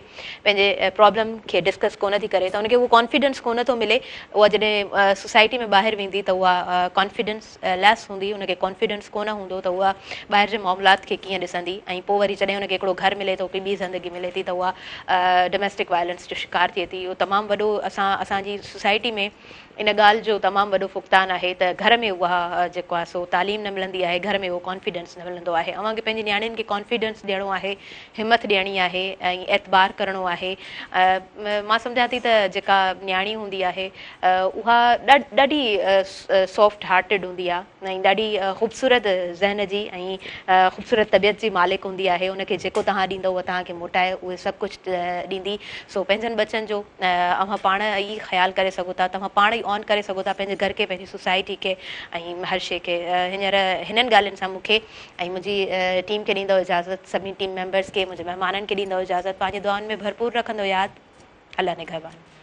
S1: پنهنجي پرابلم کي ڊسڪس ڪونه ٿي ڪري ته ان کي اهو ڪانفيڊنس ڪونه ٿو ملي اها جڏهن سوسائٽي ۾ ٻاهر ويندي ته اها ڪانفيڊنس ليس هوندي ان کي ڪانفيڊنس ڪونه هوندو ته اها ٻاهر جي معاملات کي ڪيئن ڏسندي ۽ پوء وري جڏهن ان کي هڪڙو گهر ملي ٿو هڪڙي ٻي زندگي ملي ٿي ته اها ڊوميسٽڪ وائلنس جو شڪار ٿئي ٿي اهو تمام وڏو اسان اسان جي سوسائٽي ۾ ان ڳالهه جو تمام وڏو فقدان آهي ته گهر ۾ اها جيڪو آهي سو تعليم نه ملندي آهي، گهر ۾ اهو ڪانفيڊنس نه ملندو آهي. اوهان کي پنهنجي نياڻين کي ڪانفيڊنس ڏيڻو آهي، همٿ ڏيڻي. ڏيڻي آهي ۽ اعتبار ڪرڻو آهي. مان سمجهان ٿي ته جيڪا نياڻي هوندي آهي اها ڏاڍي سافٽ هارٽيڊ هوندي آهي ۽ ڏاڍي خوبصورت ذهن جي ۽ خوبصورت طبيعت جي مالڪ هوندي آهي. ان کي جيڪو توهان ڏيندؤ اها توهان کي موٽائي اهي سڀ ڪجهه ڏيندي. سو پنهنجن ٻچن جو اوهان پاڻ ئي خيال ڪري سگهو ٿا، توهان پاڻ ئي آن ڪري سگهو ٿا پنهنجي گهر کي، پنهنجي سوسائٽي کي ۽ هر شيء کي. هينئر هنن ڳالهين سان مون کي ۽ منهنجي ٽيم کي ڏيندؤ اجازت، سڀني ٽيم ميمبرز کي، منهنجي مهمانن کي ڏيندؤ اجازت، پنهنجي دعائن ۾ ڀرپور رکندو ياد، الله نگهبان.